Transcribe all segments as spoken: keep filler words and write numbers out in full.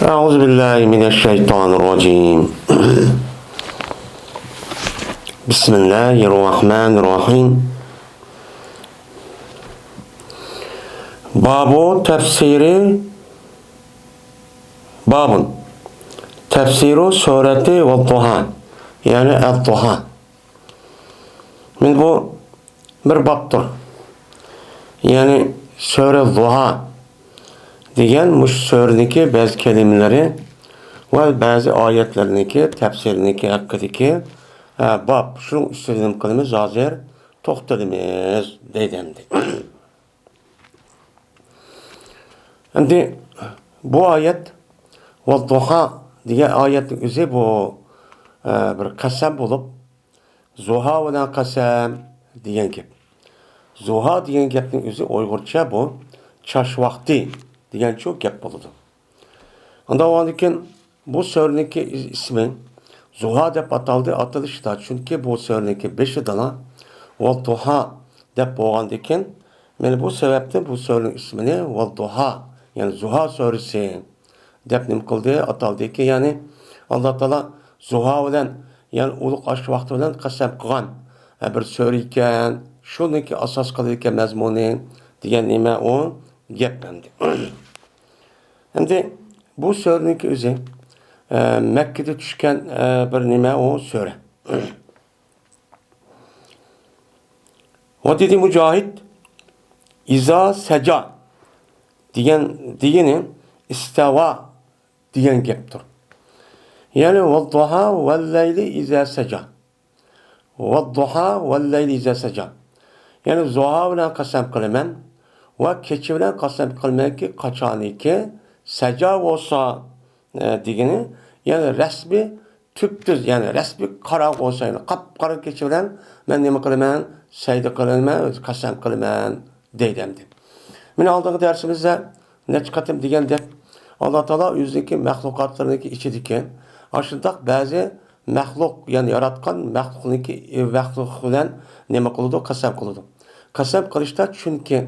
أعوذ بالله من الشيطان الرجيم. بسم الله الرحمن الرحيم. باب تفسير، باب تفسير سورة والضحى، يەنى الضحى. مانا بۇ بىر بابتۇر. يەنى سۈرە زۇھا دېگەن مۇشۇ سۈرىنىڭكى بەزى كەلىمىلىرى ۋە بەزى ئايەتلەرنىڭكى تەپسىرىنىڭكى ھەققىدىكى، ئە، باب. شۇنىڭ ئۈستىدە نېمە قىلىمىز؟ ھازىر توختىلىمىز دەيدۇ ئەمدى. ئەمدى بۇ ئايەت، ۋەززۇھا دېگەن ئايەتنىڭ ئۆزى بۇ، ئە، بىر قەسەم بولۇپ، زۇھا بىلەن قەسەم دېگەن گەپ. زۇھا دېگەن گەپنىڭ ئۆزى ئۇيغۇرچە بۇ چاچ ۋاقتى دېگەنچۇ گەپ بولىدۇ. ئۇنداق بولغاندىكىن بۇ سۈرىنىڭكى ئىسمى زۇھا دەپ ئاتالدى، ئاتىلىشىدا. چۈنكى بۇ سۈرىنىڭكى بېشىدىلا ۋەززۇھا دەپ بولغاندىكىن، مانا بۇ سەۋەبتىن بۇ سۈرىنىڭ ئىسمىنى ۋەززۇھا، يەنى زۇھا سۈرىسى دەپ نېمە قىلدى؟ ئاتالدىكى، يەنى ئاللا تائالا زۇھا بىلەن، يەنى ئۇلۇغ ئاچقۇچ ۋاقتى بىلەن قەسەم قىلغان، ھە، بىر سۈرە ئىكەن، شۇنىڭكى ئاساس قىلىدىكەن مەزمۇنى دېگەن نېمە ئۇ گەپ ئەمدى. ئەمدى بۇ سۈرىنىڭكى ئۆزى، ئە، مەككىدە چۈشكەن، ئە، بىر نېمە ئۇ سۈرە. ۋە دېدى مۇجاھىد، ئىزا سەجا دېگەن، دېگىنى ئىستەۋا دېگەن گەپتۇر. يەنى ۋەززۇھا ۋەللەيلى ئىزا سەجا. ۋەززۇھا ۋەللەيلى ئىزا سەجا. يەنى زۇھا بىلەن قەسەم قىلىمەن ۋە كېچە بىلەن قەسەم قىلىمەنكى، قاچانكى سەجا بولسا، ئە، دېگىنى، يەنى رەسمىي تۈپتۈز، يەنى رەسمىي قاراڭغۇ بولسا، يەنى قاپقارا كېچە بىلەن مەن نېمە قىلىمەن؟ سەجدە قىلىمەن، قەسەم قىلىمەن دەيدۇ ئەمدى. مانا ئالدىنقى دەرسىمىزدە نەچچە قېتىم دېگەندەك، ئاللا تائالا ئۆزىنىڭكى مەخلۇقاتلىرىنىڭكى ئىچىدىكى ئاشۇنداق بەزى مەخلۇق، يەنى ياراتقان مەخلۇقنىڭكى، مەخلۇق بىلەن نېمە قىلىدۇ؟ قەسەم قىلىدۇ. قەسەم قىلىشتا، چۈنكى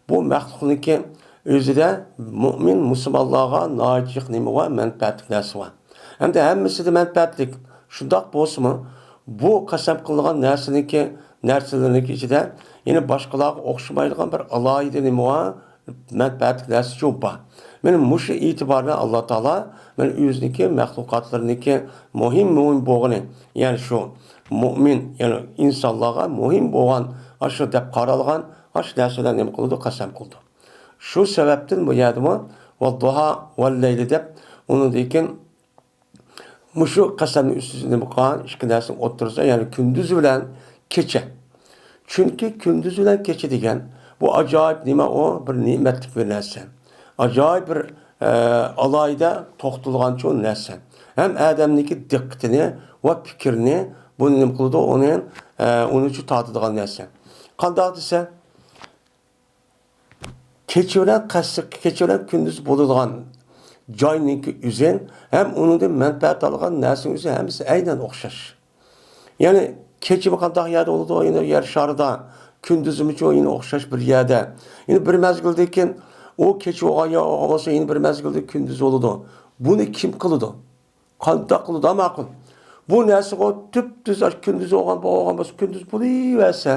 بۇ مەخلۇقنىڭكى ئۆزىدە مۇئمىن مۇسۇلمانلارغا ناھايىتى يېقىن نېمە بار؟ مەنپەئەتلىك نەرسە بار. ھەمدە ھەممىسىدە مەنپەئەتلىك. شۇنداق بولسىمۇ، بۇ قەسەم قىلىنغان نەرسىنىڭكى، نەرسىلەرنىڭكى ئىچىدە يەنە باشقىلارغا ئوخشىمايدىغان بىر ئالاھىدە نېمە بار؟ مەنپەئەتلىك نەرسىچۇ بار. مانا مۇشۇ ئېتىبار بىلەن ئاللا تائالا مانا ئۆزىنىڭكى مەخلۇقاتلىرىنىڭكى مۇھىم، مۇھىم بولغىنى، يەنى شۇ مۇئمىن، يەنى ئىنسانلارغا مۇھىم بولغان ئاشۇ دەپ قارالغان ئاشۇ نەرسىلەر نېمە قىلىدۇ؟ قەسەم قىلىدۇ. شۇ سەۋەبتىن بۇ يەردىمۇ ۋەززۇھا ۋەللەيلى دەپ ئۇنىڭدىن كېيىن مۇشۇ قەسەمنىڭ ئۈستىسىدە نېمە قىلغان؟ ئىككى نەرسىنىڭ ئوتتۇرىسىدا، يەنى كۈندۈزى بىلەن كېچە. چۈنكى كۈندۈزى بىلەن كېچە دېگەن بۇ ئاجايىپ نېمە ئۇ؟ بىر نېمەتلىك بىر نەرسە. ئاجايىپ بىر، ئە، ئالاھىدە توختىلىدىغانچۇ نەرسە. ھەم ئادەمنىڭكى دىققىتىنى ۋە پىكرىنى بۇنى نېمە قىلىدۇ؟ ئۇنى، ئە، ئۇنىچۇ تارتىدىغان نەرسە. قانداق دېسە، كېچە بىلەن قەس-، كېچە بىلەن كۈندۈز بولىدىغان جاينىڭكى ئۆزى ھەم ئۇنىڭدىن مەنپەئەت ئالغان نەرسىنىڭ ئۆزى ھەممىسى ئەينەن ئوخشاش. يەنى كېچىمۇ قانداق يەردە بولىدۇ؟ يەنە يەر شارىدا. كۈندۈزىمۇچۇ يەنە ئوخشاش بىر يەردە. يەنە بىر مەزگىلدىن كېيىن ئۇ كېچە بولغان يەر بولغان بولسا، يەنە بىر مەزگىلدە كۈندۈز بولىدۇ. بۇنى كىم قىلىدۇ؟ قانداق قىلىدۇ؟ ماقۇل. بۇ نەرسىغۇ تۈپتۈز ئاشۇ كۈندۈز بولغان، بولغان بولسا، كۈندۈز بولۇۋەرسە.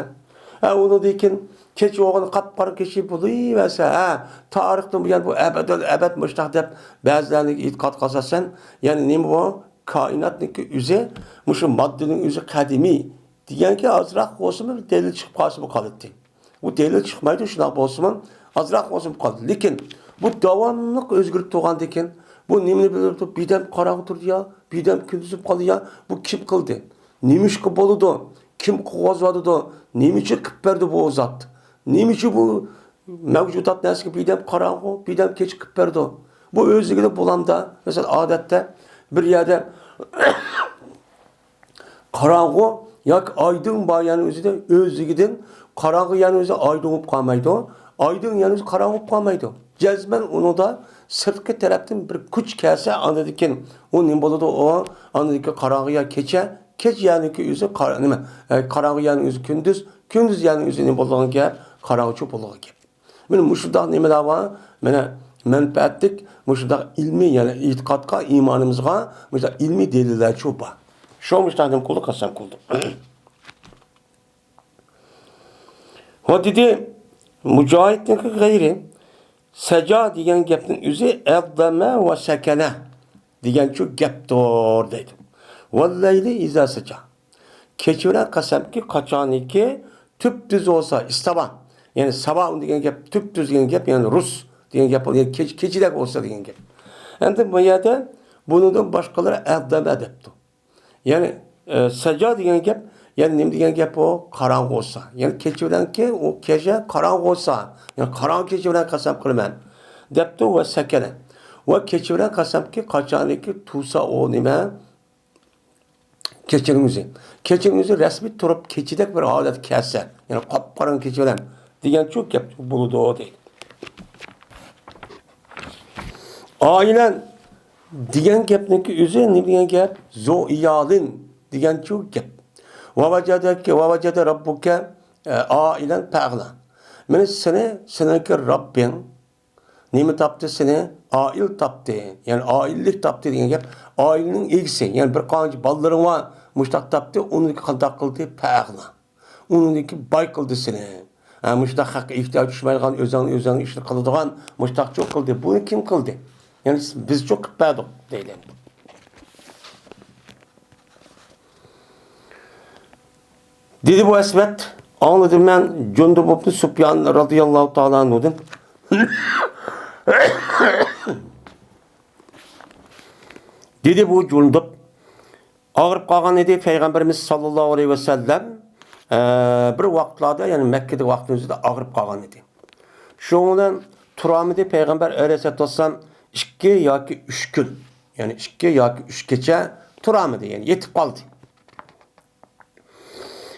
ھە، ئۇنىڭدىن كېيىن كېچە بولغان، قاپقارا كېچە بولۇۋەرسە. ھە، تارىختىن بۇيان بۇ ئەبەدەل ئەبەد مۇشۇنداق دەپ بەزىلەرنىڭ ئېتىقاد قىلسا سەن، يەنى نېمە بۇ؟ كائىناتنىڭكى ئۆزى، مۇشۇ ماددىنىڭ ئۆزى قەدىمىي دېگەنكى ئازراق بولسىمۇ بىر دەلىل چىقىپ قالسىمۇ قالاتتى. بۇ دەلىل چىقمايدۇ، شۇنداق بولسىمۇ ئازراق بولسىمۇ قالدى. لېكىن بۇ داۋاملىق ئۆزگىرىپ تۇرغاندىكىن، بۇ نېمىنى بىلدۈرۈپ تۇرۇپ، بىردەم قاراڭغۇ تۇردى يا، بىردەم كۈندۈزۈپ قالدى يا، بۇ كىم قىلدى؟ نېمىشقا بولىدۇ؟ كىم قىلغۇزۇۋاتىدۇ؟ نېمە ئۈچۈن قىلىپ بەردى بۇ زات؟ نېمە ئۈچۈن بۇ مەۋجۇدات نەرسىگە بىردەم قاراڭغۇ، بىردەم كېچە قىلىپ بەردى؟ بۇ ئۆزلۈكىدە بولامدا؟ مەسىلەن، ئادەتتە بىر يەردە قاراڭغۇ ياكى ئايدىڭ بار يەرنىڭ ئۆزىدە ئۆزلۈكىدىن قاراڭغۇ يەرنىڭ ئۆزى ئايدىڭ بولۇپ قالمايدۇ. ئايدىڭ يەرنىڭ ئۆزى قاراڭغۇ بولۇپ قالمايدۇ. جەزمەن ئۇنىڭدا سىرتقى تەرەپتىن بىر كۈچ كەلسە، ئاندىن كېيىن ئۇ نېمە بولىدۇ؟ ئۇ ئاندىن كېيىن قاراڭغۇ يا كېچە، كېچە يەرنىڭكى ئۆزى قارا-، نېمە، ئە، قاراڭغۇ يەرنىڭ ئۆزى كۈندۈز، كۈندۈز يەرنىڭ ئۆزى نېمە بولىدىغان گەپ؟ قاراڭغۇچۇ بولىدىغان گەپ. مانا مۇشۇنداق نېمىلەر بار. مانا مەنپەئەتلىك مۇشۇنداق ئىلمىي، يەنى ئېتىقادقا، ئىمانىمىزغا مۇشۇنداق ئىلمىي دەلىللەرچۇ بار. شۇ مۇشۇنداق نېمە قىلدى، قەسەم قىلدى. ۋە دېدى، مۇجاھىدنىڭكى غەيرى، سەجا دېگەن گەپنىڭ ئۆزى ئەززەمە ۋە سەكەنە دېگەنچۇ گەپتۇر دەيدۇ. ۋەللەيلى ئىزا سەجا. كېچە بىلەن قەسەمكى، قاچانكى تۈپتۈز بولسا، ئىستاۋا. يەنى ساۋا دېگەن گەپ، تۈپتۈز دېگەن گەپ، يەنى رۇس دېگەن گەپ، يەنى كېچە، كېچىدەك بولسا دېگەن گەپ. ئەمدى بۇ يەردە بۇنىڭدىن باشقىلار ئەززەمە دەپتۇ. يەنى، ئە، سەجا دېگەن گەپ، يەنى نېمە دېگەن گەپ ئۇ؟ قاراڭغۇ بولسا. يەنى كېچە بىلەنكى ئۇ كېچە قاراڭغۇ بولسا. يەنى قاراڭغۇ كېچە بىلەن قەسەم قىلىمەن. دەپتۇ ۋە سەكەنە. ۋە كېچە بىلەن قەسەمكى، قاچانكى تۇرسا ئۇ نېمە؟ كېچىنىڭ ئۆزى. كېچىنىڭ ئۆزى رەسمىي تۇرۇپ، كېچىدەك بىر ھالەتكە كەلسە، يەنى قاپقاراڭغۇ كېچە بىلەن دېگەنچۇ گەپ بولىدۇ دەيدۇ. ئائىلەن دېگەن گەپنىڭكى ئۆزى نېمە دېگەن گەپ؟ زۇ ئىيالىن دېگەنچۇ گەپ. ۋە ۋەجەدەكە، ۋە ۋەجەدە رەببۇكە، ئە، ئائىلەن پەغلا. مانا سېنى، سېنىڭكى رەببىڭ نېمە تاپتى سېنى؟ ئائىل تاپتى. يەنى ئائىلىلىك تاپتى دېگەن گەپ. ئائىلىنىڭ ئىگىسى، يەنى بىر قانچە بالىلىرىڭ بار، مۇشتاق تاپتى، ئۇنى قانداق قىلدى؟ پەغلا. ئۇنىڭدىكى باي قىلدى سېنى. ھە، مۇشۇنداق خەققە ئېھتىياج چۈشمەيدىغان، ئۆزۈڭنى ئۆزۈڭ ئىشلار قىلىدىغان، مۇشۇنداقچۇ قىلدى. بۇنى كىم قىلدى؟ يەنى بىزچۇ قىلىپ بەردۇق دەيدۇ. دېدى بۇ ئەسۋەد. ئاڭلىدىم مەن جۇندۇب ئىبنى سۇپيان رازىياللاھۇ تائالا ئەنھۇدىن. دېدى بۇ جۇندۇب. ئاغرىپ قالغان ئىدى پەيغەمبىرىمىز ساللاللاھۇ ئەلەيھى ۋەسەللەم، ئە، بىر ۋاقىتلاردا، يەنى مەككىدە ۋاقتىمىزدا ئاغرىپ قالغان ئىدى. شۇنىڭ بىلەن تۇرالمىدى پەيغەمبەر ئەلەيھىسسالاتۇ ۋەسسالام ئىككى ياكى ئۈچ كۈن، يەنى ئىككى ياكى ئۈچ كېچە تۇرالمىدى، يەنى يېتىپ قالدى.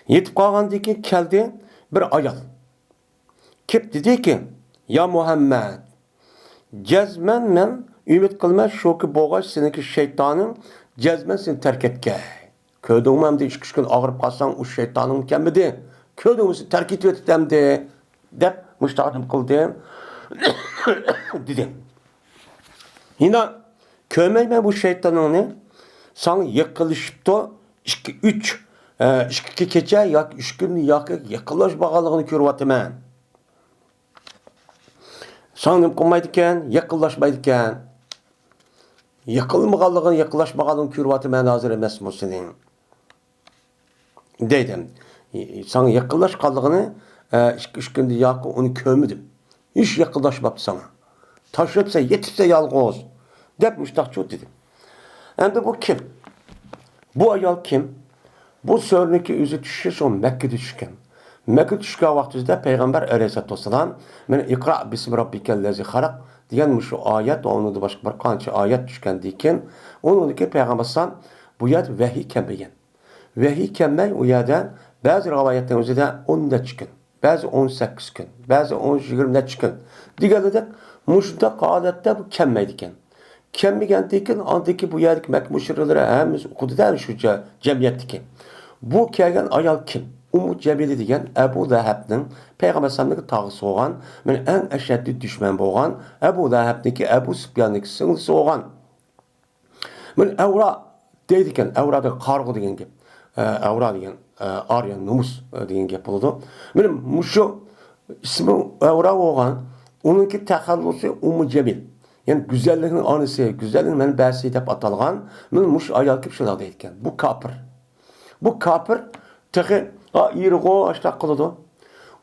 يېتىپ قالغاندىن كېيىن كەلدى بىر ئايال. كېلىپ دېدىكى، يا مۇھەممەد، جەزمەن مەن ئۈمىد قىلىمەن، شۇكى بولغاچ سېنىڭكى شەيتانىڭ جەزمەن سېنى تەرك ئەتكەي. كۆردۈڭمۇ ئەمدى ئىككى ئۈچ كۈن ئاغرىپ قالساڭ، ئۇ شەيتانىڭمۇ كەلمىدى. كۆردۈڭمۇ سېنى تەرك ئېتىۋېتىپتۇ ئەمدى، دەپ مۇشۇنداق نېمە قىلدى. دېدى. يەنە كۆرمەيمەن بۇ شەيتانىڭنى ساڭا يېقىنلىشىپتۇ، ئىككى، ئۈچ، ئە، ئىككى كېچە ياكى ئۈچ كۈن ياكى يېقىنلاشمىغانلىقىنى كۆرۈۋاتىمەن. ساڭا نېمە قىلمايدىكەن؟ يېقىنلاشمايدىكەن. يېقىنلىمىغانلىقىنى، يېقىنلاشمىغانلىقىنى كۆرۈۋاتىمەن ھازىر ئەمەسمۇ سېنىڭ. دەيدۇ. ساڭا يېقىنلاشقانلىقىنى، ئە، ئىككى، ئۈچ كۈندە ياكى ئۇنى كۆرمىدىم. ھېچ يېقىنلاشماپتۇ ساڭا. تاشلاپسەن، يېتىپسەن يالغۇز. دەپ مۇشتاقچۇ دېدى. ئەمدى بۇ كىم؟ بۇ ئايال كىم؟ بۇ سۈرىنىڭكى ئۆزى چۈشۈشى شۇ مەككىدە چۈشكەن. مەككىدە چۈشكەن ۋاقتىدا پەيغەمبەر ئەلەيھىسسالاتۇ ۋەسسالام، مانا، ئىقرا بىسمى رەببىكەللەزى خەلەق دېگەن مۇشۇ ئايەت، ئۇنىڭدىن باشقا بىر قانچە ئايەت چۈشكەندىن كېيىن، ئۇنىڭدىن كېيىن پەيغەمبەر ئەلەيھىسسالام بۇ يەردە ۋەھىي كەلمىگەن. ۋەھىي كەلمەي ئۇ يەردە بەزى رىۋايەتنىڭ ئۆزىدە ئون نەچچە كۈن، بەزى ئون سەككىز كۈن، بەزى ئون، يىگىرمە نەچچە كۈن دېگەنلىدەك، مۇشۇنداق ھالەتتە بۇ كەلمەيدىكەن. كەلمىگەندىن كېيىن ئاندىكى بۇ يەردىكى مەككە مۇشرىكلىرى ھەممىسى ئۇقىدىدە شۇ جە-، جەمئىيەتتىكى. بۇ كەلگەن ئايال كىم؟ ئۇممۇ جەمىلە دېگەن ئەبۇ لەھەبنىڭ پەيغەمبەر ئەلەيھىسسالامنىڭ تاغىسى بولغان، مانا ئەڭ ئەشەددىي دۈشمەن بولغان، ئەبۇ لەھەبنىڭكى ئەبۇ سۇپياننىڭكى سىڭلىسى بولغان. مانا ئەۋرا دەيدىكەن، ئەۋرا دېگەن قارىغۇ دېگەن گەپ. ئە، ئەۋرا دېگەن، ئە، ئار يا نومۇس، ئە، دېگەن گەپ بولىدۇ. مانا مۇشۇ ئىسمى ئەۋرا بولغان، ئۇنىڭكى تەخەللۇسى ئۇممۇ جەمىل. يەنى گۈزەللىكنىڭ ئانىسى، گۈزەللىك مەنبەسى دەپ ئاتالغان، مانا مۇشۇ ئايال كېلىپ شۇنداق دەيدىكەن. بۇ كاپىر. بۇ كاپىر تېخى، ئا، ئېرىغۇ ئاشۇنداق قىلىدۇ.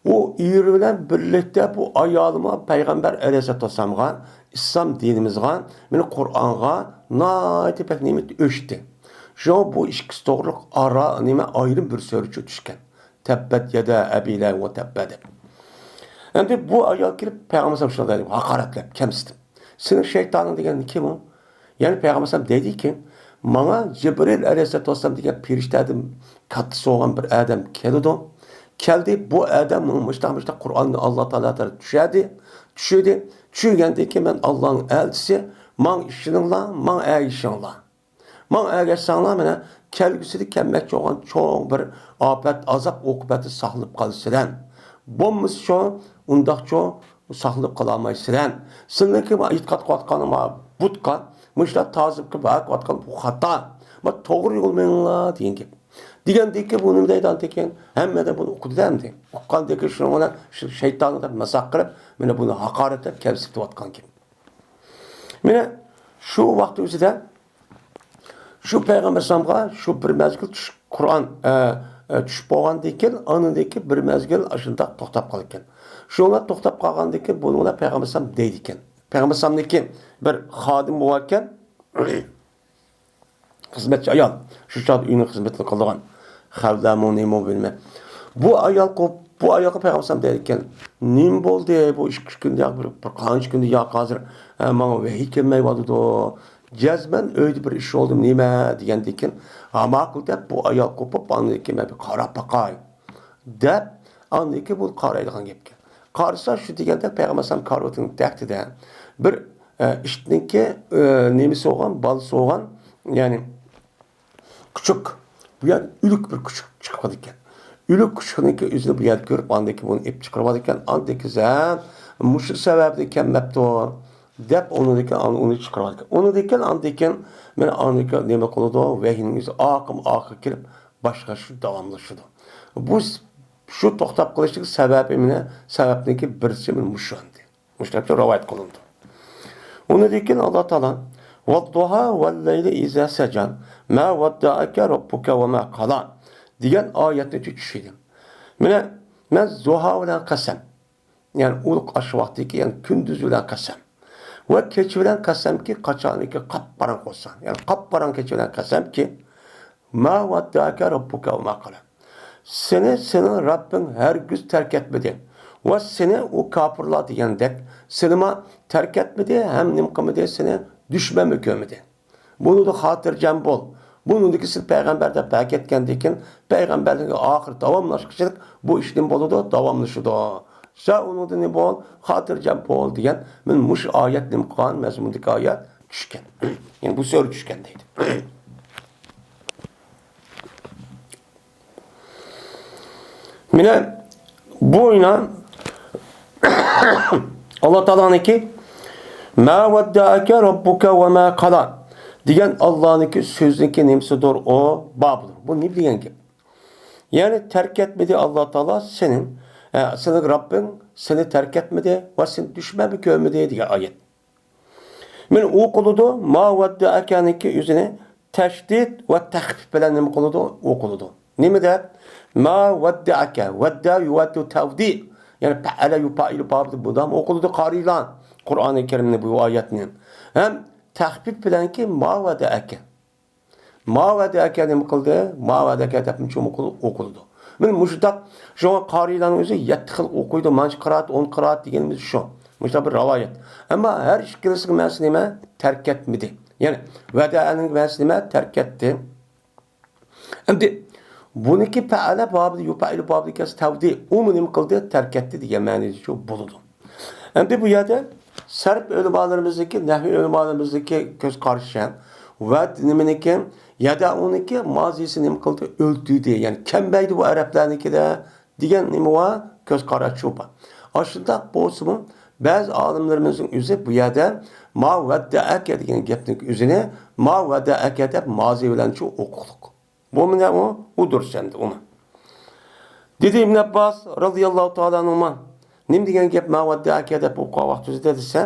ئۇ ئېرى بىلەن بىرلىكتە بۇ ئايالىمۇ پەيغەمبەر ئەلەيھىسسالاتۇ ۋەسسالامغا، ئىسلام دىنىمىزغا، مانا قۇرئانغا ناھايىتى بەك نېمە ئۆچتى. شۇڭا بۇ ئىككىسى توغرۇلۇق ئارا نېمە ئايرىم بىر سۈرىچۇ چۈشكەن. تەببەت يەدا ئەبى لەھەب ۋە تەببە دەپ. ئەمدى بۇ ئايال كېلىپ پەيغەمبەر ئەلەيھىسسالام شۇنداق دەيدۇ، ھاقارەتلەپ، كەمسىتىپ. سېنىڭ شەيتانىڭ دېگەن كىم ئۇ؟ يەنى پەيغەمبەر ئەلەيھىسسالام دەيدىكى، ماڭا جىبرىل ئەلەيھىسسالاتۇ ۋەسسالام دېگەن پېرىشتەدىن كاتتىسى بولغان بىر ئادەم كېلىدۇ. كەلدى، بۇ ئادەم ماڭا مۇشتاق، مۇشتاق قۇرئاننى ئاللا تائالا تەرەپ چۈشەردى. چۈشۈردى. چۈشۈرگەندىن كېيىن مەن ئاللانىڭ ئەلچىسى، ماڭا ئىشىنىڭلار، ماڭا ئەگىشىڭلار. ماڭا ئەگەشسەڭلار، مانا، كەلگۈسىدە كەلمەكچى بولغان چوڭ بىر ئاپەت، ئازاب ئوقۇبەتتىن ساقلىنىپ قالىسىلەر. بولمىسا شۇ، ئۇنداقچۇ، ساقلىنىپ قالالمايسىلەر. سىلەرنىڭكى ئېتىقاد قىلىۋاتقان بۇتقا، مۇشۇلار تازىلىق قىلىۋاتقان بۇ خاتا. بۇ توغرا يول مېڭىڭلار دېگەن گەپ. دېگەندىكىن بۇ نېمە دەيدىغاندىكىن، ھەممە ئادەم بۇنى ئۇقىدۇ ئەمدى. ئۇققاندىكىن شۇنىڭ بىلەن شۇ شەيتانغا دەپ مازاق قىلىپ، مانا بۇنى ھاقارەتلەپ كەمسىتىۋاتقان گەپ. مانا شۇ ۋاقىت ئۆزىدە شۇ پەيغەمبەر ئەلەيھىسسالامغا شۇ بىر مەزگىل چۈش، قۇرئان، ئە، ئە، چۈشۈپ بولغاندىن كېيىن، ئاندىن كېيىن بىر مەزگىل ئاشۇنداق توختاپ قالىدىكەن. شۇڭلار توختاپ قالغاندىن كېيىن بۇنىڭغا پەيغەمبەر ئەلەيھىسسالام دەيدىكەن. پەيغەمبەر ئەلەيھىسسالامنىڭكى بىر خادىمى بولغانىكەن، خىزمەتچى ئايال، شۇ چاغدا ئۆينىڭ خىزمىتىنى قىلىدىغان. خەۋلەمۇ نېمە بىلمەي. بۇ ئايال قوپ-، بۇ ئايالغا پەيغەمبەر ئەلەيھىسسالام دەيدىكەن، نېمە بولدى بۇ ئىككى ئۈچ كۈندە، بىر، بىر قانچە كۈندە ياق ھازىر، ئە، ماڭا ۋەھىي كەلمەيۋاتىدۇ. جەزمەن ئۆيدە بىر ئىش بولدىمۇ نېمە دېگەندىكىن، ھا ماقۇل دەپ بۇ ئايال قوپۇپ، ئاندىن كېيىن مەن بىر قاراپ باقاي دەپ، ئاندىن كېيىن بۇ قارايدىغان گەپكەن. قارىسا شۇ دېگەندە پەيغەمبەر ئەلەيھىسسالام كارىۋىتىنىڭ تەكتىدە بىر، ئە، ئىتنىڭكى، ئە، نېمىسى بولغان، بالىسى بولغان، يەنى كۈچۈك، بۇ يەردە ئۆلۈك بىر كۈچۈك چىقىپ قالىدىكەن. ئۆلۈك كۈچۈكنىڭكى ئۆزىنى بۇ يەردە كۆرۈپ، ئاندىن كېيىن بۇنى ئېلىپ چىقىرىۋالىدىكەن. ئاندىن كېيىن، ھە، مۇشۇ سەۋەبتىن كەلمەپتۇ دەپ، ئۇنىڭدىن كېيىن ئۇنى چىقىرىۋالىدىكەن. ئۇنىڭدىن كېيىن، ئاندىن كېيىن، مانا ئاندىن كېيىن نېمە قىلىدۇ؟ ۋەھىينىڭ ئۆزى ئاقىم ئاخىر كېلىپ، باشقا شۇ داۋاملىشىدۇ. بۇ س-، شۇ توختاپ قېلىشلىق سەۋەبى مانا، سەۋەبنىڭكى بىرسى مانا مۇشۇ ئەمدى. مۇشۇنداق رىۋايەت قىلىنىدۇ. ئۇنىڭدىن كېيىن ئاللا تائالا، «ۋەددۇھا ۋەللەيلى ئىزا سەجا، ما ۋەددەئەكە رەببۇكە ۋە ما قالا» دېگەن ئايەتنى چۈشۈردۈم. مانا، مەن زۇھا بىلەن قەسەم، يەنى ئۇلۇغ ئاش ۋاقتىدىكى، يەنى كۈندۈز بىلەن قەسەم ۋە كېچە بىلەن قەسەمكى، قاچانكى قاپقاراڭغۇ بولسا، يەنى قاپقاراڭغۇ كېچە بىلەن قەسەمكى، ما ۋەددەئەكە رەببۇكە ۋە ما قالا. سېنى سېنىڭ رەببىڭ ھەرگىز تەرك ئەتمىدى. ۋە سېنى ئۇ كاپىرلار دېگەندەك، سېنىمۇ تەرك ئەتمىدى ھەم نېمە قىلمىدى، سېنى دۈشمەنمۇ كۆرمىدى. بۇنىڭدا خاتىرجەم بول. بۇنىڭدىكى سىز پەيغەمبەر دەپ بەرگەنكەندىكىن، پەيغەمبەرلىكى ئاخىر داۋاملاشقۇچىلىك بۇ ئىش نېمە بولىدۇ؟ داۋاملىشىدۇ. سەن ئۇنىڭدا نېمە بول؟ خاتىرجەم بول دېگەن، مانا مۇشۇ ئايەت نېمە قىلغان؟ مەزمۇندىكى ئايەت چۈشكەن. يەنى بۇ سۈرە چۈشكەن دەيدۇ. مانا بۇ ئىنان ئاللا تائالانىڭكى، «ما ۋەددەئەكە رەببۇكە ۋە ما قالا» دېگەن ئاللانىڭكى سۆزىنىڭكى نېمىسىدۇر ئۇ؟ بابىدۇر. بۇ نېمە دېگەن گەپ؟ يەنى تەرك ئەتمىدى ئاللا تائالا سېنى، ئە، سېنىڭ رەببىڭ سېنى تەرك ئەتمىدى ۋە سېنى دۈشمەنمۇ كۆرمىدى دېگەن ئايەت. مانا ئوقۇلىدۇ، ما ۋەددەئەكەنىڭكى ئۆزىنى تەشدىد ۋە تەخپىپ بىلەن نېمە قىلىدۇ؟ ئوقۇلىدۇ. نېمە دەپ؟ ما ۋەددەئەكە، ۋەددە يۇۋەددۇ تەۋدىئ. يەنى پەئەلە يۇپائىلۇ بابىدا بۇنداقمۇ ئوقۇلىدۇ قارىيلار. قۇرئانى كەرىمنى بۇ ئايەتنى. ھەم تەخپىپ بىلەنكى ما ۋەددەئەكە. ما ۋەددەئەكە نېمە قىلدى؟ ما ۋەددەئەكە دەپ نېمە قىلدى؟ ئوقۇلىدۇ. مانا مۇشۇنداق، شۇڭا قارىيلارنىڭ ئۆزى يەتتە خىل ئوقۇيدۇ، مانچە قىرائەت، ئون قىرائەت دېگىنىمىز شۇ. مۇشۇنداق بىر رىۋايەت. ئەمما ھەر ئىككىلىسىنىڭ مەنىسى نېمە؟ تەرك ئەتمىدى. يەنى ۋەدەئەنىڭ مەنىسى نېمە؟ تەرك ئەتتى. ئەمدى بۇنىڭكى پەئەلە بابىدا، يۇپەئىلۇ بابىدا كەلسە تەۋدى، ئۇمۇ نېمە قىلدى؟ تەرك ئەتتى دېگەن مەنىدىچۇ بولىدۇ. ئەمدى بۇ يەردە سەرپ ئۆلىمالىرىمىزنىڭكى، نەھۋى ئۆلىمالىرىمىزنىڭكى كۆز قارىشى ۋە نېمىنىڭكى، يەدەئۇنىڭكى مازىسى نېمە قىلدى؟ ئۆلتۈردى. يەنى كەممەيدى بۇ ئەرەبلەرنىڭكىدە دېگەن نېمە بار؟ كۆز قاراشۇ بار. ئاشۇنداق بولسىمۇ، بەزى ئالىملىرىمىزنىڭ ئۆزى بۇ يەردە ما ۋەددەئەكە دېگەن گەپنىڭ ئۆزىنى ما ۋەددەئەكە دەپ مازى بىلەنچۇ ئوقۇقلۇق. بۇمۇ نە ئۇ؟ ئۇ دۇرۇس ئەمدى ئۇمۇ. دېدى ئىبن ئابباس رازىياللاھۇ تائالا ئەنھۇما، نېمە دېگەن گەپ ما ۋەددەئەكە دەپ ئوقۇغان ۋاقتىمىزدا دېسە،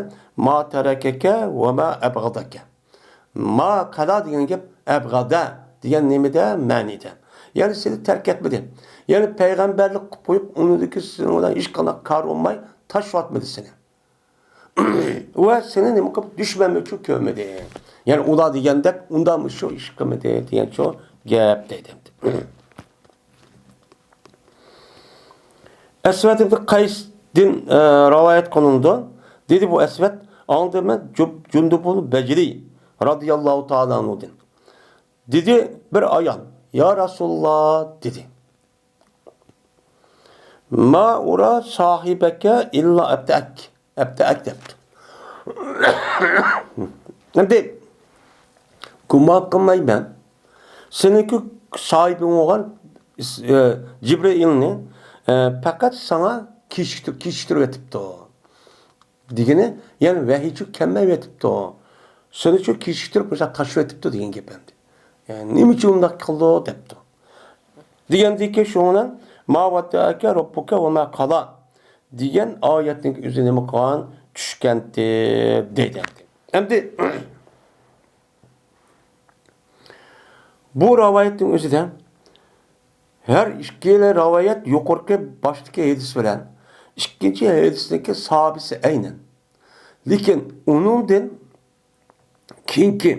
ما تەرەكەكە ۋە ما ئەبغەدەكە. ما قالا دېگەن گەپ ئەبغەدە دېگەن نېمىدە؟ مەنىدە. يەنى سېنى تەرك ئەتمىدى. يەنى پەيغەمبەرلىك قىلىپ قويۇپ، ئۇنىڭدىكى سېنىڭ بىلەن ھېچقانداق كارى بولماي تاشلاۋەتمىدى سېنى. ۋە سېنى نېمە قىلىپ دۈشمەنمۇچۇ كۆرمىدى. يەنى ئۇلار دېگەندەك ئۇنداقمۇ شۇ ئىش قىلمىدى دېگەن شۇ گەپ دەيدۇ. ئەسۋەد ئىبن قەيستىن، ئە، رىۋايەت قىلىنىدۇ. دېدى بۇ ئەسۋەد، ئاڭلىدىم مەن جۇب-، جۇندۇبۇل بەجرى رازىياللاھۇ تائالا ئەنھۇدىن. دېدى بىر ئايال، يا رەسۇلاللا، دېدى. ما ئۇرا ساھىبەكە ئىللا ئەبتەئەك. ئەبتەئەك دەپتۇ. ئەمدى گۇمان قىلمايمەن. سېنىڭكى ساھىبىڭ بولغان، ئە، جىبرىئىلنى، ئە، پەقەت ساڭا كېچىكتۈر-، كېچىكتۈرۈۋېتىپتۇ. دېگىنى، يەنى ۋەھىيچۇ كەلمەيۋېتىپتۇ. سېنىچۇ كېچىكتۈرۈپ مۇشۇنداق تاشلىۋېتىپتۇ دېگەن گەپ ئەمدى. يەنى نېمە ئۈچۈن ئۇنداق قىلدى دەپتۇ. دېگەندىكى شۇڭا، ما ۋەددەئەكە رەببۇكە ۋە ما قالا دېگەن ئايەتنىڭ ئۆزى نېمە قىلغان؟ چۈشكەنتى دەيدۇ. ئەمدى بۇ رىۋايەتنىڭ ئۆزىدە ھەر ئىككىلا رىۋايەت يۇقىرىقى باشتىكى ھەدىس بىلەن ئىككىنچى ھەدىسنىڭكى ساھابىسى ئەينەن. لېكىن ئۇنىڭدىن كېيىنكى،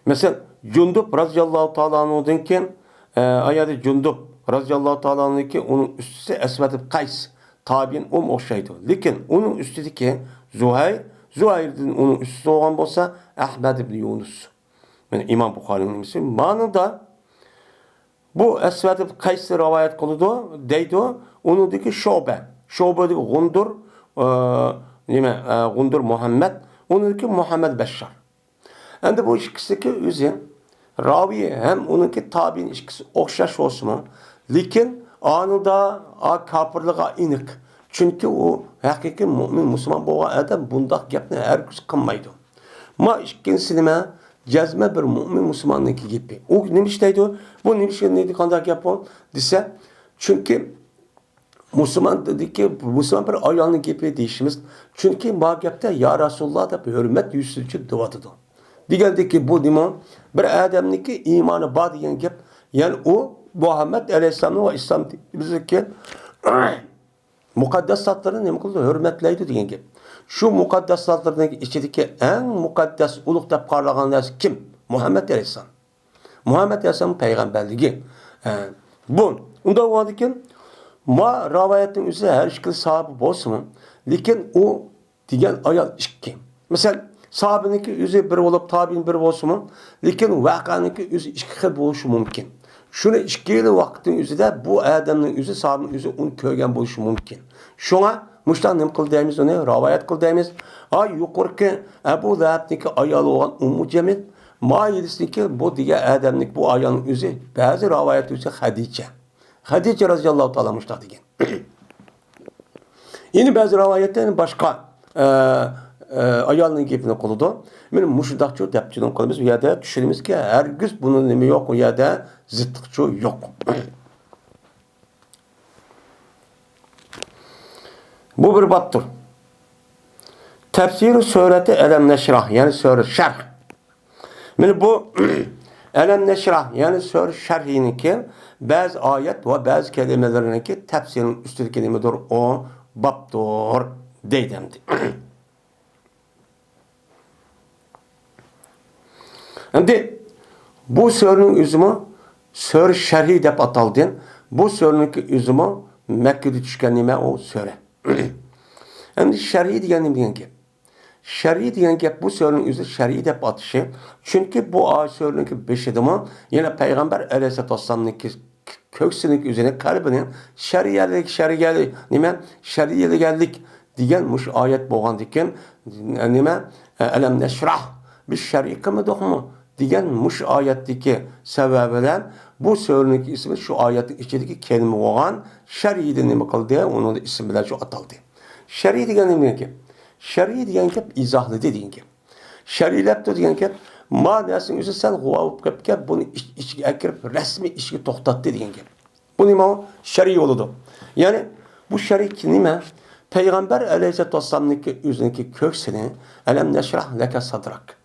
مەسىلەن، جۇندۇب رازىياللاھۇ تائالا ئەنھۇدىن كېيىن، ئە، ئايەتى جۇندۇب رازىياللاھۇ تائالا ئەنھۇدىن كېيىن ئۇنىڭ ئۈستىسى ئەسۋەد ئىبن قەيس، تابىئىن ئۇم ئوخشايدۇ. لېكىن ئۇنىڭ ئۈستىدىكى زۇھەير، زۇھەيردىن ئۇنىڭ ئۈستىسى بولغان بولسا ئەھمەد ئىبن يۇنۇس. مانا ئىمام بۇخارىنىڭ نېمىسى. مانىدا بۇ ئەسۋەد ئىبن قەيس رىۋايەت قىلىدۇ، دەيدۇ. ئۇنىڭدىكى شۇبە. شۇبىدىكى غۇندۇر، ئە، نېمە، ئە، غۇندۇر مۇھەممەد. ئۇنىڭدىكى مۇھەممەد بەششار. ئەمدى بۇ ئىككىسىدىكى ئۆزى راۋى ھەم ئۇنىڭكى تابىئىن ئىككىسى ئوخشاش بولسىمۇ، لېكىن ئانىدا ئا كاپىرلىقى ئېنىق. چۈنكى ئۇ ھەقىقىي مۇئمىن مۇسۇلمان بولغان ئادەم بۇنداق گەپنى ھەرگىز قىلمايدۇ. ما ئىككىنچىسى نېمە؟ جەزمەن بىر مۇئمىن مۇسۇلماننىڭكى گېپى. ئۇ نېمە ئىش دەيدۇ؟ بۇ نېمە ئىش، نېمە، قانداق گەپ بۇ دېسە، چۈنكى مۇسۇلماندىكى، مۇسۇلمان بىر ئايالنىڭ گېپى دېيىشىمىز. چۈنكى ما گەپتە يا رەسۇلاللا دەپ ھۆرمەت يۈزىسىدىن دەۋاتىدۇ. دېگەندىكى بۇ نېمە؟ بىر ئادەمنىڭكى ئىمانى بار دېگەن گەپ. يەنى ئۇ مۇھەممەد ئەلەيھىسسالامنىڭ ۋە ئىسلام دىنىمىزدىكى مۇقەددەس زاتلىرىنى نېمە قىلىدۇ؟ ھۆرمەتلەيدۇ دېگەن گەپ. شۇ مۇقەددەس زاتلىرىنىڭ ئىچىدىكى ئەڭ مۇقەددەس، ئۇلۇغ دەپ قارىلىدىغان نەرسە كىم؟ مۇھەممەد ئەلەيھىسسالام. مۇھەممەد ئەلەيھىسسالام پەيغەمبەرلىكى. ئە، بۇ، ئۇنداق بولغاندىكىن، ما رىۋايەتنىڭ ئۆزى ھەر ئىككىلا ساھابە بولسىمۇ، لېكىن ئۇ دېگەن ئايال ئىككى. مەسىلەن، ساھابىنىڭكى ئۆزى بىر بولۇپ، تابىئىن بىر بولسىمۇ، لېكىن ۋەقەنىڭكى ئۆزى ئىككى خىل بولۇشى مۇمكىن. شۇنى ئىككىلا ۋاقىتنىڭ ئۆزىدە بۇ ئادەمنىڭ ئۆزى، ساھابىنىڭ ئۆزى ئۇنى كۆرگەن بولۇشى مۇمكىن. شۇڭا مۇشۇنداق نېمە قىل دەيمىز، ئۇنى رىۋايەت قىل دەيمىز. ھا، يۇقىرىقى ئەبۇ لەھەبنىڭكى ئايالى بولغان ئۇممۇ جەمىل، ما يېدىسىنىڭكى بۇ دېگەن ئادەمنىڭكى بۇ ئايالنىڭ ئۆزى، بەزى رىۋايەت ئۆزى خەدىچە. خەدىچە رازىياللاھۇ تائالا مۇشۇنداق دېگەن. يەنە بەزى رىۋايەتتە يەنە باشقا، ئە، ئە، ئايالنىڭ گېپىنى قىلىدۇ. مانا مۇشۇنداقچۇ دەپ چۈشىنىپ قالىمىز. بۇ يەردە چۈشىنىمىزكى، ھەرگىز بۇنىڭ نېمە يوق، ئۇ يەردە زىتلىقچۇ يوق. بۇ بىر بابتۇر. تەپسىرى سۈرەتى ئەلەم نەشراھ، يەنى سۈرە شەرھ. مانا بۇ ئەلەم نەشراھ، يەنى سۈرە شەرھىنىڭكى بەزى ئايەت ۋە بەزى كەلىمىلىرىنىڭكى تەپسىرىنىڭ ئۈستىدىكى نېمىدۇر؟ ئۇ بابتۇر دەيدۇ ئەمدى. ئەمدى بۇ سۈرىنىڭ ئۆزىمۇ سۈرە شەرھى دەپ ئاتالدى. بۇ سۈرىنىڭكى ئۆزىمۇ مەككىدە چۈشكەن نېمە ئۇ سۈرە. ئەمدى شەرھى دېگەن نېمە دېگەن گەپ؟ شەرھى دېگەن گەپ بۇ سۈرىنىڭ ئۆزى شەرھى دەپ ئاتىشى. چۈنكى بۇ ئا سۈرىنىڭكى بېشىدىمۇ يەنە پەيغەمبەر ئەلەيھىسسالاتۇ ۋەسسالامنىڭكى كۆكسىنىڭ ئۆزىنى، قەلبىنى شەرىيەلىك، شەرىيەلىك، نېمە؟ شەرىيەلىگەنلىك دېگەن مۇشۇ ئايەت بولغاندىكىن، نېمە؟ ئەلەم نەشراھ، بىز شەرھى قىلمىدۇقمۇ؟ دېگەن مۇشۇ ئايەتتىكى سەۋەب بىلەن بۇ سۈرىنىڭكى ئىسمى شۇ ئايەتنىڭ ئىچىدىكى كەلىمە بولغان شەرھىدىن نېمە قىلدى؟ ئۇنىڭ ئىسمى بىلەن شۇ ئاتالدى. شەرھى دېگەن نېمە گەپ؟ شەرھى دېگەن گەپ ئىزاھلىدى دېگەن گەپ. شەرھلەپتۇ دېگەن گەپ، ما نەرسىنىڭ ئۆزى سەل غۇۋا بولۇپ قېپتىكەن، بۇنى ئىچ-، ئىچىگە ئەكىرىپ، رەسمىي ئىشىككە توختاتتى دېگەن گەپ. بۇ نېمە؟ شەرھى بولىدۇ. يەنى بۇ شەرھى نېمە؟ پەيغەمبەر ئەلەيھىسسالاتۇ ۋەسسالامنىڭكى ئۆزىنىڭكى كۆكسىنى، ئەلەم نەشراھ لەكە سەدرەك.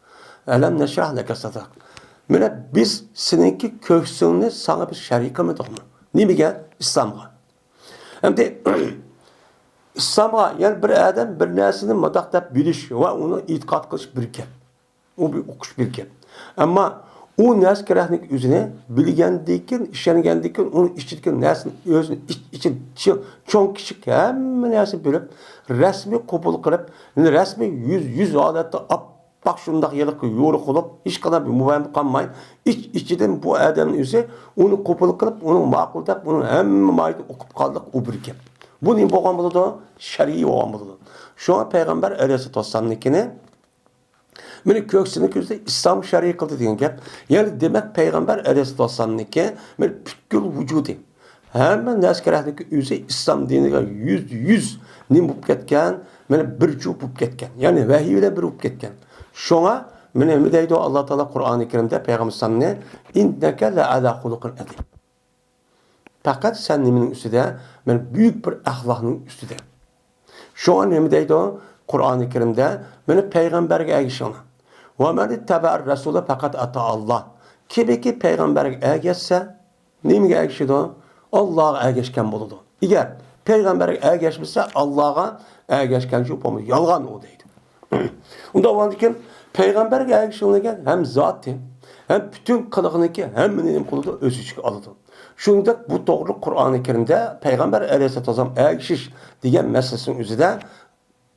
ئەلەم نەشراھ لەكە سەدرەك. مانا بىز سېنىڭكى كۆكسۈڭنى ساڭا بىز شەرھى قىلمىدۇقمۇ؟ نېمىگە؟ ئىسلامغا. ئەمدى ئىسلامغا، يەنى بىر ئادەم بىر نەرسىنى مۇنداق دەپ بىلىش ۋە ئۇنى ئېتىقاد قىلىش بىر گەپ. ئۇ بىر ئوقۇش بىر گەپ. ئەمما ئۇ نەرسە كېرەكلىك ئۆزىنى بىلگەندىن كېيىن، ئىشەنگەندىن كېيىن، ئۇنىڭ ئىچىدىكى نەرسىنى ئۆزىنى ئىچ-، ئىچى چىڭ-، چوڭ كىچىك ھەممە نەرسىنى بىلىپ، رەسمىي قوبۇل قىلىپ، رەسمىي يۈز، يۈز ھالەتتە ئاپئاق شۇنداق يېرىققا يورۇق بولۇپ، ھېچقانداق بىر مۇباھىمە قالماي، ئىچ-، ئىچىدىن بۇ ئادەمنىڭ ئۆزى ئۇنى قوبۇل قىلىپ، ئۇنى ماقۇل دەپ، ئۇنى ھەممە ماھىيىتى ئۇقۇپ قالدۇق، ئۇ بىر گەپ. بۇ نېمە بولغان بولىدۇ؟ شەرھى بولغان بولىدۇ. شۇڭا پەيغەمبەر ئەلەيھىسسالاتۇ ۋەسسالامنىڭكىنى مېنى كۆكسىنى كۆزدە ئىسلام شەرھى قىلدى دېگەن گەپ. يەنى دېمەك، پەيغەمبەر ئەلەيھىسسالاتۇ ۋەسسالامنىڭكى مېنى پۈتكۈل ۋۇجۇدى، ھەممە نەرسە كېرەكلىكى ئۆزى ئىسلام دىنىغا يۈزدە يۈز نېمە بولۇپ كەتكەن، مانا بىر جۇ بولۇپ كەتكەن. يەنى ۋەھىي بىلەن بىر بولۇپ كەتكەن. شۇڭا مانا نېمە دەيدۇ ئاللا تائالا قۇرئانى كەرىمدە پەيغەمبەر ئەلەيھىسسالامنى، «ئىننەكە لەئەلا خۇلۇقىن ئەزىم.» پەقەت سەن نېمىنىڭ ئۈستىدە؟ مانا بۈيۈك بىر ئەخلاقنىڭ ئۈستىدە. شۇڭا نېمە دەيدۇ قۇرئانى كەرىمدە؟ مانا پەيغەمبەرگە ئەگىشىڭلار. «ۋە مەن ئىتتەبەئەر رەسۇلە پەقەت ئەتائاللا.» كىمكى پەيغەمبەرگە ئەگەشسە، نېمىگە ئەگىشىدۇ؟ ئاللاغا ئەگەشكەن بولىدۇ. ئەگەر پەيغەمبەرگە ئەگەشمىسە، ئاللاغا ئەگەشكەن چوق بولمايدۇ. يالغان ئۇ دەيدۇ. ئۇنداق بولغاندىكىن پەيغەمبەرگە ئەگىشىڭلار دېگەن ھەم زاتى، ھەم پۈتۈن قىلىقىنىڭكى ھەممىنى نېمە قىلىدۇ؟ ئۆز ئىچىگە ئالىدۇ. شۇنىڭدەك بۇ توغرىلىق قۇرئانى كەرىمدە پەيغەمبەر ئەلەيھىسسالام ئەگىشىش دېگەن مەسىلىسىنىڭ ئۆزىدە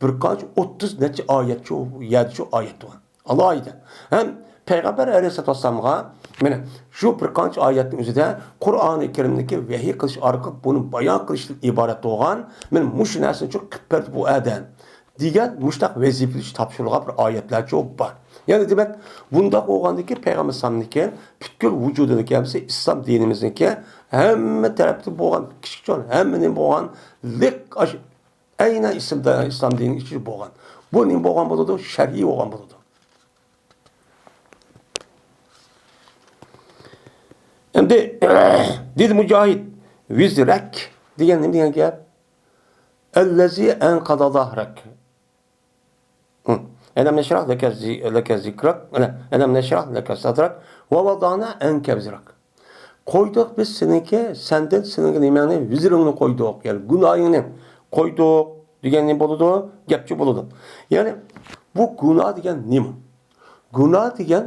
بىر قانچە ئوتتۇز نەچچە ئايەت شۇ يەردە شۇ ئايەت بار. ئالاھىدە. ھەم پەيغەمبەر ئەلەيھىسسالاتۇ ۋەسسالامغا مانا شۇ بىر قانچە ئايەتنىڭ ئۆزىدە قۇرئانى كەرىمدىكى ۋەھىي قىلىش ئارقىلىق بۇنى بايان قىلىشتىن ئىبارەت بولغان، مانا مۇشۇ نەرسىنى شۇ قىلىپ بەردى بۇ ئادەم دېگەن مۇشۇنداق ۋەزىپە تاپشۇرۇلغان بىر ئايەتلەرچۇ بار. يەنى دېمەك، بۇنداق بولغاندىكىن پەيغەمبەر ئەلەيھىسسالامنىڭكى پۈتكۈل ۋۇجۇدىنىڭكى ھەممىسى ئىسلام دىنىمىزنىڭكى ھەممە تەرەپتىن بولغان، كىچىك چوڭ ھەممىنى بولغان لىق ئاش-، ئەينەن ئىسلام، ئىسلام دىنىنىڭ ئىچىدە بولغان. بۇ نېمە بولغان بولىدۇ؟ شەرئىي بولغان بولىدۇ. ئەمدى دېدى مۇجاھىد، ۋىزرەك دېگەن نېمە دېگەن گەپ؟ ئەللەزى ئەنقەزە زەھرەك. ھە. ئەلەم نەشرەھ لەكە زى-، لەكە زىكرەك. ئەلە-، ئەلەم نەشرەھ لەكە سەدرەك. ۋە ۋەزەئنا ئەنكە ۋىزرەك. قويدۇق بىز سېنىڭكى، سەندىن سېنىڭكى نېمەڭنى، ۋىزرىڭنى قويدۇق. يەنى گۇناھىڭنى قويدۇق دېگەن نېمە بولىدۇ؟ گەپچە بولىدۇ. يەنى بۇ گۇناھ دېگەن نېمە؟ گۇناھ دېگەن،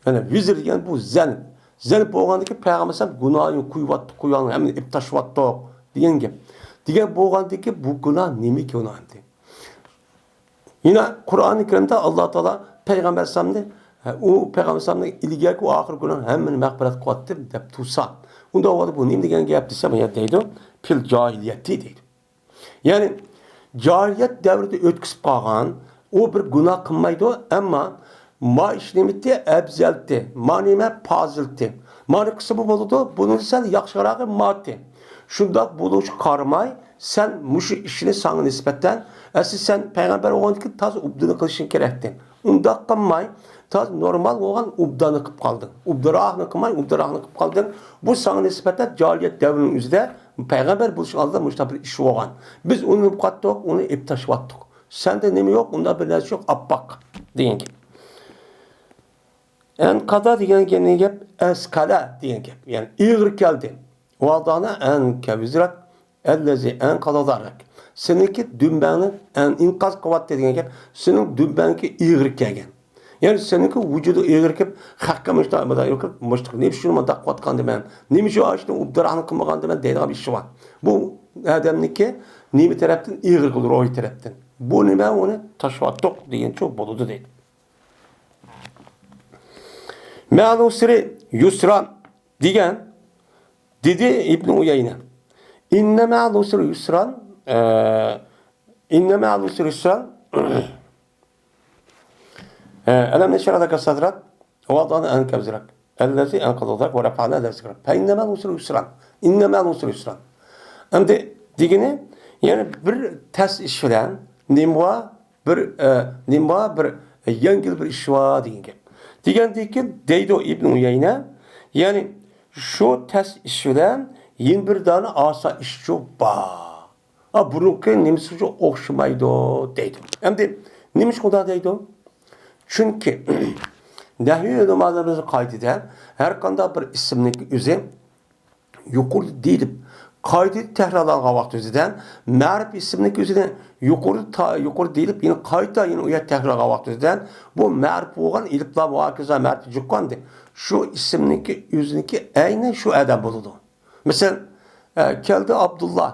يەنى ۋىزر دېگەن بۇ زەنب. زەنب بولغاندىكى پەيغەمبەر ئەلەيھىسسالام گۇناھىنى قويۇۋاتتۇق، قويۇۋالدىڭ، ھەممىنى ئېلىپ تاشلىۋاتتۇق دېگەن گەپ. دېگەن بولغاندىكى بۇ گۇناھ نېمىكى ئۇنىڭ ئەمدى؟ يەنە قۇرئانى كەرىمدە ئاللا تائالا پەيغەمبەر ئەلەيھىسسالامنى، ئۇ پەيغەمبەر ئەلەيھىسسالامنى ئىلگەركى ئۇ ئاخىرقى گۇناھ ھەممىنى مەغپىرەت قىلىۋاتتىم دەپ تۇرسا، ئۇنداق بولغاندا بۇ نېمە دېگەن گەپ دېسە، بۇ يەردە دەيدۇ، پىل جاھىلىيەتى دەيدۇ. يەنى جاھىلىيەت دەۋرىدە ئۆتكۈزۈپ قالغان، ئۇ بىر گۇناھ قىلمايدۇ، ئەمما ما ئىش نېمىتى ئەپزەلتى، ما نېمە پازىلتى، مانى قىلسا بۇ بولىدۇ، بۇنىڭ سەل ياخشىراقى ماتى. شۇنداق بولۇشقا قارىماي، سەن مۇشۇ ئىشنى ساڭا نىسبەتەن، ئەسلى سەن پەيغەمبەر بولغاندىكىن تازا ئوبداننى قىلىشىڭ كېرەكتى. ئۇنداق قىلماي، تازا نورمال بولغان ئوبداننى قىلىپ قالدىڭ. ئوبدانراقنى قىلماي، ئوبدانراقنى قىلىپ قالدىڭ. بۇ ساڭا نىسبەتەن جاھىلىيەت دەۋرىنىڭ ئۆزىدە پەيغەمبەر بولۇشنىڭ ئالدىدا مۇشۇنداق بىر ئىش بولغان. بىز ئۇنى ئۇنتۇپ قاتتۇق، ئۇنى ئېلىپ تاشلىۋاتتۇق. سەندە نېمە يوق؟ ئۇنداق بىر نەرسە يوق، ئاپئاق دېگەن گەپ. ئەنقەزە دېگەن گەپ، ئەسقەلە دېگەن گەپ. يەنى ئېغىر كەلدى. ۋەزەئنا ئەنكە ۋىزرەك ئەللەزى ئەنقەزە زەھرەك. سېنىڭكى دۈمبەڭنى ئەن-، ئىنقاز قىلىۋەتتى دېگەن گەپ، سېنىڭ دۈمبەڭكى ئېغىر كەلگەن. يەنى سېنىڭكى ۋۇجۇدۇڭ ئېغىر كېلىپ، خەققە مۇشۇنداق، مۇنداق ئېغىر كېلىپ، مۇشۇنداق، نېمە ئۈچۈن مۇنداق قىلىۋاتقاندىمەن؟ نېمە ئۈچۈن ئاشۇنى ئوبدانراقنى قىلمىغاندىمەن دەيدىغان بىر ئىش بار. بۇ ئادەمنىڭكى نېمە تەرەپتىن ئېغىر قىلدى، روھىي تەرەپتىن. بۇ نېمە، ئۇنى تاشلىۋاتتۇق دېگەنچۇ بولىدۇ دەيدۇ. مەئەل ئۇسرى يۇسران دېگەن، دېدى ئىبن ئۇيەينە. ئىننە مەئەل ئۇسرى يۇسران، ئە، ئىننە مەئەل ئۇسرى يۇسران. ئە، ئەلەم نەشرەھ لەكە سەدرەك، ۋە ۋەزەئنا ئەنكە ۋىزرەك، ئەللەزى ئەنقەزە زەھرەك، ۋە رەفەئنا لەكە زىكرەك، فەئىننە مەئەل ئۇسرى يۇسران، ئىننە مەئەل ئۇسرى يۇسران. ئەمدى دېگىنى، يەنى بىر تەس ئىش بىلەن نېمە بار؟ بىر، ئە، نېمە بار؟ بىر، ئە، يەڭگىل بىر ئىش بار دېگەن گەپ. دېگەندىن كېيىن دەيدۇ ئىبن ئۇيەينە، يەنى شۇ تەس ئىش بىلەن يەنە بىر دانە ئاسان ئىشچۇ بار. ئا، بۇرۇنقى نېمىسىغا ئوخشىمايدۇ دەيدۇ. ئەمدى نېمىشقا ئۇنداق دەيدۇ؟ چۈنكى نەھۋىي ئۆلىمالىرىمىزنىڭ قائىدىدە ھەر قانداق بىر ئىسىمنىڭ ئۆزى يۇقىرىدا دېيىلىپ، قايتا تەكرارلانغان ۋاقىت ئۆزىدە مەرىپ ئىسىمنىڭ ئۆزىنى يۇقىرىدا تا-، يۇقىرىدا دېيىلىپ، يەنە قايتا يەنە ئۇ يەر تەكرارلانغان ۋاقىت ئۆزىدە بۇ مەرىپ بولغان ئېلىپلام ۋە ھاكازا مەرىپتە جۇققاندى. شۇ ئىسىمنىڭكى ئۆزىنىڭكى ئەينەن شۇ ئادەم بولىدۇ. مەسىلەن، ئە، كەلدى ئابدۇللا.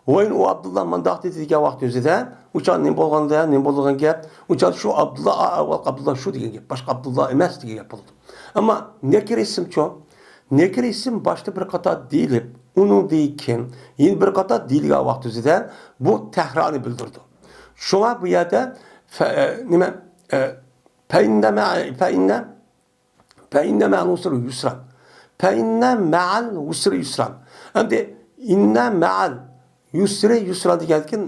ۋايىن ئۇ ئابدۇللا مۇنداق دېدى دېگەن ۋاقىت ئۆزىدە، ئۇ چاغ نېمە بولغاندا، نېمە بولغان گەپ؟ ئۇ چاغ شۇ ئابدۇللا، ئا، ئاۋۋالقى ئابدۇللا شۇ دېگەن گەپ، باشقا ئابدۇللا ئەمەس دېگەن گەپ بولىدۇ. ئەمما نەكىرە ئىسىمچۇ؟ نەكىرە ئىسىم باشتا بىر قاتار دېيىلىپ، ئۇنىڭدىن كېيىن يەنە بىر قاتار دېيىلگەن ۋاقىت ئۆزىدە بۇ تەكرارنى بىلدۈرىدۇ. شۇڭا بۇ يەردە فە-، ئە، نېمە، ئە، فەئىننە مە-، فەئىننە فەئىننە مەئەل ئۇسرى يۇسران. فەئىننە مەئەل ئۇسرى يۇسران. ئەمدى ئىننە مەئەل يۇسرى، يۇسرا دېگەندىكىن،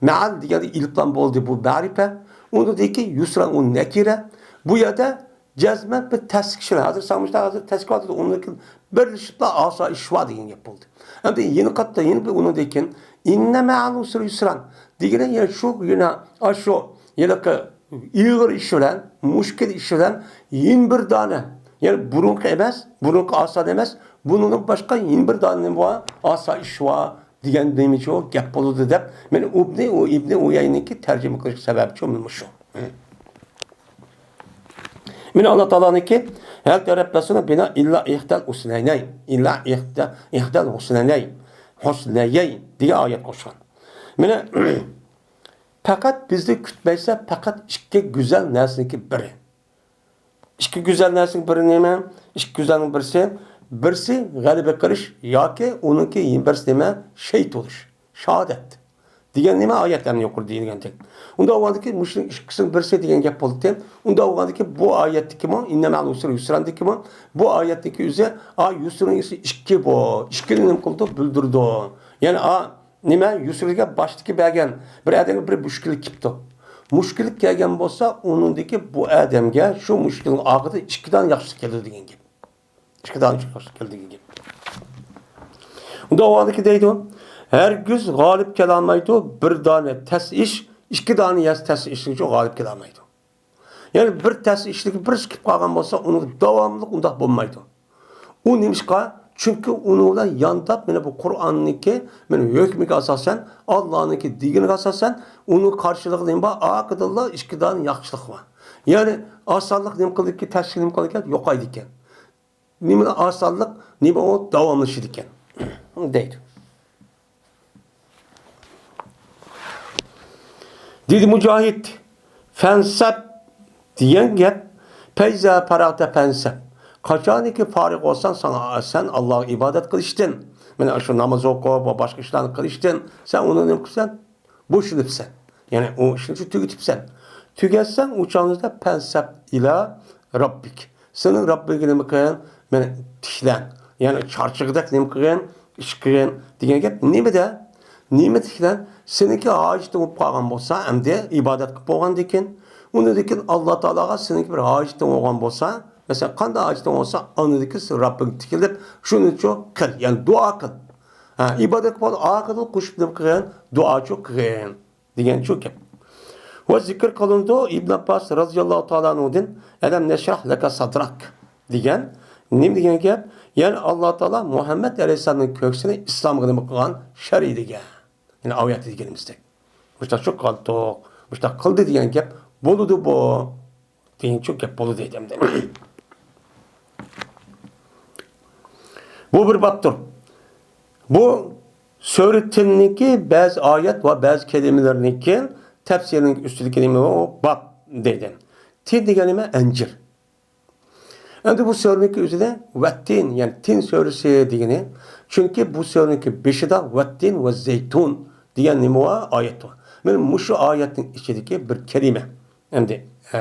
مەئەل دېگەندە ئېلىپلام بولدى، بۇ مەرىپە. ئۇنىڭدىن كېيىن يۇسرا، ئۇ نەكىرە. بۇ يەردە جەزمەن بىر تەسلىك ئىشلار. ھازىر ساڭا مۇشۇنداق ھازىر تەسلىك بار دېدى، ئۇنىڭدىن كېيىن بىرلىشىپلا ئاسايىش شۇۋا دېگەن گەپ بولدى. ئەمدى يەنە قاتتا، يەنە بىر ئۇنىڭدىن كېيىن، ئىننە مەئەل ئۇسرى يۇسران دېگىنى يەنە شۇ، يەنە ئاشۇ ھېلىقى ئېغىر ئىش بىلەن، مۈشكۈل ئىش بىلەن يەنە بىر دانە، يەنى بۇرۇنقى ئەمەس، بۇرۇنقى ئاسان ئەمەس، بۇنىڭدىن باشقا يەنە بىر دانە نېمە بار؟ ئاسايىش بار دېگەن نېمىچۇ گەپ بولىدۇ دەپ، مەن ئىبنى، ئۇ ئىبنى ئۇيەينىكى تەرجىمە قىلىش سەۋەبىچۇ مۇشۇ. مانا ئاللا تائالانىڭكى، ھەل تەرەببەسۇنە بىنا ئىللا ئىھدەل ھۇسنەينەي، ئىللا ئىھدە-، ئىھدەل ھۇسنەينەي، ھۇسنەيەي دېگەن ئايەت قوشقان. مانا، پەقەت بىزنى كۈتمەيسەن، پەقەت ئىككى گۈزەل نەرسىنىڭكى بىرى. ئىككى گۈزەل نەرسىنىڭ بىرى نېمە؟ ئىككى گۈزەلنىڭ بىرسى، بىرسى غەلىبە قىلىش ياكى ئۇنىڭكى يەنە بىرسى نېمە؟ شېھىت بولۇش، شاھادەت. دېگەن نېمە؟ ئايەتلەرنى يۇقىرىدا دېگەندەك. ئۇنداق بولغاندىكىن مۇشۇنىڭ ئىككىسىنىڭ بىرسى دېگەن گەپ بولدى. ئۇنداق بولغاندىكىن بۇ ئايەتتىكىمۇ، ئىننە مەئەل ئۇسرى يۇسران دىكىمۇ، بۇ ئايەتتىكى ئۆزى، ئا، يۇسرىنىڭ ئىككى بۇ. ئىككىنى نېمە قىلىدۇ؟ بىلدۈرىدۇ. يەنى، ئا، نېمە، يۇسرىگە باشتىكى بەرگەن بىر ئادەمگە بىر مۈشكۈللۈك كېلىپتۇ. مۈشكۈللۈك كەلگەن بولسا، ئۇنىڭدىكى بۇ ئادەمگە شۇ مۈشكۈلنىڭ ئاخىرىدا ئىككى دانە ياخشىلىق كېلىدۇ دېگەن گەپ. ئىككى دانە ياخشىلىق كېلىدۇ دېگەن گەپ. ئۇنداق بولغاندىكىن دەيدۇ، ھەرگىز غالىب كېلەلمەيدۇ، بىر دانە تەس ئىش، ئىككى دانە ياس تەس ئىشنىڭ غالىب كېلەلمەيدۇ. يەنى بىر تەس ئىشلىكى بىرسى كېلىپ قالغان بولسا، ئۇنىڭ داۋاملىق ئۇنداق بولمايدۇ. ئۇ نېمىشقا؟ چۈنكى ئۇنىڭ بىلەن يانداپ، مانا بۇ قۇرئاننىڭكى، مانا ھۆكمىگە ئاساسەن، ئاللانىڭكى دېگىنىگە ئاساسەن، ئۇنىڭ قارشىلىقى نېمە بار؟ ئارقىدىنلا ئىككى دانە ياخشىلىق بار. يەنى ئاسانلىق نېمە قىلىدىكەن؟ تەسلىك نېمە قىلىدىكەن؟ يوقايدىكەن. نېمە ئاسانلىق، نېمە ئۇ داۋاملىشىدىكەن، دەيدۇ. دېدى مۇجاھىد، فەنسەب دېگەن گەپ، پەيزا پەرەغتە فەنسەب. قاچانكى پارىغ بولساڭ، ساڭا، سەن ئاللاغا ئىبادەت قىلىشتىن، مانا شۇ ناماز ئوقۇپ ۋە باشقا ئىشلارنى قىلىشتىن، سەن ئۇنى نېمە قىلىسەن؟ بوشىلىپسەن. يەنى ئۇ ئىشنى شۇ تۈگىتىپسەن. تۈگەتسەڭ، ئۇ چاغدا فەنسەب ئىلا رەببىك. سېنىڭ رەببىڭگە نېمە قىلغىن؟ مېنى تىكلەن. يەنى چارچىغۇدەك نېمە قىلغىن؟ ئىش قىلغىن دېگەن گەپ نېمىدە؟ نېمە تىكلەن؟ سېنىڭكى ھاجىتىڭ بولۇپ قالغان بولسا، ئەمدى ئىبادەت قىلىپ بولغاندىن كېيىن، ئۇنىڭدىن كېيىن ئاللا تائالاغا سېنىڭكى بىر ھاجىتىڭ بولغان بولسا، مەسىلەن، قانداق ھاجىتىڭ بولسا، ئاندىكى رەببىڭگە تىكىلىپ، شۇنىچۇ قىل، يەنى دۇئا قىل. ھە، ئىبادەت قىلىپ ئاخىرىدا قوشۇپ نېمە قىلغىن؟ دۇئاچۇ قىلغىن. دېگەنچۇ گەپ. ۋە زىكىر قىلىنىدۇ، ئىبن ئابباس رازىياللاھۇ تائالا ئەنھۇدىن، «ئەلەم نەشرەھ لەكە سەدرەك» دېگەن. نېمە دېگەن گەپ؟ يەنى ئاللا تائالا مۇھەممەد ئەلەيھىسسالامنىڭ كۆكسىنى ئىسلامغا نېمە قىلغان؟ شەرھ ئېيلىگەن. يەنى ئايەتتە دېگىنىمىزدەك. مۇشۇنداق شۇ قىلدۇق، مۇشۇنداق قىلدى دېگەن گەپ بولىدۇ بۇ. دېگەنچۇ گەپ بولىدۇ ئەمدى. بۇ بىر بابتۇر. بۇ سۈرە تىننىڭكى بەزى ئايەت ۋە بەزى كەلىمىلىرىنىڭكى تەپسىرىنىڭ ئۈستىدىكى نېمە ئۇ؟ باب دەيدۇ. تىن دېگەن نېمە؟ ئەنجىر. ئەمدى بۇ سۈرىنىڭكى ئۆزىدە ۋەتتىن، يەنى تىن سۈرىسى دېگىنى، چۈنكى بۇ سۈرىنىڭكى بېشىدا ۋەتتىن ۋە زەيتۇن دېگەن نېمە بار؟ ئايەت بار. مانا مۇشۇ ئايەتنىڭ ئىچىدىكى بىر كەلىمە. ئەمدى، ئە،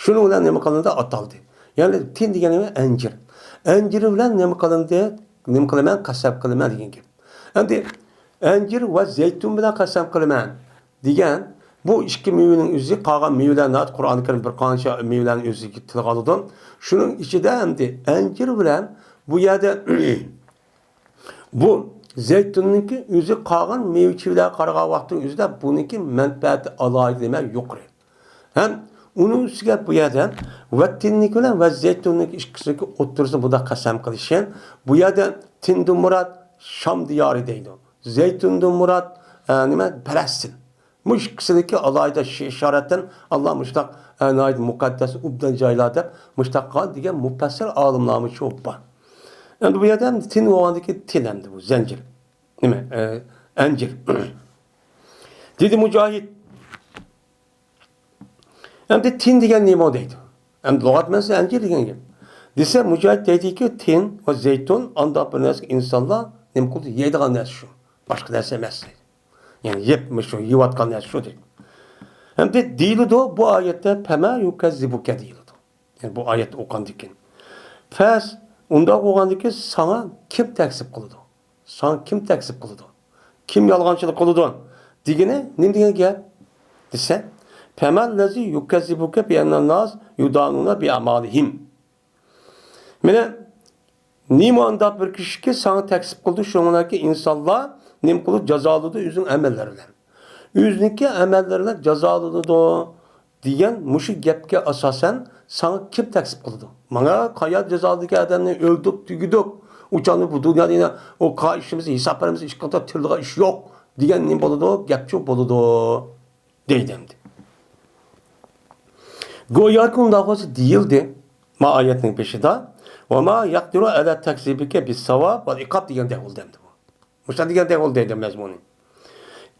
شۇنىڭ بىلەن نېمە قىلىندى؟ ئاتالدى. يەنى تىن دېگەن نېمە؟ ئەنجىر. ئەنجىر بىلەن نېمە قىلىندى؟ نېمە قىلىمەن؟ قەسەم قىلىمەن دېگەن گەپ. ئەمدى ئەنجىر ۋە زەيتۇن بىلەن قەسەم قىلىمەن دېگەن بۇ ئىككى مېۋىنىڭ ئۆزى، قالغان مېۋىلەر ناھايىتى قۇرئانى كەرىم بىر قانچە مېۋىلەرنى ئۆزىگە تىلغا ئالىدۇ. شۇنىڭ ئىچىدە ئەمدى ئەنجىر بىلەن بۇ يەردە بۇ زەيتۇننىڭكى ئۆزى قالغان مېۋە چېۋىلەرگە قارىغان ۋاقىتنىڭ ئۆزىدە بۇنىڭكى مەنپەئەتى ئالاھىدە نېمە يۇقىرى. ھەم ئۇنىڭ ئۈستىگە بۇ يەردە ۋەتتىننىڭكى بىلەن ۋە زەيتۇننىڭكى ئىككىسىنىڭكى ئوتتۇرىسىدا بۇنداق قەسەم قىلىشى، بۇ يەردە تىندىن مۇراد شام دىيارى دەيدۇ. زەيتۇندىن مۇراد، ئە، نېمە، پەلەستىن. مۇشۇ ئىككىسىدىكى ئالاھىدە شى-، ئىشارەتتىن ئاللا مۇشۇنداق، ئە، ناھايىتى مۇقەددەس، ئوبدان جايلار دەپ مۇشۇنداق قىلغان دېگەن مۇپەسسىر ئالىملارمۇ چوپ بار. ئەمدى بۇ يەردە ھەم تىن بولغاندىكى تىن ئەمدى بۇ زەنجىر. نېمە، ئە، ئەنجىر. دېدى مۇجاھىد. ئەمدى تىن دېگەن نېمە دەيدۇ؟ ئەمدى لۇغەت مەنىسى ئەنجىر دېگەن گەپ. دېسە، مۇجاھىد دەيدىكى، تىن ۋە زەيتۇن ئانداق بىر نەرسە ئىنسانلار نېمە قىلىدۇ؟ يەيدىغان نەرسە شۇ. باشقا نەرسە ئەمەس دەيدۇ. يەنى يەپ، مۇشۇ يەۋاتقان نەرسە شۇ دەيدۇ. ئەمدى دېيىلىدۇ، بۇ ئايەتتە پەما يۇكەززىبۇكە دېيىلىدۇ. يەنى بۇ ئايەتنى ئوقۇغاندىن كېيىن. پەس، ئۇنداق بولغاندىن كېيىن ساڭا كىم تەكزىپ قىلىدۇ؟ ساڭا كىم تەكزىپ قىلىدۇ؟ كىم يالغانچىلىق قىلىدۇ دېگىنى نېمە دېگەن گەپ دېسە، فَمَا الَّذِي يُكَذِّبُكَ بِأَنَّ النَّاسَ يُدَانُونَ بِأَعْمَالِهِمْ. مانا نېمە ئانداق بىر كىشىكى ساڭا تەكزىپ قىلىدۇ، شۇڭلاكى ئىنسانلار نېمە قىلىدۇ، جازالىدۇ ئۆزىنىڭ ئەمەللىرى بىلەن. ئۆزىنىڭكى ئەمەللىرى بىلەن جازالىنىدۇ دېگەن مۇشۇ گەپكە ئاساسەن ساڭا كىم تەكزىپ قىلىدۇ؟ ماڭا قايا جازالىدىكى ئادەمنى ئۆلدۈرۈپ تۈگىدۇق. ئۇ چاغدا بۇ دۇنيادا يەنە ئۇ قا ئىشىمىز، ھېساب بەرمىز، ئىشقىلدا تىرىلغان ئىش يوق دېگەن نېمە بولىدۇ؟ گەپچۇ بولىدۇ دەيدۇ ئەمدى. گوياكى ئۇنداق بولسا دېيىلدى، ما ئايەتنىڭ بېشىدا، «وَمَا يَقْدِرُ عَلَى تَكْذِيبِكَ بِالثَّوَابِ وَالْعِقَابِ» دېگەندەك بولدى ئەمدى بۇ. مۇشۇنداق دېگەندەك بولدى دەيدۇ مەزمۇنى.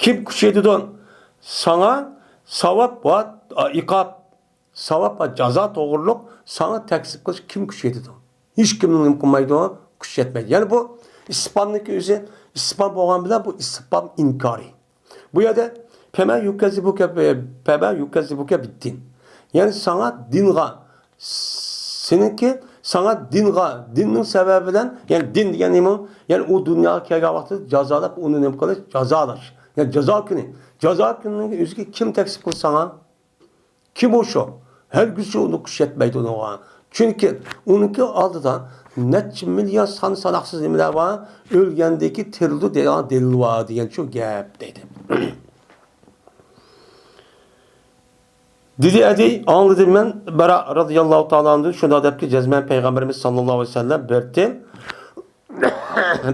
كىم كۈچىيىدۇ ساڭا ساۋاب ۋە ئىقاب، ساۋاب ۋە جازا توغرۇلۇق ساڭا تەكزىپ قىلىش كىم كۈچىيىدۇ؟ ھېچكىمنىڭ نېمە قىلمايدۇ، كۈچ يەتمەيدۇ. يەنى بۇ ئىستىپھامنىڭكى ئۆزى ئىستىپھام بولغان بىلەن بۇ ئىستىپھام ئىنكارى. بۇ يەردە «فَمَا يُكَذِّبُكَ، فَمَا يُكَذِّبُكَ بِالدِّينِ». يەنى ساڭا دىنغا، سېنىڭكى ساڭا دىنغا، دىننىڭ سەۋەبى بىلەن، يەنى دىن دېگەن نېمە؟ يەنى ئۇ دۇنياغا كەلگەن ۋاقتىدا جازالاپ، ئۇنى نېمە قىلىش؟ جازالاش. يەنى جازا كۈنى. جازا كۈنىنىڭ ئۆزىگە كىم تەكزىپ قىلدى ساڭا؟ كىم ئۇ شۇ؟ ھەرگىزچە ئۇنىڭ كۈچى يەتمەيدۇ ئۇنىڭغا. چۈنكى ئۇنىڭكى ئالدىدا نەچچە مىليار سان ساناقسىز نېمىلەر بار، ئۆلگەندىكى تىرىلىدۇ دەيدىغان دەلىل بار دېگەن شۇ گەپ دەيدۇ. دېدى ئەدى، ئاڭلىدىم مەن بەرا رەزىياللاھۇ تائالا ئەنھۇدىن شۇنداق دەپتۇ، جەزمەن پەيغەمبىرىمىز ساللاللاھۇ ئەلەيھى ۋەسەللەم بىر تىل،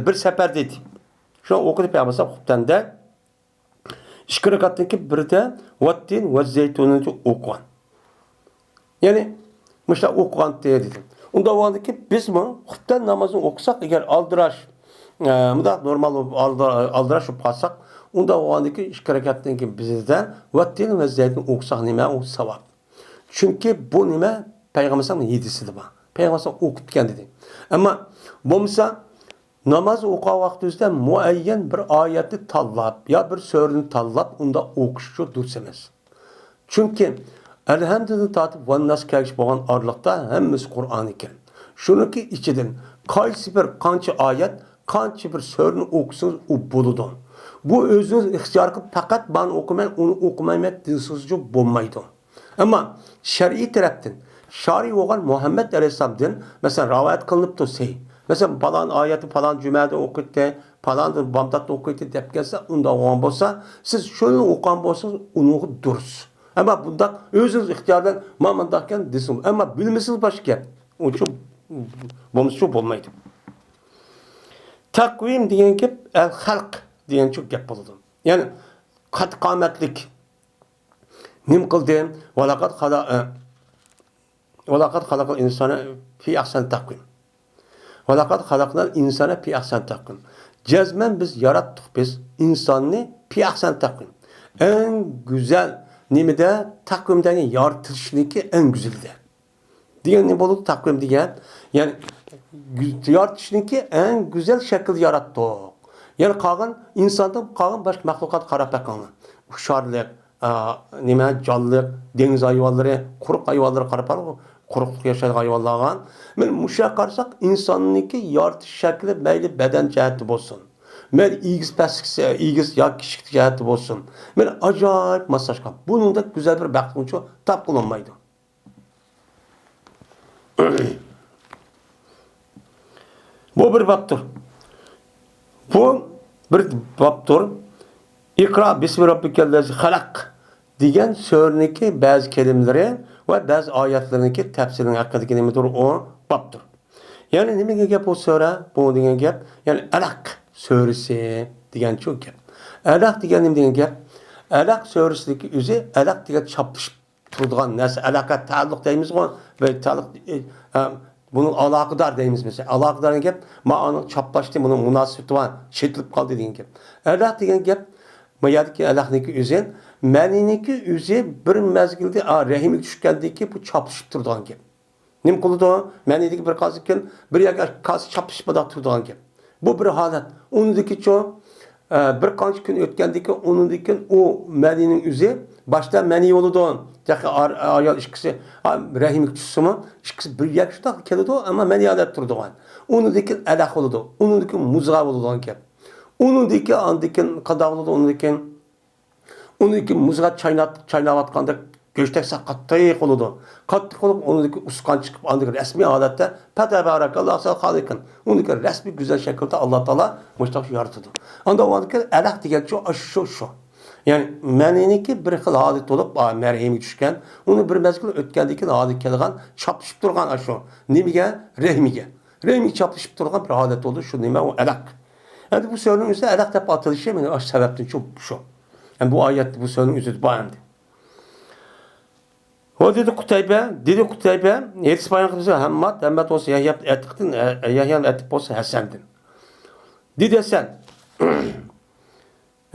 بىر سەپەر دېدى. شۇ ئوقۇدى پەيغەمبەر خۇپتەندە. ئىككى رەكەتتىن كېيىن بىردە ۋەتتىن ۋە زەيتۇننى ئوقۇغان. يەنى مۇشۇنداق ئوقۇغانتى دېدى. ئۇنداق بولغاندىكىن بىزمۇ خۇپتەن نامازىنى ئوقۇساق، ئەگەر ئالدىراش، ئە، مۇنداق نورمال بولۇپ ئالدى-، ئالدىراش بولۇپ قالساق، ئۇنداق بولغاندىكىن ئىككى رەكەتتىن كېيىن بىزدە ۋەتتىن ۋە زەيتۇن ئوقۇساق نېمە ئۇ ساۋاب. چۈنكى بۇ نېمە پەيغەمبەر ھەدىسىدە بار. پەيغەمبەر ئوقۇپ كەتكەن دېدى. ئەمما بولمىسا ناماز ئوقۇغان ۋاقتىمىزدا مۇئەييەن بىر ئايەتنى تاللاپ يا بىر سۈرىنى تاللاپ ئۇنداق ئوقۇشچۇ دۇرۇس ئەمەس. چۈنكى ئەلھەمدىدىن تارتىپ ۋەنناس كەلگۈچە بولغان ئارىلىقتا ھەممىسى قۇرئان ئىكەن. شۇنىڭكى ئىچىدىن قايسى بىر قانچە ئايەت، قانچە بىر سۈرىنى ئوقۇسىڭىز ئۇ بولىدۇ. بۇ ئۆزىڭىز ئىختىيار قىلىپ پەقەت مانا ئوقۇيمەن، ئۇنى ئوقۇمايمەن دېسىڭىزچۇ بولمايدۇ. ئەمما شەرئىي تەرەپتىن شارىي بولغان مۇھەممەد ئەلەيھىسسالامدىن، مەسىلەن، رىۋايەت قىلىنىپتۇ سەھىھ. مەسىلەن، پالان ئايەتنى پالان جۈمەدە ئوقۇيتتى، پالان بامداتتا ئوقۇيتتى دەپ كەلسە، ئۇنداق بولغان بولسا، سىز شۇنى ئوقۇغان بولسىڭىز، ئۇنىڭغا دۇرۇس. ئەمما بۇنداق ئۆزىڭىز ئىختىيار بىلەن مانا مۇنداق ئىكەن دېسىڭىز، ئەمما بىلمىسىڭىز باشقا گەپ. ئۇنچە بولمىسىچۇ بولمايدۇ. تەقۋىم دېگەن گەپ ئەل خەلق دېگەنچۇ گەپ بولىدۇ. يەنى قەد قامەتلىك. نېمە قىلدى؟ ۋەلەقەد خەلە-، ئە، ۋەلەقەد خەلەقەل ئىنسانە فى ئەھسەن تەقۋىم. ۋەلەقەد خەلەقنەل ئىنسانە فى ئەھسەن تەقۋىم. جەزمەن بىز ياراتتۇق بىز ئىنساننى فى ئەھسەن تەقۋىم. ئەڭ گۈزەل نېمىدە؟ تەقۋىمدە، يەنى يارىتىلىشنىڭكى ئەڭ گۈزىلىدە. دېگەن نېمە بولىدۇ؟ تەقۋىم دېگەن، يەنى گۈ-، يارىتىشنىڭكى ئەڭ گۈزەل شەكىلدە ياراتتۇق. يەنى قالغان ئىنساندىن قالغان باشقا مەخلۇقاتقا قاراپ بېقىڭلار. ئۇچارلىق، ئا، نېمە، جانلىق، دېڭىز ھايۋانلىرى، قۇرۇق ھايۋانلىرى قاراپ باقىڭ، قۇرۇقلۇقتا ياشايدىغان ھايۋانلارغا. مانا مۇشۇ يەرگە قارىساق، ئىنساننىڭكى يارىتىش شەكلى مەيلى بەدەن جەھەتتە بولسۇن، مەيلى ئېگىز پەسلىك، ئېگىز يا كىچىك جەھەتتە بولسۇن، مانا ئاجايىپ ماسلاشقان. بۇنىڭدەك گۈزەل بىر مەخلۇقنىچۇ تاپقىلى بولمايدۇ. بۇ بىر بابتۇر. بۇ بىر بابتۇر. ئىقرا بىسمى رەببىكەللەزى خەلەق دېگەن سۈرىنىڭكى بەزى كەلىمىلىرى ۋە بەزى ئايەتلىرىنىڭكى تەپسىرىنىڭ ھەققىدىكى نېمىدۇر، ئۇ بابتۇر. يەنى نېمە دېگەن گەپ بۇ سۈرە؟ بۇ دېگەن گەپ، يەنى ئەلەق سۈرىسى دېگەنچۇ گەپ. ئەلەق دېگەن نېمە دېگەن گەپ؟ ئەلەق سۈرىسىدىكى ئۆزى ئەلەق دېگەن چاپلىشىپ تۇرىدىغان نەرسە، ئەلاقە، تەئەللۇق دەيمىزغۇ، بىر تەئەللۇق، ئە، ئە، بۇنىڭ ئالاقىدار دەيمىز مەسىلەن. ئالاقىدار دېگەن گەپ، مانا ئۇنىڭ چاپلاشتى، بۇنىڭ مۇناسىۋىتى بار، چېتىلىپ قالدى دېگەن گەپ. ئەلاق دېگەن گەپ، بۇ يەردىكى ئەلاقنىڭكى ئۆزى، مەنىنىڭكى ئۆزى بىر مەزگىلدە، ئا، رەھىمگە چۈشكەندىن كېيىن بۇ چاپلىشىپ تۇرىدىغان گەپ. نېمە قىلىدۇ؟ مەنىدىكى بىر قازدىن كېيىن بىر يەرگە كاسا چاپلىشىپ مۇنداق تۇرىدىغان گەپ. بۇ بىر ھالەت. ئۇنىڭدىن كېيىنچۇ، ئە، بىر قانچە كۈن ئۆتكەندىن كېيىن، ئۇنىڭدىن كېيىن ئۇ مەنىنىڭ ئۆزى باشتا مەنى بولىدۇ. تېخى ئار-، ئايال ئىككىسى، ئا، رەھىمگە چۈشسىمۇ، ئىككىسى بىر يەرگە شۇنداق كېلىدۇ، ئەمما مەنى ھالەتتە تۇرىدىغان. ئۇنىڭدىن كېيىن ئەلەق بولىدۇ. ئۇنىڭدىن كېيىن مۇزغا بولىدىغان گەپ. ئۇنىڭدىن كېيىن، ئاندىن كېيىن قانداق بولىدۇ؟ ئۇنىڭدىن كېيىن ئۇنىڭدىن كېيىن مۇزغا چاينات-، چايناۋاتقاندەك گۆشتەك قاتتىق قولىدۇ. قاتتىق قولۇپ، ئۇنىڭدىن كېيىن ئۇسقان چىقىپ، ئاندىن كېيىن رەسمىي ھالەتتە پەتەبارەكەللاھۇ ئەھسەنۇل خالىقىن. ئۇنىڭدىن كېيىن رەسمىي گۈزەل شەكىلدە ئاللا تائالا مۇشۇنداق يارىتىدۇ. ئاندىن ئۇنىڭدىن كېيىن ئەلەق دېگەن شۇ، شۇ، شۇ. يەنى مەنىنىڭكى بىر خىل ھالىتى بولۇپ، ئا، مەرھىمگە چۈشكەن، ئۇنى بىر مەزگىل ئۆتكەندىن كېيىن ھالىتى كەلگەن، چاپلىشىپ تۇرغان ئاشۇ نېمىگە؟ رەھمىگە. رەھمىگە چاپلىشىپ تۇرغان بىر ھالەت بولدى، شۇ نېمە؟ ئۇ ئەلەق. ئەمدى بۇ سۆزنىڭ ئۆزى ئەلەق دەپ ئاتىلىشى مانا ئاشۇ سەۋەبتىن شۇ، شۇ. ئەمدى بۇ ئايەت، بۇ سۆزنىڭ ئۆزىدە بار ئەمدى. ۋە دېدى قۇتەيبە، دېدى قۇتەيبە، ھەدىس بايان قىلىپ، ھەممات، ھەممات بولسا يەھيا ئەتىقتىن، يەھيا ئەتىق بولسا ھەسەندىن. دېدى ھەسەن.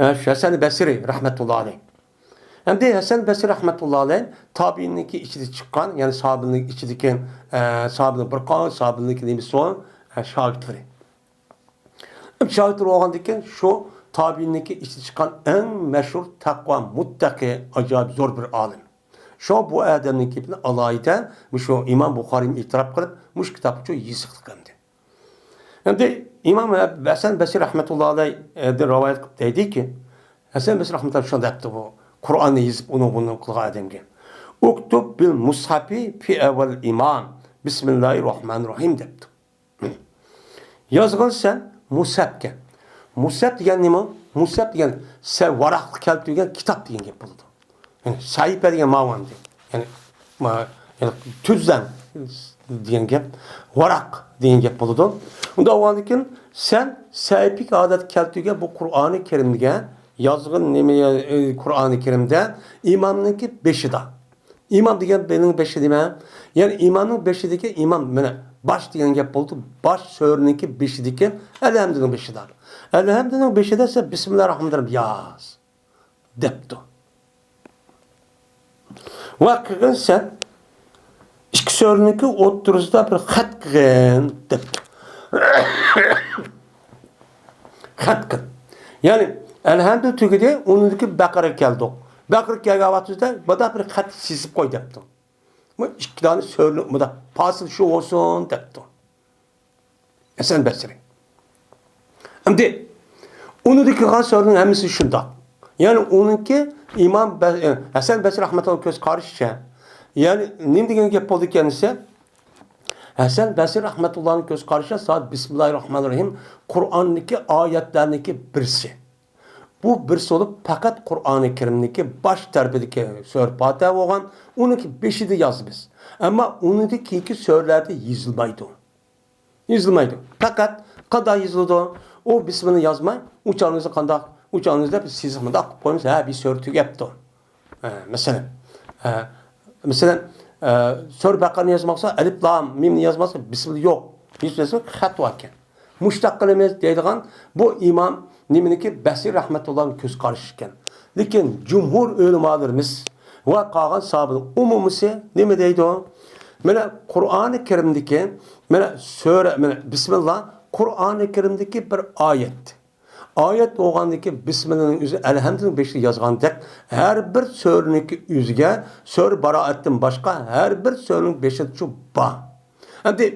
ھە، شۇ ھەسەن بەسرى رەھمەتۇللا ئەلەيھ. ئەمدى ھەسەن بەسرى رەھمەتۇللا ئەلەيھ تابىئىننىڭكى ئىچىدە چىققان، يەنى ساھابىنىڭ ئىچىدىكى، ئە، ساھابىنىڭ بىر قانچە ساھابىنىڭكى نېمىسى بار؟ ئە، شاگىرتلىرى. شاگىرتلىرى بولغاندىن كېيىن شۇ تابىئىننىڭكى ئىچىدە چىققان ئەڭ مەشھۇر تەقۋا مۇتتەقى، ئاجايىپ زور بىر ئالىم. شۇ بۇ ئادەمنىڭ گېپىنى ئالاھىدە مۇشۇ ئىمام بۇخارىيمۇ ئېتىراپ قىلىپ، مۇشۇ كىتابقا شۇ يېزىقلىق ئەمدى. ئەمدى ئىمام ھەسەن بەسرى رەھمەتۇللا ئەلەيھدىن رىۋايەت قىلىپ دەيدىكى، ھەسەن بەسرى رەھمەتۇللا شۇنداق دەپتۇ، بۇ قۇرئاننى يېزىپ، ئۇنى بۇنى قىلغان ئادەمگە، ئۇكتۇب بىل مۇسھەپى پى ئەۋۋەل ئىمام، بىسمىللاھىر راھمانىر راھىم دەپتۇ. يازغىن سەن مۇسھەپكە. مۇسھەپ دېگەن نېمە؟ مۇسھەپ دېگەن سە-، ۋاراققا كەلتۈرگەن كىتاب دېگەن گەپ بولىدۇ. يەنى سەھىپە دېگەن ماۋۇ ئەمدى. يەنى، ما-، يەنى تۈزلەڭ دېگەن گەپ، ۋاراق دېگەن گەپ بولىدۇ. ئۇنداق بولغاندىن كېيىن سەن سەھىپىگە ئادەت كەلتۈرگەن بۇ قۇرئانى كەرىمگە يازغىن نېمە، ئى، قۇرئانى كەرىمدە ئىمامنىڭكى بېشىدا. ئىمام دېگەن بېلىنىڭ بېشى دېمە. يەنى ئىمامنىڭ بېشىدىكى ئىمام، مانا باش دېگەن گەپ بولدى. باش سۈرىنىڭكى بېشىدىكى ئەلھەمدۇنىڭ بېشىدا. ئەلھەمدۇنىڭ بېشىدا سەن بىسمىللاھىر راھمانىر راھىم ياز. دەپتۇ. ۋە قىلغىن سەن ئىككى سۈرىنىڭكى ئوتتۇرىسىدا بىر خەت قىلغىن دەپتۇ. خەت قىل. يەنى ئەلھەمدۇ تۈگىدى، ئۇنىڭدىكى بەقەرە كەلدۇق. بەقەرە كەلگەن ۋاقتىدا مۇنداق بىر خەت سىزىپ قوي دەپتۇ. بۇ ئىككى دانە سۈرىنى مۇنداق پاسىل شۇ بولسۇن دەپتۇ. ھەسەن بەسرى. ئەمدى ئۇنىڭدىن كېلىدىغان سۈرىنىڭ ھەممىسى شۇنداق. يەنى ئۇنىڭكى ئىمام بە-، ھەسەن بەسرى رەھمەتۇللاھنىڭ كۆز قارىشىچە. يەنى نېمە دېگەن گەپ بولدى ئىكەن دېسە، ھەسەن بەسرى رەھمەتۇللاھنىڭ كۆز قارىشىچە زادى بىسمىللاھىر راھمانىر راھىم قۇرئاندىكى ئايەتلەرنىڭكى بىرسى. بۇ بىرسى بولۇپ پەقەت قۇرئانى كەرىمدىكى باش تەرىپىدىكى سۈرە پاتىھە بولغان، ئۇنىڭكى بېشىدا يازىمىز. ئەمما ئۇنىڭدىن كېيىنكى سۈرىلەردە يېزىلمايدۇ. يېزىلمايدۇ. پەقەت قانداق يېزىلىدۇ؟ ئۇ بىسمىللا يازماي، ئۇ چاغنىڭىزدا قانداق، ئۇ چاغنىڭىزدا بىز سىزىق مۇنداق قىلىپ قويىمىز، ھە، بىر سۈرە تۈگەپتۇ. ھە، مەسىلەن، ھە، مەسىلەن، ھە، سۈرە بەقەرىنى يازماقسا، ئەلىپ لام مىمنى يازماقسا، بىسمىللا يوق. يېزىپ بەرسە خەت باركەن. مۇشتاق قىلىمىز دەيدىغان بۇ ئىمام نېمىنىكى؟ بەسرى رەھمەتۇللاھنىڭ كۆز قارىشى ئىكەن. لېكىن جۇمھۇر ئۆلىمالىرىمىز ۋە قالغان ساھابىنىڭ ئومۇمىسى نېمە دەيدۇ؟ مانا قۇرئانى كەرىمدىكى، مانا سۈرە، مانا بىسمىللا قۇرئانى كەرىمدىكى بىر ئايەت. ئايەت بولغاندىكى بىسمىللانىڭ ئۆزى ئەلھەمدۇنىڭ بېشىدا يازغاندەك، ھەر بىر سۈرىنىڭكى ئۆزىگە، سۈرە بارائەتتىن باشقا ھەر بىر سۈرىنىڭ بېشىدا شۇ بار. ئەمدى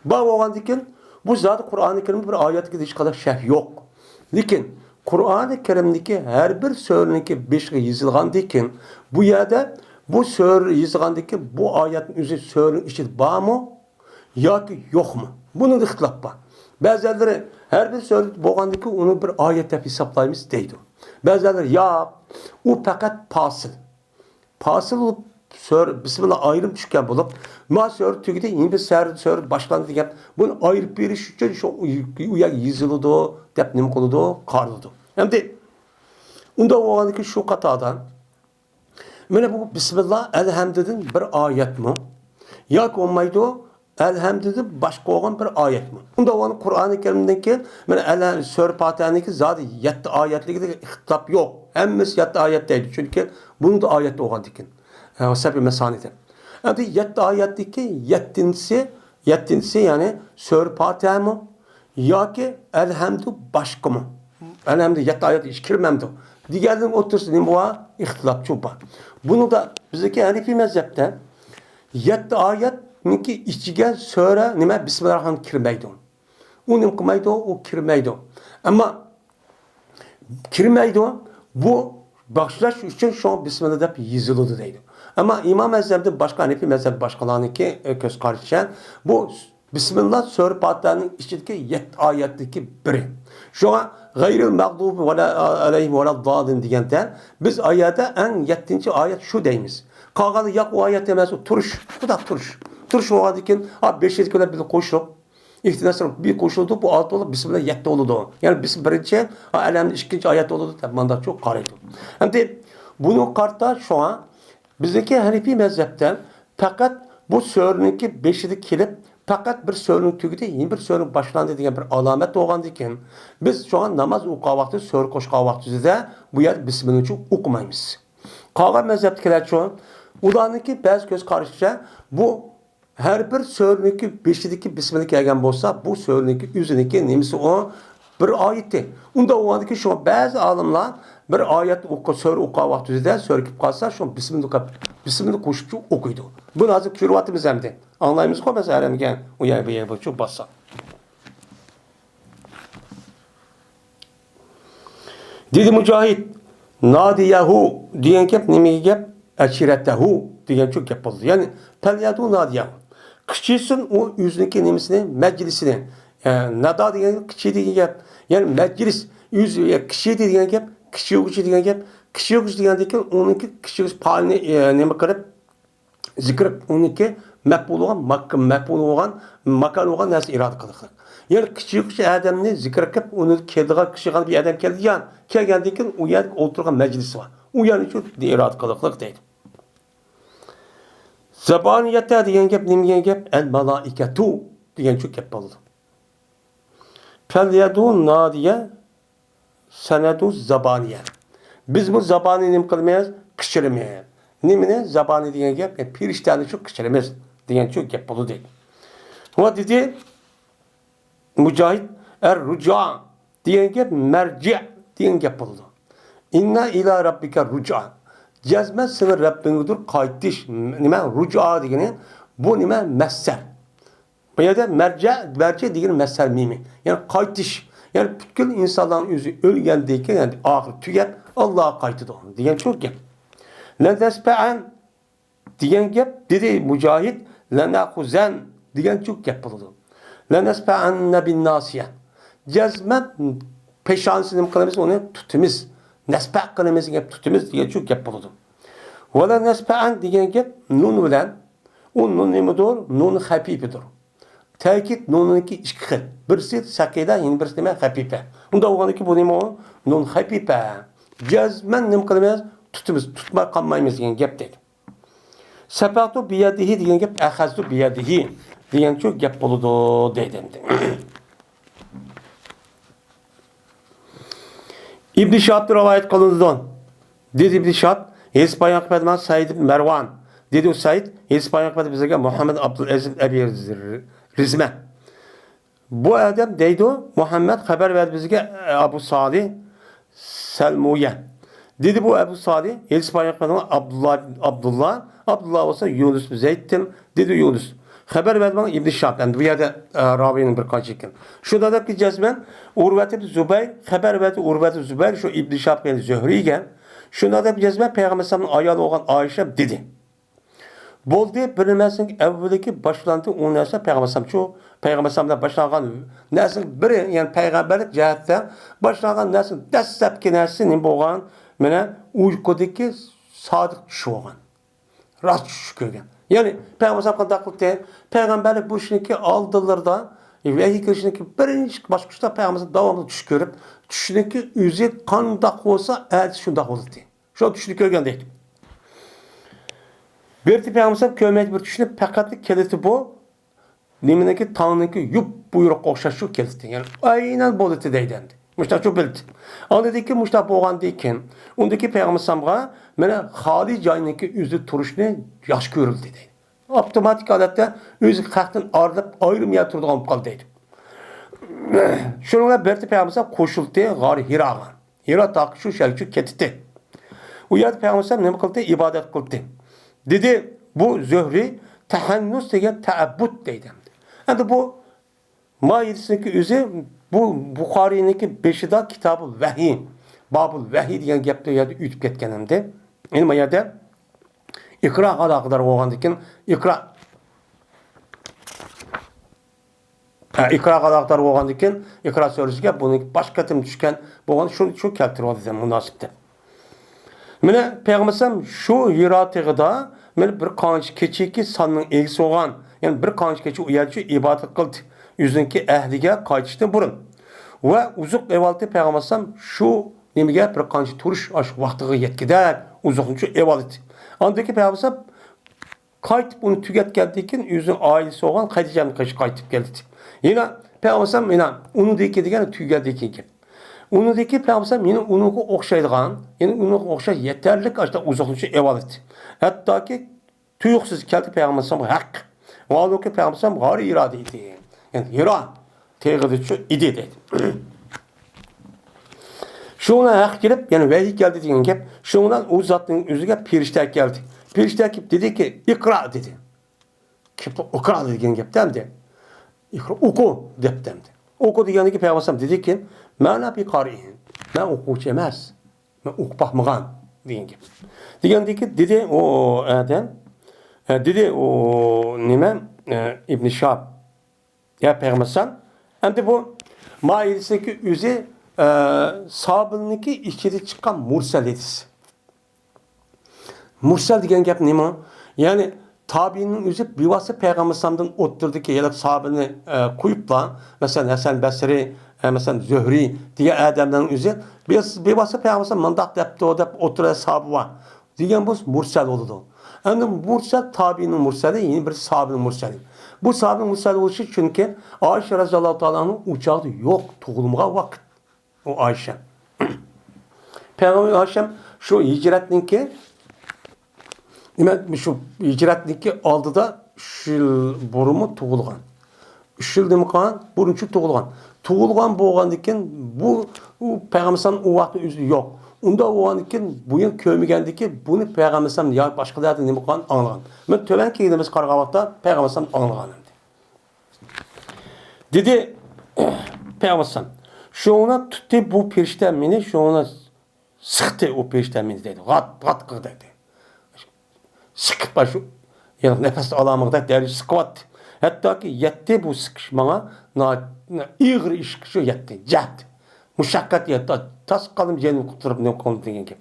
بار بولغاندىن كېيىن، بۇ زادى قۇرئانى كەرىمدە بىر ئايەتكە ھېچقانداق شەرھ يوق. لېكىن قۇرئانى كەرىمدىكى ھەر بىر سۈرىنىڭكى بېشىغا يېزىلغاندىن كېيىن، بۇ يەردە بۇ سۈرە يېزىلغاندىن كېيىن، بۇ ئايەتنىڭ ئۆزى سۈرىنىڭ ئىچىدە بارمۇ ياكى يوقمۇ؟ بۇنىڭدا ئىختىلاپ بار. بەزىلەر ھەر بىر سۈرە بولغاندىن كېيىن ئۇنى بىر ئايەت دەپ ھېسابلايمىز دەيدۇ. بەزىلەر ياق، ئۇ پەقەت پاسىل. پاسىل بولۇپ، سۈرە بىسمىللا ئايرىم چۈشكەن بولۇپ، ما سۈرە تۈگىدى، يېڭى بىر سەر-، سۈرە باشلاندى دېگەن، بۇنى ئايرىپ بېرىش ئۈچۈن شۇ ئۇ يەرگە يېزىلىدۇ دەپ نېمە قىلىدۇ، قارىلىدۇ. ئەمدى ئۇنداق بولغاندىن كېيىن شۇ قاتاردا مانا بۇ بىسمىللا ئەلھەمدىدىن بىر ئايەتمۇ؟ ياكى بولمايدۇ، ئەلھەمدىدىن باشقا بولغان بىر ئايەتمۇ؟ ئۇنداق بولغاندا قۇرئانى كەرىمدىن كېيىن مانا ئەلھەم-، سۈرە پاتىھەنىڭكى زادى يەتتە ئايەتلىكىدە ئىختىلاپ يوق. ھەممىسى يەتتە ئايەت دەيدۇ. چۈنكى بۇنىڭدا ئايەت بولغاندىكىن. ھە، سەبىي مەسانىدە. ئەمدى يەتتە ئايەتتىكى يەتتىنچىسى، يەتتىنچىسى، يەنى سۈرە پاتىھەمۇ ياكى ئەلھەمدۇ باشقىمۇ؟ ئەلھەمدۇ يەتتە ئايەت ئىچىگە كىرمەمدۇ؟ دېگەنلەرنىڭ ئوتتۇرىسىدا نېمە بار؟ ئىختىلاپچۇ بار. بۇنىڭدا بىزدىكى ھەنىفىي مەزھەپتە يەتتە ئايەتنىڭكى ئىچىگە سۈرە نېمە، بىسمىللاھىر راھمانىر راھىم كىرمەيدۇ. ئۇ نېمە قىلمايدۇ؟ ئۇ كىرمەيدۇ. ئەمما كىرمەيدۇ. بۇ باشلاش ئۈچۈن شۇڭا بىسمىللا دەپ يېزىلىدۇ دەيدۇ. ئەمما ئىمام ئەزەمدىن باشقا، ھەنىفىي مەزھەپ باشقىلارنىڭكى، ئە، كۆز قارىشىچە، بۇ بىسمىللا سۈرە پاتىھەنىڭ ئىچىدىكى يەتتە ئايەتتىكى بىرى. شۇڭا غەيرىل مەغدۇبى ۋەلا ئەلەيھىم ۋەلەددالىن دېگەندە، بىز ئايەتتە ئەڭ يەتتىنچى ئايەت شۇ دەيمىز. قالغانلىرى ياق، ئۇ ئايەت ئەمەس، ئۇ تۇرۇش، شۇنداق تۇرۇش. تۇرۇش بولغاندىكىن، ھا، بېشىدىكى بىلەن بىللە قوشۇلۇپ، ئىھتىنەس بىر قوشۇلىدۇ، بۇ ئالتە بولۇپ، بىسمىللا يەتتە بولىدۇ. يەنى بىسمىللا بىرىنچى، ھا، ئەلەمدە ئىككىنچى ئايەت بولىدۇ دەپ مانداقچۇ قارايدۇ. ئەمدى بۇنىڭغا قارىتا شۇڭا بىزنىڭكى ھەنىفىي مەزھەپتە پەقەت بۇ سۈرىنىڭكى بېشىدا كېلىپ، پەقەت بىر سۈرىنىڭ تۈگىدى، يەنە بىر سۈرە باشلاندى دېگەن بىر ئالامەت بولغاندىكىن، بىز شۇڭا ناماز ئوقۇغان ۋاقتى، سۈرە قوشقان ۋاقتىدا بۇ يەردە بىسمىللانى ئوقۇمايمىز. قالغان مەزھەپتىكىلەرچۇ، ئۇلارنىڭكى بەزى كۆز قارىشىچە بۇ ھەر بىر سۈرىنىڭكى بېشىدىكى بىسمىللا كەلگەن بولسا، بۇ سۈرىنىڭكى ئۆزىنىڭكى نېمىسى ئۇ؟ بىر ئايىتى. ئۇنداق بولغاندىكىن شۇڭا بەزى ئالىملار بىر ئايەت ئوقۇ، سۈرە ئوقۇغان ۋاقتىدا سۈرە كېلىپ قالسا، شۇ بىسمىللا، بىسمىللا قوشۇپچۇ ئوقۇيدۇ. بۇنى ھازىر كۆرۈۋاتىمىز ئەمدى. ئاڭلايمىزغۇ مەسىلەن، ئەرەبكە ئۇ يەر، بۇ يەر بولۇپچۇ باسسا. دېدى مۇجاھىد، نادىيەھۇ دېگەن گەپ نېمىگە گەپ؟ ئەشىرەتەھۇ دېگەنچۇ گەپ بولىدۇ. يەنى، پەليەدۇ نادىيەھۇ. قىچىسۇن ئۇ ئۆزىنىڭكى نېمىسىنى، مەجلىسىنى. ئە، نادا دېگەن قىچى دېگەن گەپ. يەنى مەجلىس، ئۆز، ئە، قىچى دېگەن گەپ، قىچىغۇچى دېگەن گەپ. قىچىغۇچى دېگەندىن كېيىن ئۇنىڭكى قىچىغۇچى پائىلنى، ئە، نېمە قىلىپ، زىكىر ئۇنىڭكى مەپئۇلى بولغان، ماك-، مەپئۇلى بولغان، ماكانى بولغان نەرسە ئىرادە قىلىقلىق. يەنى قىچىغۇچى ئادەمنى زىكىر قىلىپ، ئۇنى كېلىدىغان كىشى، بىر ئادەم كەلدى يا، كەلگەندىن كېيىن ئۇ يەردە ئولتۇرغان مەجلىسى بار. ئۇ يەرنى شۇ ئىرادە قىلىقلىق دەيدۇ. زەبانىيەتە دېگەن گەپ نېمە دېگەن گەپ؟ ئەل مالائىكەتۇ دېگەن شۇ گەپ بولىدۇ. پەليەدۇ نادىيە سەنەدۇ زابانىيە. بىزمۇ زابانى نېمە قىلىمىز؟ قىچىرىمىز. نېمىنى؟ زابانى دېگەن گەپ، يەنى پېرىشتەنى شۇ قىچىرىمىز دېگەن شۇ گەپ بولىدۇ. ۋە دېدى مۇجاھىد، ئەر رۇجا دېگەن گەپ مەرجىئ دېگەن گەپ بولىدۇ. ئىننا ئىلا رەببىكە رۇجا. جەزمەن سېنىڭ رەببىڭگىدۇر قايتىش. نېمە؟ رۇجا دېگىنى بۇ نېمە؟ مەسسەر. بۇ يەردە مەرجە، مەرجە دېگىنى مەسسەر مىمى. يەنى قايتىش. يەنى پۈتكۈل ئىنسانلارنىڭ ئۆزى ئۆلگەندىن كېيىن، يەنى ئاخىرى تۈگەپ، ئاللاغا قايتىدۇ دېگەن شۇ گەپ. لەنەسپەئەن دېگەن گەپ، دېدى مۇجاھىد، لەنەخۇزەن دېگەن شۇ گەپ بولىدۇ. لەنەسپەئەننە بىنناسىيە. جەزمەن پېشانىسىنى نېمە قىلىمىز؟ ئۇنى تۇتىمىز. نەسپە قىلىمىز، گەپ تۇتىمىز دېگەن شۇ گەپ بولىدۇ. ۋەلەنەسپەئەن دېگەن گەپ نۇن بىلەن ئۇ نۇن نېمىدۇر؟ نۇن خەپىپىدۇر. تەكىت نۇنىنىڭكى ئىككى خىل. بىرسى سەقىلە، يەنە بىرسى نېمە؟ خەپىپە. ئۇنداق بولغاندىكىن بۇ نېمە ئۇ؟ نۇن خەپىپە. جەزمەن نېمە قىلىمىز؟ تۇتىمىز، تۇتماي قالمايمىز دېگەن گەپ دەيدۇ. سەپەقتۇ بىيەدىھى دېگەن گەپ ئەخەزتۇ بىيەدىھى دېگەنچۇ گەپ بولىدۇ دەيدۇ ئەمدى. ئىبن شىھابتىن رىۋايەت قىلىنىدۇ. دېدى ئىبن شىھاب، ھېلىسى پايغەمبەر سەيىد ئىبن مەرۋان. دېدى ئۇ سەيىد، ھېلىسى پايغەمبەر بىزگە مۇھەممەد ئابدۇلئەزىز ئەبى رىزمە. بۇ ئادەم دەيدۇ، مۇھەممەد خەۋەر بەردى بىزگە، ئەبۇ سالىھ سەلمۇيە. دېدى بۇ ئەبۇ سالىھ، ھېلىسى پايغەمبەرنىڭ ئابدۇللا، ئابدۇللا، ئابدۇللا بولسا يۇنۇس بىن زەيدتىن، دېدى يۇنۇس. خەۋەر بەردى ماڭا ئىبن شىھاب، ئەمدى بۇ يەردە، ئە، راۋىنىڭ بىر قانچە ئىكەن. شۇنداق دەپكى جەزمەن، ئۇرۋەت ئىبن زۇبەير، خەۋەر بەردى ئۇرۋەت ئىبن زۇبەير، شۇ ئىبن شىھاب يەنى زۆھرىگە. شۇنداق دەپ جەزمەن پەيغەمبەر ئەلەيھىسسالامنىڭ ئايالى بولغان ئائىشە دېدى. بولدى، بىر نەرسىنىڭ ئەۋۋىلىكى باشلاندى، ئۇ نەرسە پەيغەمبەر ئەلەيھىسسالامچۇ، پەيغەمبەر ئەلەيھىسسالام بىلەن باشلانغان نەرسىنىڭ بىرى، يەنى پەيغەمبەرلىك جەھەتتە باشلانغان نەرسىنىڭ دەسلەپكى نەرسىسى نېمە بولغان؟ مانا ئۇيقۇدىكى سادىق چۈش بولغان. راست چۈش كۆرگەن. يەنى پەيغەمبەر ئەلەيھىسسالام قانداق قىلدى؟ پەيغەمبەرلىك بولۇشنىڭكى ئالدىلىرىدا، ۋەھىي كىرىشنىڭكى بىرىنچى باسقۇچتا پەيغەمبەر ئەلەيھىسسالام داۋاملىق چۈش كۆرۈپ، چۈشنىڭكى ئۆزى قانداق بولسا، ئەتىسى شۇنداق بولاتتى. شۇ چۈشنى كۆرگەن دەيدۇ. بىرتى پەيغەمبەر كۆرمەيدۇ بىر چۈشنى، پەقەت كېلىتى بۇ نېمىنىڭكى، تاڭنىڭكى يۇپ بۇيرۇققا ئوخشاش شۇ كېلىتى. يەنى ئاينەن بولىتى دەيدۇ ئەمدى. مۇشتاق شۇ بىلدى. ئاندىن كېيىن مۇشتاق بولغاندىن كېيىن، ئۇندىكى پەيغەمبەر ئەلەيھىسسالامغا مانا خالىي جاينىڭكى ئۆزى تۇرۇشنى ياخشى كۆرۈلدى دەيدۇ. ئاپتوماتىك ھالەتتە ئۆزى خەقتىن ئايرىلىپ، ئايرىم يەر تۇرىدىغان بولۇپ قالدى دەيدۇ. شۇنىڭ بىلەن بىرتى پەيغەمبەر قوشۇلدى غار ھىراغا. ھىرا تاغقا شۇ شەھەرگە كېتىتتى. ئۇ يەردە پەيغەمبەر نېمە قىلدى؟ ئىبادەت قىلدى. دېدى، بۇ زۆھرى تەھەننۇس دېگەن تەئەببۇت دەيدۇ. ئەمدى بۇ ماھىيىتىنىڭكى ئۆزى بۇ بۇخارىينىڭكى بېشىدا كىتابۇل ۋەھىي، بابۇل ۋەھىي دېگەن گەپتە يەردە ئۆتۈپ كەتكەن ئەمدى. يەنى ما يەردە ئىقرا ئالاقىدار بولغاندىكىن، ئىقرا، ھە، ئىقرا ئالاقىدار بولغاندىكىن، ئىقرا سۈرىسىگە بۇنى باشقا قېتىم چۈشكەن بولغان، شۇ، شۇ كەلتۈرۈۋاتىدۇ مۇناسىپ دەپ. مانا پەيغەمبەر ئەلەيھىسسالام شۇ ھىرا تېغىدا مانا بىر قانچە كېچىكى ساننىڭ ئىگىسى بولغان، يەنى بىر قانچە كېچە ئۇ يەردە شۇ ئىبادەت قىلدى. ئۆزىنىڭكى ئەھلىگە قايتىشتىن بۇرۇن. ۋە ئوزۇق ئېۋالدى پەيغەمبەر ئەلەيھىسسالام شۇ نېمىگە بىر قانچە تۇرۇش، ئاشۇ ۋاقتىغا يەتكۈدەك ئوزۇقنى شۇ ئېۋالدى. ئاندىن كېيىن پەيغەمبەر ئەلەيھىسسالام قايتىپ ئۇنى تۈگەتكەندىن كېيىن ئۆزىنىڭ ئائىلىسى بولغان خەدىچەنىڭ قېشىغا قايتىپ كەلدى. يەنە پەيغەمبەر ئەلەيھىسسالام يەنە ئۇنىڭدىكى دېگەن تۈگەندىكى گەپ. ئۇنىڭدىكى پەيغەمبەر ئەلەيھىسسالام يەنە ئۇنىڭغا ئوخشايدىغان، يەنە ئۇنىڭغا ئوخشاش يېتەرلىك ئاشۇنداق ئوزۇقنى ئېۋالدى. ھەتتاكى تۇيۇقسىز كەلدى پەيغەمبەر ئەلەيھىسسالامغا ھەق. ۋاھالۇكى پەيغەمبەر ئەلەيھىسسالام غارى ھىرا ئىدى. يەنى ھىرا تېغىدا شۇ ئىدى دەيدۇ. شۇنىڭ ھەق كېلىپ، يەنە ۋەھىي كەلدى دېگەن گەپ. شۇنىڭ بىلەن ئۇ زاتنىڭ ئۆزىگە پەرىشتە كەلدى. پەرىشتە كېلىپ دېدىكى، ئىقرا دېدى. كېلىپ ئوقۇ دېگەن گەپتە ئەمدى. ئىقرا، ئوقۇ دەپتۇ ئەمدى. ئوقۇ دېگەندىكى پەيغەمبەر ئەلەيھىسسالام دېدىكى، مەن لا بىقارىئىن. مەن ئوقۇغۇچى ئەمەس. مەن ئوقۇپ باقمىغان دېگەن گەپ. دېگەندىكى دېدى ئۇ ئادەم، ئە، دېدى ئۇ نېمە، ئە، ئىبنى شىھاب. يا پەيغەمبەر ئەلەيھىسسالام، ئەمدى بۇ مائىدىسىنىڭكى ئۆزى، ئە، سابىلنىڭكى ئىچىدە چىققان مۇرسەل ھەدىس. مۇرسەل دېگەن گەپ نېمە؟ يەنى تابىئىنىڭ ئۆزى بىۋاسىتە پەيغەمبەر ئەلەيھىسسالامدىن ئوتتۇرىدىكى يا سابىنى، ئە، قويۇپلا، مەسىلەن، ھەسەن بەسرى، ئە، مەسىلەن، زۆھرى دېگەن ئادەملەرنىڭ ئۆزى بىۋاسىتە پەيغەمبەر ئەلەيھىسسالام مۇنداق دەپتۇ دەپ ئوتتۇرىدا سابى بار دېگەن بولسا مۇرسەل بولىدۇ. ئەمدى مۇرسەل تابىئىنىڭ مۇرسەلى، يەنە بىر سابىنىڭ مۇرسەلى. بۇ سابىنىڭ مۇرسەل بولۇشى چۈنكى ئائىشە رەزىياللاھۇ تائالا ئەنھا ئۇ چاغدا يوق، تۇغۇلمىغان ۋاقىت. ئۇ ئائىشە. پەيغەمبەر ئائىشەم شۇ ھىجرەتنىڭكى، نېمە، شۇ ھىجرەتنىڭكى ئالدىدا ئۈچ يىل بۇرۇنمۇ تۇغۇلغان. ئۈچ يىل نېمە قىلغان؟ بۇرۇنچە تۇغۇلغان. تۇغۇلغان بولغاندىن كېيىن بۇ، ئۇ پەيغەمبەر ئەلەيھىسسالام ئۇ ۋاقىتتا ئۆزى يوق. ئۇنداق بولغاندىن كېيىن بۇ يىل كۆرمىگەندىن كېيىن بۇنى پەيغەمبەر ئەلەيھىسسالام يا باشقىلاردا نېمە قىلغان ئاڭلىغان. مەن تۆۋەنكى يىلىمىز قارىغان ۋاقىتتا پەيغەمبەر ئەلەيھىسسالام ئاڭلىغان ئەمدى. دېدى پەيغەمبەر ئەلەيھىسسالام، شۇڭا تۇتتى بۇ پەرىشتە مېنى، شۇڭا سىقتى ئۇ پەرىشتە مېنى دەيدۇ. غات، غات قىلدى دەيدۇ. سىقىپ شۇ، يەنى نەپەس ئالالمىغۇدەك دەرىجىدە سىقىۋەتتى. ھەتتاكى يەتتى بۇ سىقىش ماڭا نا-، ئېغىر ئىشقا شۇ يەتتى. جەھد. مۇشەققەت يەتتى. تاس قالدىم جېنىم قۇتۇلۇپ نېمە قىلدى دېگەن گەپ.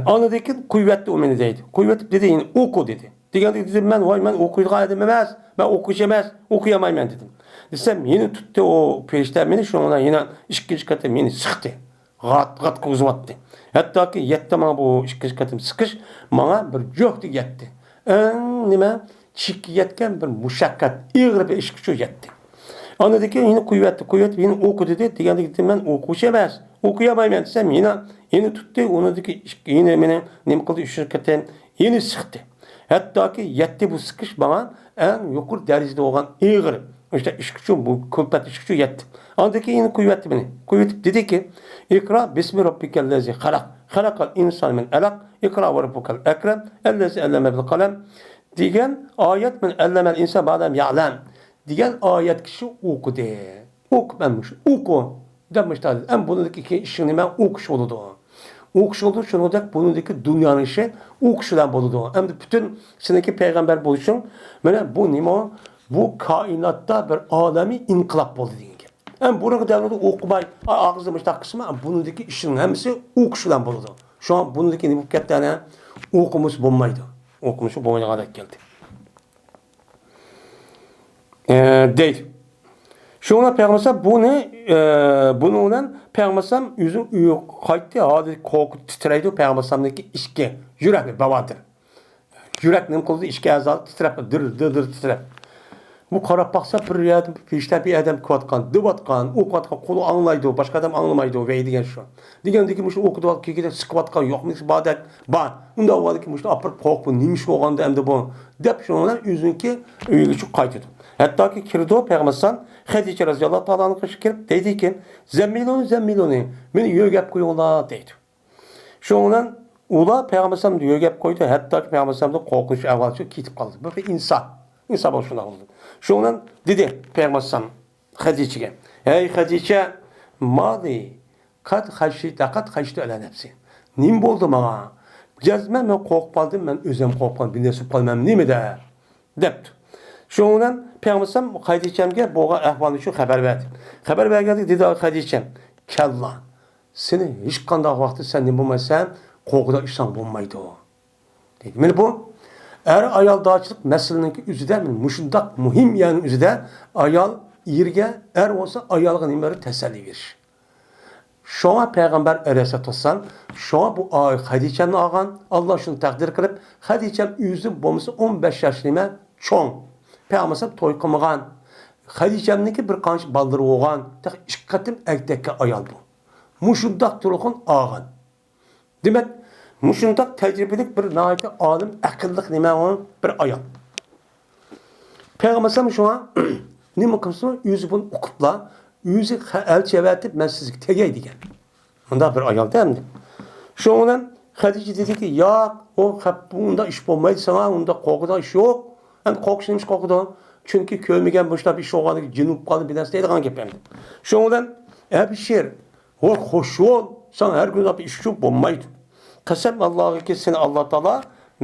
ئاندىن كېيىن قويۇۋەتتى ئۇ مېنى دەيدۇ. قويۇۋېتىپ دېدى، يەنە ئوقۇ دېدى. دېگەندە دېدىم، مەن، ۋاي، مەن ئوقۇيدىغان ئادەم ئەمەس، مەن ئوقۇغۇچى ئەمەس، ئوقۇيالمايمەن دېدىم. دېسەم، يەنە تۇتتى ئۇ پەرىشتە مېنى، شۇنىڭ بىلەن يەنە ئىككىنچى قېتىم مېنى سىقتى. غات، غات قىلغۇزۇۋەتتى. ھەتتاكى يەتتى ماڭا بۇ ئىككىنچى قېتىم سىقىش، ماڭا بىر جۆھدە يەتتى. ئەڭ نېمە، چېككە يەتكەن بىر مۇشەققەت، ئېغىر بىر ئىشقا شۇ يەتتى. ئاندىن كېيىن يەنە قويۇۋەتتى، قويۇۋېتىپ يەنە ئوقۇ دېدى. دېگەندە دېدىم، مەن ئوقۇغۇچى ئەمەس، ئوقۇيالمايمەن دېسەم، يەنە، يەنە تۇتتى، ئۇنىڭدىكى ئىككى، يەنە مېنى نېمە قىلدى، ئۈچىنچى قېتىم يەنە سىقتى. ھەتتاكى يەتتى بۇ سىقىش ماڭا ئەڭ يۇقىرى دەرىجىدە بولغان ئېغىر، ئىشتا ئىشقا شۇ، بۇ كۈلپەت ئىشقا شۇ يەتتى. ئاندىن كېيىن يەنە قويۇۋەتتى مېنى. قويۇۋېتىپ دېدىكى، ئىقرا بىسمى رەببىكەللەزى خەلەق، خەلەقەل ئىنسانە مىن ئەلەق، ئىقرا ۋە رەببۇكەل ئەكرەم، ئەللەزى ئەللەمە بىل قەلەم دېگەن ئايەت، مەن ئەللەمەل ئىنسانە ما لەم يەئلەم دېگەن ئايەتكە شۇ ئوقۇدى. ئوقۇپ مەن مۇشۇ ئوقۇ دەپ مۇشۇنداق دېدى. ئەمما بۇنىڭدىكى كېيىن ئىشىڭ نېمە؟ ئوقۇش بولىدۇ. ئوقۇش بولىدۇ، شۇنىڭدەك بۇنىڭدىكى دۇنيانىڭ ئىشى ئوقۇش بىلەن بولىدۇ. ئەمدى پۈتۈن سېنىڭكى پەيغەمبەر بولۇشۇڭ، مانا بۇ نېمە؟ بۇ كائىناتتا بىر ئالەمىي ئىنقىلاب بولدى دېگەن گەپ. ئەمما بۇنىڭغا دەۋرىدە ئوقۇماي، ئا-، ئاغزىنى مۇشۇنداق قىلسىمۇ، بۇنىڭدىكى ئىشنىڭ ھەممىسى ئوقۇش بىلەن بولىدۇ. شۇڭا بۇنىڭدىكى نېمە بولۇپ كەتتى ئەنە؟ ئوقۇمىسا بولمايدۇ. ئوقۇمىسا بولمايدىغاندەك كەلدى. ئە، دەيدۇ. شۇڭا پەيغەمبەر بۇنى، ئە، بۇنىڭ بىلەن پەيغەمبەر ئۆزى ئۆيىگە قايتتى. ھازىر قورقۇپ تىترەيدۇ پەيغەمبەرنىڭكى ئىچكى يۈرەكلىرى، بەۋادىر. يۈرەك نېمە قىلدى؟ ئىچكى ئەزالار تىترەپ، دىر، دىر، دىر تىترەپ. بۇ قاراپ باقسا، بىر يەردە پەرىشتە بىر ئادەم كېلىۋاتقان، دەۋاتقان، ئوقۇۋاتقان، قۇلى ئاڭلايدۇ، باشقا ئادەم ئاڭلىمايدۇ، ۋەي دېگەن شۇ. دېگەندىكى مۇشۇ ئوقۇۋاتقان، كېكىدە سىقىۋاتقان يوقمۇ، بار دەپ، بار. ئۇنداق بولغاندىكىن مۇشۇ ئاپىرىپ قورقۇپ، نېمە ئىش بولغاندا ئەمدى بۇ؟ دەپ شۇنىڭ بىلەن ئۆزىنىڭكى ئۆيىگە چىقىپ قايتىدۇ. ھەتتاكى كىرىدۇ پەيغەمبەر ئەلەيھىسسالام خەدىچە رەزىياللاھۇ تائالا ئانھاغا كىرىپ دەيدىكى، زەممىلۇنى، زەممىلۇنى، مېنى يۆگەپ قويۇڭلار دەيدۇ. شۇنىڭ بىلەن ئۇلار پەيغەمبەر ئەلەيھىسسالامنى يۆگەپ قويدى، ھەتتاكى پەيغەمبەر ئەلەيھىسسالامدىن قورقۇنچ ئەھۋال چىقىپ كېتىپ قالدى. بىر ئىنسان، ئىنسان بولۇپ شۇنداق بولدى. شۇنىڭ بىلەن دېدى پەيغەمبەر ئەلەيھىسسالام خەدىچىگە، ھەي خەدىچە، مالى قەد خەشىيتە، قەد خەشىيتە ئەلە نەپسى. نېمە بولدى ماڭا؟ جەزمەن مەن قورقۇپ قالدىم، مەن ئۆزۈم قورقۇپ قالدىم، بىر نەرسە بولۇپ قالمامدۇ نېمىدە؟ دەپتۇ. شۇنىڭ بىلەن پەيغەمبەر خەدىچەمگە بولغان ئەھۋالنى شۇ خەۋەر بەردى. خەۋەر بەرگەندە دېدى خەدىچەم، كەللا، سېنى ھېچقانداق ۋاقىتتا سەن نېمە بولمايسەن، قورقىدىغان ئىشلار بولمايدۇ. دېدى. مانا بۇ ئەر ئايالدارچىلىق مەسىلىنىڭكى ئۆزىدە، مانا مۇشۇنداق مۇھىم يەرنىڭ ئۆزىدە ئايال ئېرىگە، ئەر بولسا ئايالغا نېمە بېرىدۇ؟ تەسەللى بېرىش. شۇڭا پەيغەمبەر ئەلەيھىسسالاتۇ ۋەسسالام شۇڭا بۇ ئاي خەدىچەمنى ئالغان، ئاللا شۇنى تەقدىر قىلىپ، خەدىچەم ئۆزى بولمىسا ئون بەش ياش نېمە چوڭ. پەيغەمبەر ئەلەيھىسسالام توي قىلمىغان. خەدىچەمنىڭكى بىر قانچە بالىلىرى بولغان، تېخى ئىككى قېتىم ئەگدەككەن ئايال بۇ. مۇشۇنداق تۇرغۇن ئالغان. دېمەك، مۇشۇنداق تەجرىبىلىك بىر ناھايىتى ئالىم، ئەقىللىق نېمە ئۇ بىر ئايال. پەيغەمبەر ئەلەيھىسسالام شۇڭا نېمە قىلسۇن، ئۆزى بۇنى ئۇقۇپلا، ئۆزى خە-، ئەلچى ئەۋەتىپ، مەن سىزگە تېگەي دېگەن. مۇنداق بىر ئايالدا ئەمدى. شۇنىڭ بىلەن خەدىچە دېدىكى، ياق، ئۇ خەپ-، ئۇنداق ئىش بولمايدۇ ساڭا، ئۇنداق قورقىدىغان ئىش يوق. ئەمدى قورقۇش نېمىشقا قورقىدۇ؟ چۈنكى كۆرمىگەن مۇشۇنداق بىر ئىش بولغاندىكىن جىن بولۇپ قالدىم، بىر نەرسە دەيدىغان گەپ ئەمدى. شۇنىڭ بىلەن، ئەبشىر، ۋاي خوش بول، ساڭا ھەرگىز بۇنداق بىر ئىش يوق، بولمايدۇ. قەسەم ئاللاغىكى سېنى ئاللا تائالا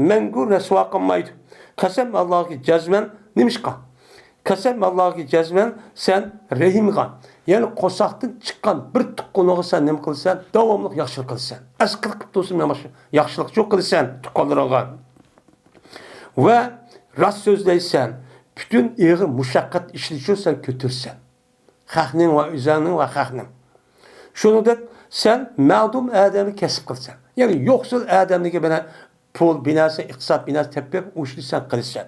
مەڭگۈ رەسۋا قىلمايدۇ. قەسەم ئاللاغىكى جەزمەن نېمىشقا؟ قەسەم ئاللاغىكى جەزمەن سەن رەھىمغا، يەنى قورساقتىن چىققان بىر تۇغقىنىغا سەن نېمە قىلىسەن؟ داۋاملىق ياخشىلىق قىلىسەن. ئەسقىلىق قىلىپ تۇرسۇن، مانا شۇ ياخشىلىق جۇق قىلىسەن تۇغقانلىرىڭغا. ۋە راست سۆزلەيسەن. پۈتۈن ئېغىر مۇشەققەت ئىشلىرىنى سەن كۆتۈرىسەن. خەقنىڭ ۋە ئۆزۈڭنىڭ ۋە خەقنىڭ. شۇنىڭدەك سەن مەدۇم ئادەمنى كەسىپ قىلىسەن. يەنى يوقسۇل ئادەمنىڭكى بىلەن پۇل بىناسى، ئىقتىساد بىناسى تېپىپ بېرىپ، ئۇ ئىشنى سەن قىلىسەن.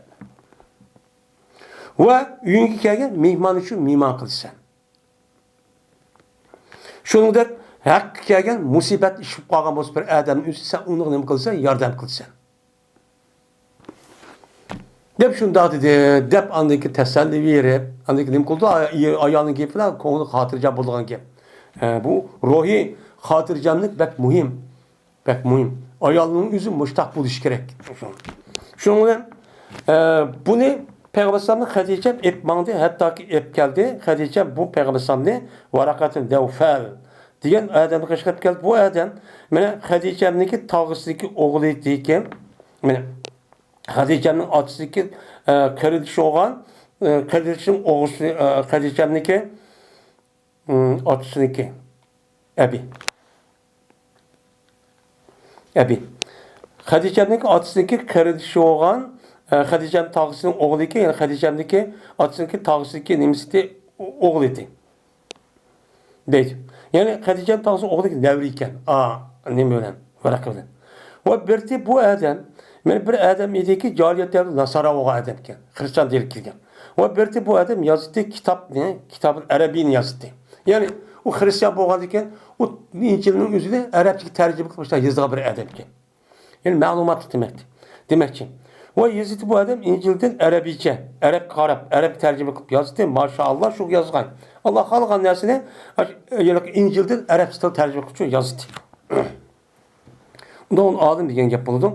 ۋە ئۆيۈڭگە كەلگەن مېھمان ئۈچۈن مېھمان قىلىسەن. شۇنىڭدەك ھەققە كەلگەن مۇسىبەت ئىش بولۇپ قالغان بولسا بىر ئادەمنىڭ ئۆزى، سەن ئۇنىڭغا نېمە قىلىسەن؟ ياردەم قىلىسەن. دەپ شۇنداق دېدى، دەپ ئاندىن كېيىن تەسەللى بېرىپ، ئاندىن كېيىن نېمە قىلدى؟ ئاي-، ئايالنىڭ گېپى بىلەن كۆڭلى خاتىرجەم بولىدىغان گەپ. ئە، بۇ روھىي خاتىرجەملىك بەك مۇھىم. بەك مۇھىم. ئايالنىڭ ئۆزى مۇشتاق بولۇشى كېرەك. شۇنىڭ بىلەن، ئە، بۇنى پەيغەمبەر ئەلەيھىسسالامنى خەدىچەم ئېلىپ ماڭدى، ھەتتاكى ئېلىپ كەلدى. خەدىچەم بۇ پەيغەمبەر ئەلەيھىسسالامنى ۋەرەقەتۇن نەۋفەل دېگەن ئادەمگە قېشىپ كەلدى. بۇ ئادەم، مانا، خەدىچەمنىڭكى تاغىسىدىكى ئوغلى دېگەن، مانا، خەدىچەمنىڭ ئاتىسىدىكى، ئە، قېرىندىشى بولغان، ئە، قېرىندىشىنىڭ ئوغلىسى، ئە، خەدىچەمنىڭكى، ئىم، ئاتىسىنىڭكى ئەبى. ئەبى. خەدىچەمنىڭكى ئاتىسىنىڭكى قېرىندىشى بولغان، ئە، خەدىچەم تاغىسىنىڭ ئوغلى ئىكەن، يەنى خەدىچەمنىڭكى ئاتىسىنىڭكى تاغىسىدىكى نېمىسى ئىدى؟ ئوغلى ئىدى. دەيدۇ. يەنى خەدىچەم تاغىسىنىڭ ئوغلى نەۋرە ئىكەن. ئا، نېمە بىلەن؟ ۋەرەقە بىلەن. ۋە بىرتى بۇ ئادەم، مانا بىر ئادەم ئىدىكى، جاھىلىيەت دەۋرىدە ناسارا بولغان ئادەم ئىكەن. خرىستىيان دىنىغا كىرگەن. ۋە بىرتى بۇ ئادەم يازدى كىتابنى، كىتابىل ئەرەبىينى يازدى. يەنى ئۇ خرىستىيان بولغاندىن كېيىن ئۇ ئىنجىلنىڭ ئۆزىنى ئەرەبچىگە تەرجىمە قىلىپ باشلاپ يېزىدىغان بىر ئادەم ئىكەن. يەنى مەلۇماتلىق دېمەكتە، دېمەكچى. ۋە يېزىتى بۇ ئادەم ئىنجىلدىن ئەرەبىيچە، ئەرەبكە قاراپ، ئەرەبكە تەرجىمە قىلىپ يازدى. ماشائاللا، شۇ يازغان. ئاللا خالىغان نەرسىنى، ئىنجىلدىن ئەرەبچە تىلغا تەرجىمە قىلىپ يازدى. ئۇنىڭ ئالىم دېگەن گەپ بولىدۇ.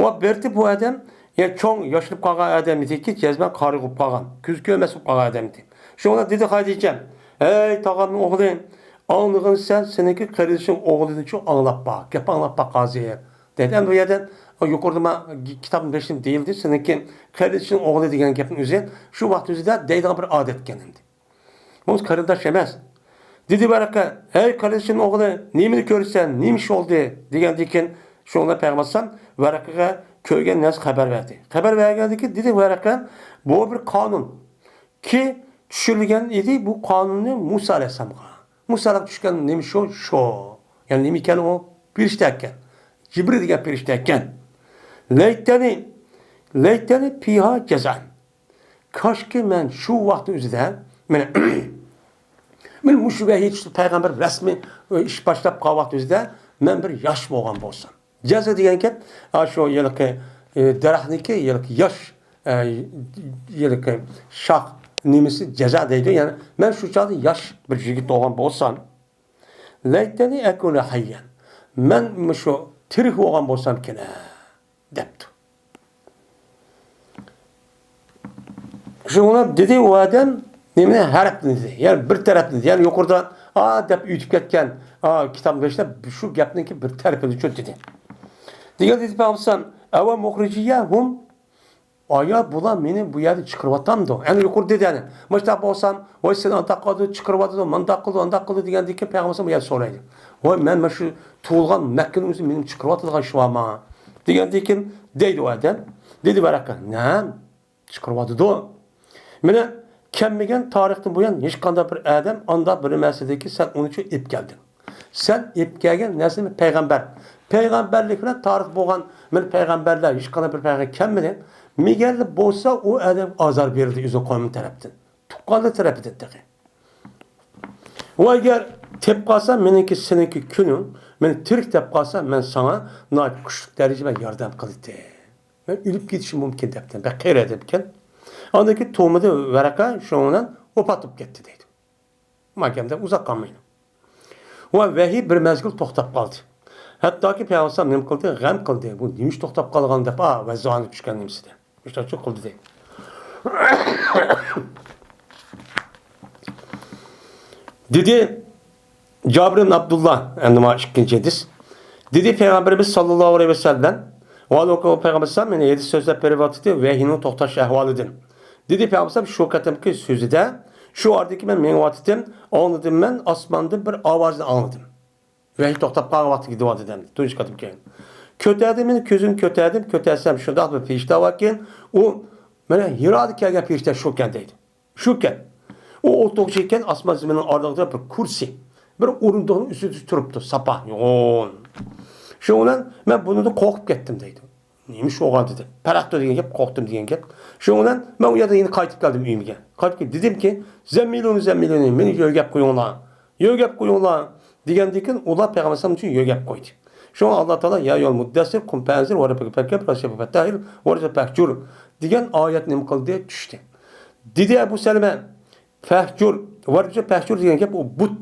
ۋە بىرتى بۇ ئادەم، يەنى چوڭ ياشىنىپ قالغان ئادەم ئىدىكى، جەزمەن قارىغا بولۇپ قالغان، كۆزى كۆرمەس بولۇپ قالغان ئادەم ئىدى. شۇڭا دېدى خەدىچەم، ھەي تاغامنىڭ ئوغلى، ئاڭلىغىنسەن، سېنىڭكى قېرىندىشىڭ ئوغلىنىچۇ ئاڭلاپ باق، گەپ ئاڭلاپ باق ھازىر. دەيدۇ. ئەمدى بۇ يەردە يۇقىرىدا ما-، كىتابنىڭ بېشىدا دېيىلدى، سېنىڭكى قېرىندىشىڭ ئوغلى دېگەن گەپنىڭ ئۆزى شۇ ۋاقىت ئۆزىدە دەيدىغان بىر ئادەت ئىكەن ئەمدى. بۇ قېرىنداش ئەمەس. دېدى ۋەرەقە، ھەي قېرىندىشىمنىڭ ئوغلى، نېمىنى كۆرىسەن، نېمە ئىش بولدى؟ دېگەندىن كېيىن شۇڭا پەيغەمبەر ئەلەيھىسسالام ۋەرەقىگە كۆرگەن نەرسە خەۋەر بەردى. خەۋەر بەرگەندىن كېيىن دېدى ۋەرەقە، بۇ بىر قانۇن. كى چۈشۈرۈلگەن ئىدى بۇ قانۇننى مۇسا ئەلەيھىسسالامغا. مۇسا ئەلەيھىسسالام چۈشكەن نېمە شۇ؟ شۇ. يەنى نېمە ئىكەن ئۇ؟ پېرىشتە ئىكەن. جىبرىل دېگەن پېرىشتە ئىكەن. لەيتەنى، لەيتەنى پىھا جەزئەن. كاشكى مەن شۇ ۋاقىتنىڭ ئۆزىدە، مانا، مانا مۇشۇ ۋەھىي چۈشتى، پەيغەمبەر رەسمىي ئىش باشلاپ قالغان ۋاقىت ئۆزىدە مەن بىر ياش بولغان بولسام. جەزا دېگەن گەپ، ئا، شۇ ھېلىقى، ئە، دەرەخنىڭكى ھېلىقى ياش، ئە، ھېلىقى شاخ نېمىسى جەزا دەيدۇ. يەنى مەن شۇ چاغدا ياش بىر يىگىت بولغان بولسام، لەيتەنى ئەكۇنە ھەييەن. مەن مۇشۇ تىرىك بولغان بولسامكىن، ھە، دەپتۇ. شۇڭا دېدى ئۇ ئادەم نېمىنى ھەرپنى دېدى. يەنى بىر تەرەپنى دېدى. يەنى يۇقىرىدا ئا دەپ ئۆتۈپ كەتكەن، ئا، كىتابنى بېشىدا شۇ گەپنىڭكى بىر تەرىپىنى چۆت دېدى. دېگەن دېدى پەيغەمبەر ئەلەيھىسسالام، ئەۋە مۇخرىجىيەھۇم، ئايا بۇلار مېنى بۇ يەردىن چىقىرىۋاتامدۇ؟ ئەنە يۇقىرىدا دېدى، ئەنە مۇشۇنداق بولسام، ۋاي سېنى ئانداق قىلىدۇ، چىقىرىۋاتىدۇ، مۇنداق قىلىدۇ، ئانداق قىلىدۇ دېگەندىن كېيىن پەيغەمبەر ئەلەيھىسسالام بۇ يەردە سورايدۇ، ۋاي مەن مانا شۇ تۇغۇلغان مەككىنىڭ ئۆزى مېنى چىقىرىۋاتىدىغان ئىش بارمۇ؟ دېگەندىن كېيىن دەيدۇ ئۇ ئادەم، دېدى ۋەرەقە، نەم، چىقىرىۋاتىدۇ. مانا كەلمىگەن تارىختىن بۇيان ھېچقانداق بىر ئادەم ئانداق بىر نەرسىدىكى سەن ئۇنىچۇ ئېلىپ كەلدىڭ. سەن ئېلىپ كەلگەن نەرسىنى پەيغەمبەر. پەيغەمبەرلىك بىلەن تارىخ بولغان بىر پەيغەمبەرلەر ھېچقانداق بىر پەيغەمبەر كەلمىدى. مېگەرلا بولسا ئۇ ئادەمگە ئازار بېرىلدى ئۆزىنىڭ قوۋمى تەرەپتىن. تۇغقانلىرى تەرەپىدىن تېخى. ۋە ئەگەر تېپىپ قالسا مېنىڭكى سېنىڭكى كۈنۈڭ، مېنى تىرىك تېپىپ قالسا مەن ساڭا ناھايىتى كۈچلۈك دەرىجىدە مەن ياردەم قىلدىم. مەن ئۆلۈپ كېتىشىم مۇمكىن دەپتىمەن. بەك قېرى ئادەمكەن. ئاندىن كېيىن تۇغمىدى ۋەرەقە، شۇنىڭ بىلەن ۋاپات بولۇپ كەتتى دەيدۇ. ماكەمدە ئۇزاق قالمايدۇ. ۋە ۋەھىي بىر مەزگىل توختاپ قالدى. ھەتتاكى پەيغەمبەر نېمە قىلدى؟ غەم قىلدى. بۇ نېمە ئىش توختاپ قالغان دەپ، ئا، ۋە زانى چۈشكەن نېمىسىدە. مۇشۇنداق قىلدى دەيدۇ. دېدى جابىر ئىبن ئابدۇللا، ئەمدى مانا ئىككىنچى ھەدىس. دېدى پەيغەمبىرىمىز ساللاللاھۇ ئەلەيھى ۋەسەللەم، ۋە پەيغەمبەر مېنى ھەدىس سۆزلەپ بېرىۋاتىدۇ، ۋەھىينىڭ توختاش ئەھۋالىدىن. دېدى پەيغەمبەر شۇ قېتىمقى سۆزىدە، شۇ ئارىدىكى مەن مېڭىۋاتىتتىم، ئاڭلىدىم مەن، ئاسماندىن بىر ئاۋازنى ئاڭلىدىم. ۋەھىي توختاپ قالغان ۋاقتى دېدى دەمدى، تۇنجى قېتىم كەلگەن. كۆتەردىم مېنى، كۆزۈمنى كۆتەردىم، كۆتەرسەم شۇنداق بىر پەرىشتە باركەن، ئۇ مانا ھىرادىن كەلگەن پەرىشتە شۇكەن دەيدۇ. شۇكەن. ئۇ ئولتۇرغۇچى ئىكەن، ئاسمان زېمىننىڭ ئارىلىقىدا بىر كۇرسى، بىر ئورۇندۇقنىڭ ئۈستىدە تۇرۇپتۇ، ساپا، يوغان. شۇنىڭ بىلەن مەن بۇنىڭدىن قورقۇپ كەتتىم دەيدۇ. نېمە ئىش بولغان دېدى. پەرەقتۇ دېگەن گەپ، قورقتۇم دېگەن گەپ. شۇنىڭ بىلەن مەن ئۇ يەردىن يەنە قايتىپ كەلدىم ئۆيۈمگە. قايتىپ كېلىپ دېدىمكى، زەممىلۇنى، زەممىلۇنى، مېنى يۆگەپ قويۇڭلار. يۆگەپ قويۇڭلار دېگەندىن كېيىن ئۇلار پەيغەمبەر ئەلەيھىسسالام ئۈچۈن يۆگەپ قويدى. شۇڭا ئاللا تائالا يا ئەييۇھەل مۇددەسسىر، قۇم فەئەنزىر، ۋە رەببەكە فەككىر، ۋە سىيابەكە فەتتەھھىر، ۋە رۇجزەكە فەھجۇر دېگەن ئايەت نېمە قىلدى؟ چۈشتى. دېدى ئەبۇ سەلەمە، فەھجۇر، ۋە رۇجزەكە فەھجۇر دېگەن گەپ ئۇ بۇت.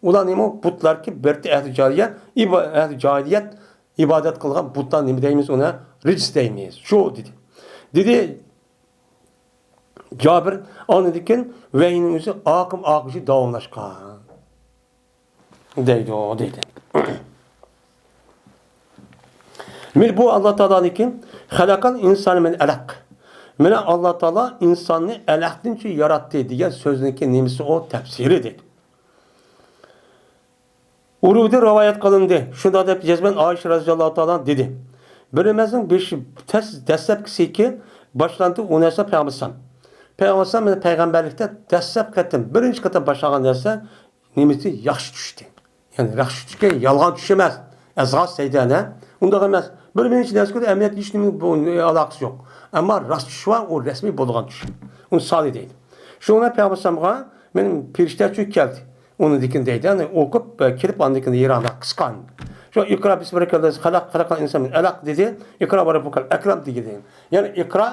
ئۇلار نېمە؟ بۇتلاركى بىرتى ئەھلى جاھىلىيە، ئىبا-، ئەھلى جاھىلىيەت ئىبادەت قىلغان بۇتلار نېمە دەيمىز ئۇنى؟ رىجىس دەيمىز. شۇ دېدى. دېدى جابىر، ئاندىن كېيىن ۋەھىينىڭ ئۆزى ئاقىم ئاقىشى داۋاملاشقان. دەيدۇ، دەيدۇ. مانا بۇ ئاللا تائالانىڭكى خەلەقەل ئىنسانە مىن ئەلەق. مانا ئاللا تائالا ئىنساننى ئەلەقتىن ياراتتى دېگەن سۆزنىڭكى نېمىسى ئۇ؟ تەپسىرى دەيدۇ. ئۇرۋىدىن رىۋايەت قىلىندى. شۇنداق دەپ جەزمەن ئائىشە رەزىياللاھۇ تائالا دېدى. بىر نەرسىنىڭ بېشى تەس-، دەسلەپكىسىكى باشلاندى، ئۇ نەرسە پەيغەمبەر ئەلەيھىسسالام. پەيغەمبەر ئەلەيھىسسالام مانا پەيغەمبەرلىكتە دەسلەپ قېتىم، بىرىنچى قېتىم باشلانغان نەرسە نېمىسى؟ ياخشى چۈشتى. يەنى ياخشى چۈشكە يالغان چۈش ئەمەس. ئەزغاس سەيدەنە. ئۇنداق ئەمەس. بىر مىنچە نەرسە كۆرۈپ، ئەمەلىيەتتە ھېچ نېمە بۇ ئالاقىسى يوق. ئەمما راست چۈش بار، ئۇ رەسمىي بولىدىغان چۈش. ئۇنى سالى دەيدۇ. شۇڭا پەيغەمبەر ئەلەيھىسسالامغا مېنىڭ پەرىشتە چۈشۈپ كەلدى. ئۇنىڭدىن كېيىن دەيدۇ، يەنى ئوقۇپ، كېلىپ ئاندىن كېيىن يىراقراق قىسقان. شۇ ئىقرا بىسمى رەببىكەللەزى خەلەق، خەلەقەل ئىنسانە مىن ئەلەق دېدى. ئىقرا ۋە رەببۇكەل ئەكرەم دېگەن. يەنى ئىقرا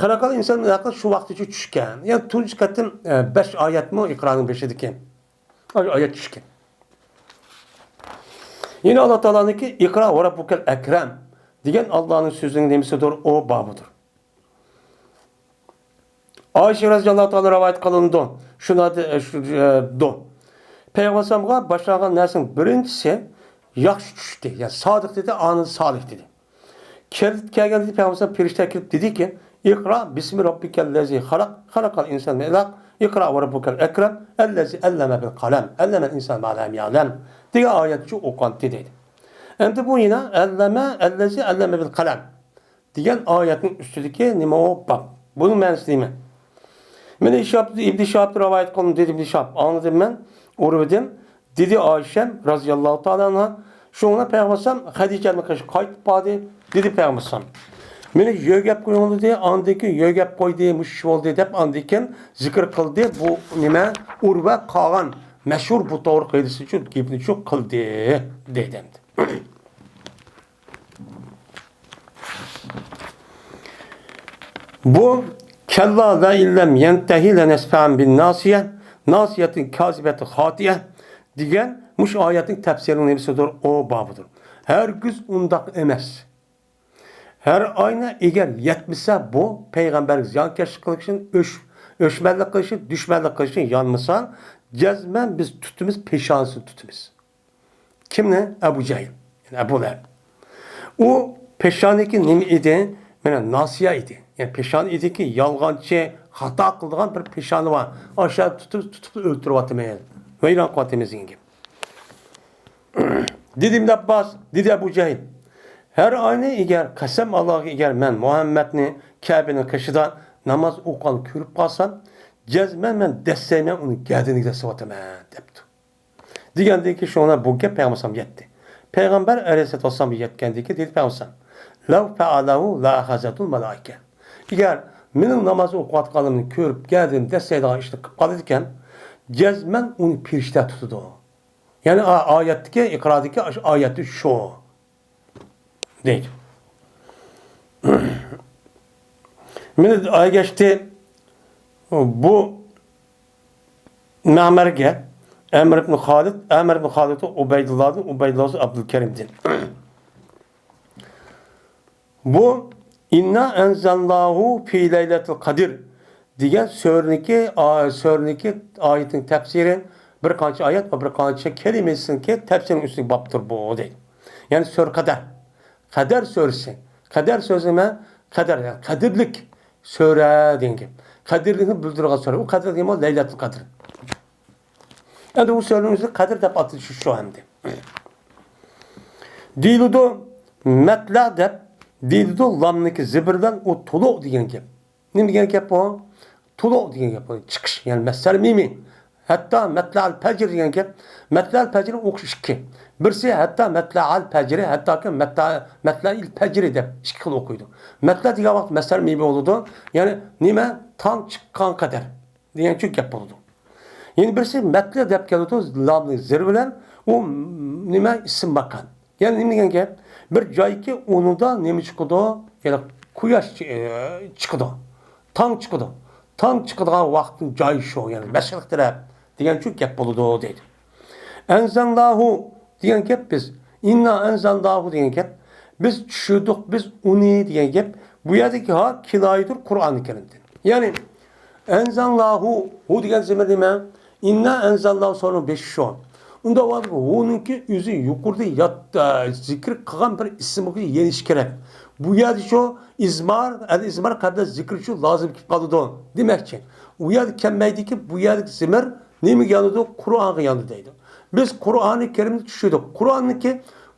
خەلەقەل ئىنسانە مىن ئەلەق شۇ ۋاقىتتىچۇ چۈشكەن. يەنى تۇنجى قېتىم، ئە، بەش ئايەتمۇ ئىقرانىڭ بېشىدىكى. ئاشۇ ئايەت چۈشكەن. يەنە ئاللا تائالانىڭكى ئىقرا ۋە رەببۇكەل ئەكرەم دېگەن ئاللانىڭ سۆزىنىڭ نېمىسىدۇر؟ ئۇ بابىدۇر. ئائىشە رەزىياللاھۇ تائالا رىۋايەت قىلىنىدۇ. شۇنى دە-، شۇ، ئە، دۇ. پەيغەمبەر ئەلەيھىسسالامغا باشلانغان نەرسىنىڭ بىرىنچىسى ياخشى چۈشتى. يەنى سادىق دېدى، ئاندىن سالىھ دېدى. كەلدى، كەلگەندە پەيغەمبەر ئەلەيھىسسالام پەرىشتە كېلىپ دېدىكى، ئىقرا بىسمى رەببىكەللەزى خەلەق، خەلەقەل ئىنسانە مىن ئەلەق، ئىقرا ۋە رەببۇكەل ئەكرەم، ئەللەزى ئەللەمە بىل قەلەم، ئەللەمەل ئىنسانە ما لەم يەلەم دېگەن ئايەتنى ئوقۇغانتى دەيدۇ. ئەمدى بۇ يەنە ئەللەمە، ئەللەزى ئەللەمە بىل قەلەم دېگەن ئايەتنىڭ ئۈستىدىكى نېمە ئۇ؟ باب. بۇنىڭ مەنىسى نېمە؟ مانا شىھاب، ئىبنى شىھابتىن رىۋايەت قىلىندى، دېدى ئىبنى شىھاب. ئاڭلىدىم مەن، ئۇرۋىدىن، دېدى ئائىشەم رەزىياللاھۇ تائالا ئەنھا. شۇڭا پەيغەمبەر ئەلەيھىسسالام خەدىچەنىڭ قېشىغا قايتىپ باردى، دېدى پەيغەمبەر ئەلەيھىسسالام. مېنى يۆگەپ قويۇڭ دېدى، ئاندىن كېيىن يۆگەپ قويدى، مۇشۇ ئىش بولدى دەپ ئاندىن كېيىن زىكىر قىلدى. بۇ نېمە؟ ئۇرۋە قالغان مەشھۇر بۇ توغرا قىلدىسىچۇ گېپىنىچۇ قىلدى، دەيدۇ ئەمدى. بۇ كەللا لەئىن لەم يەنتەھى لەنەسفەئەن بىن ناسىيە، ناسىيەتىن كازىبەتىن خاتىئە دېگەن مۇشۇ ئايەتنىڭ تەپسىرىنىڭ نېمىسىدۇر؟ ئۇ بابىدۇر. ھەرگىز ئۇنداق ئەمەس. ھەر ئاينى ئەگەر يەتمىسە، بۇ پەيغەمبەرگە زىيانكەشلىك قىلىشتىن ئۆچ-، ئۆچمەنلىك قىلىشنى، دۈشمەنلىك قىلىشنى يانمىساڭ، جەزمەن بىز تۇتىمىز، پېشانىسىنى تۇتىمىز. كىمنى؟ ئەبۇ جەھىل، يەنى ئەبۇ لەھەب. ئۇ پېشانىكى نېمە ئىدى؟ مانا ناسىيە ئىدى. يەنى پېشانە ئىدىكى، يالغانچى، خاتا قىلىدىغان بىر پېشانە بار. ئاشۇ تۇتۇپ، تۇتۇپ ئۆلتۈرۈۋاتىمىز، ۋەيران قىلىۋاتىمىز دېگەن گەپ. دېدى ئىبن ئابباس، دېدى ئەبۇ جەھىل، ھەر ئاينى ئەگەر، قەسەم ئاللاغا ئەگەر مەن مۇھەممەدنى كەبىنىڭ قېشىدا ناماز ئوقۇغان كۆرۈپ قالسام، جەزمەن مەن دەسسەيمەن، ئۇنى گەدىنىگە دەسسەۋاتىمەن، دەپتۇ. دېگەندىن كېيىن شۇڭا بۇ گەپ پەيغەمبەر ئەلەيھىسسالامغا يەتتى. پەيغەمبەر ئەلەيھىسسالام يەتكەندىن كېيىن دېدى پەيغەمبەر، لەۋ فەئەلەھۇ لەئەخەزەتۇل مەلائىكە. ئەگەر مېنىڭ ناماز ئوقۇۋاتقانلىرىمنى كۆرۈپ، گەدىنىنى دەسسەيدىغان ئىشنى قىلىپ قالىدىكەن، جەزمەن ئۇنى پېرىشتە تۇتىدۇ. يەنى ئا-، ئايەتتىكى، ئىقرادىكى ئاشۇ ئايەتتە شۇ دەيدۇ. مانا ئەگەشتى بۇ مەمەرگە ئەمر ئىبن خالىد، ئەمر ئىبن خالىد ئۇبەيدۇللادىن، ئۇبەيدۇللا ئابدۇلكەرىمدىن. بۇ ئىننا ئەنزەلناھۇ فى لەيلەتىل قەدىر دېگەن سۈرىنىڭكى، ئا-، سۈرىنىڭكى ئايىتىنىڭ تەپسىرى، بىر قانچە ئايەت ۋە بىر قانچە كەلىمىسىنىڭكى تەپسىرىنىڭ ئۈستىگە بولۇپتۇر بۇ دەيدۇ. يەنى سۈرە قەدەر. قەدەر سۈرىسى. قەدەر سۆزى نېمە؟ قەدەر، يەنى قەدىرلىك سۈرە دېگەن گەپ. قەدىرلىكنى بىلدۈرىدىغان سۈرە. ئۇ قەدىر دېگەن بولسا لەيلەتۇل قەدىر. ئەمدى ئۇ سۈرىنىڭ ئۆزى قەدىر دەپ ئاتىلىشى شۇ ئەمدى. دېيىلىدۇ، مەتلە دەپ، دېيىلىدۇ، لامنىكى زېبىر بىلەن ئۇ تۇلۇ دېگەن گەپ. نېمە دېگەن گەپ بۇ؟ تۇلۇ دېگەن گەپ بۇ. چىقىش، يەنى مەسسەر مىمى. ھەتتا مەتلەل پەجر دېگەن گەپ. مەتلەل پەجر ئوقۇش ئىككى. بىرسى ھەتتا مەتلەل پەجرى، ھەتتاكى مەتلە-، مەتلەل پەجرى دەپ ئىككى خىل ئوقۇيدۇ. مەتلە دېگەن ۋاقىت مەسسەر مىمى بولىدۇ. يەنى نېمە؟ تاڭ چىققان قەدەر دېگەنچۇ گەپ بولىدۇ. يەنە بىرسى مەتلە دەپ كېلىدۇ، لامنى زېر بىلەن، ئۇ نېمە؟ ئىسىم ماكان. يەنى نېمە دېگەن گەپ؟ بىر جايكى ئۇنىدا نېمە چىقىدۇ؟ يەنى قۇياش چى-، ئى، چىقىدۇ. تاڭ چىقىدۇ. تاڭ چىقىدىغان ۋاقىتنىڭ جايى شۇ، يەنى مەشرىق تەرەپ دېگەنچۇ گەپ بولىدۇ دەيدۇ. ئەنزەلناھۇ دېگەن گەپ بىز. ئىننا ئەنزەلناھۇ دېگەن گەپ. بىز چۈشۈردۇق، بىز ئۇنى دېگەن گەپ. بۇ يەردىكى ھا كىنايىدۇر قۇرئانى كەرىمدىن. يەنى ئەنزەلناھۇ، ھۇ دېگەن زېمىر نېمە؟ ئىننا ئەنزەلناھۇ سورىنىڭ بېشى شۇ. ئۇنداق ۋاقىتتا ھۇنىڭكى ئۆزى يۇقىرىدا يات-، ئە، زىكىر قىلغان بىر ئىسىمغا يېنىش كېرەك. بۇ يەردە شۇ ئىزمار، ئەل ئىزمار قەبلە زىكىر شۇ لازىم كېلىپ قالىدۇ دېمەكچى. ئۇ يەردە كەلمەيدىكى، بۇ يەردىكى زېمىر نېمىگە يانىدۇ؟ قۇرئانغا يانىدۇ دەيدۇ. بىز قۇرئانى كەرىمنى چۈشۈردۇق. قۇرئاننىڭكى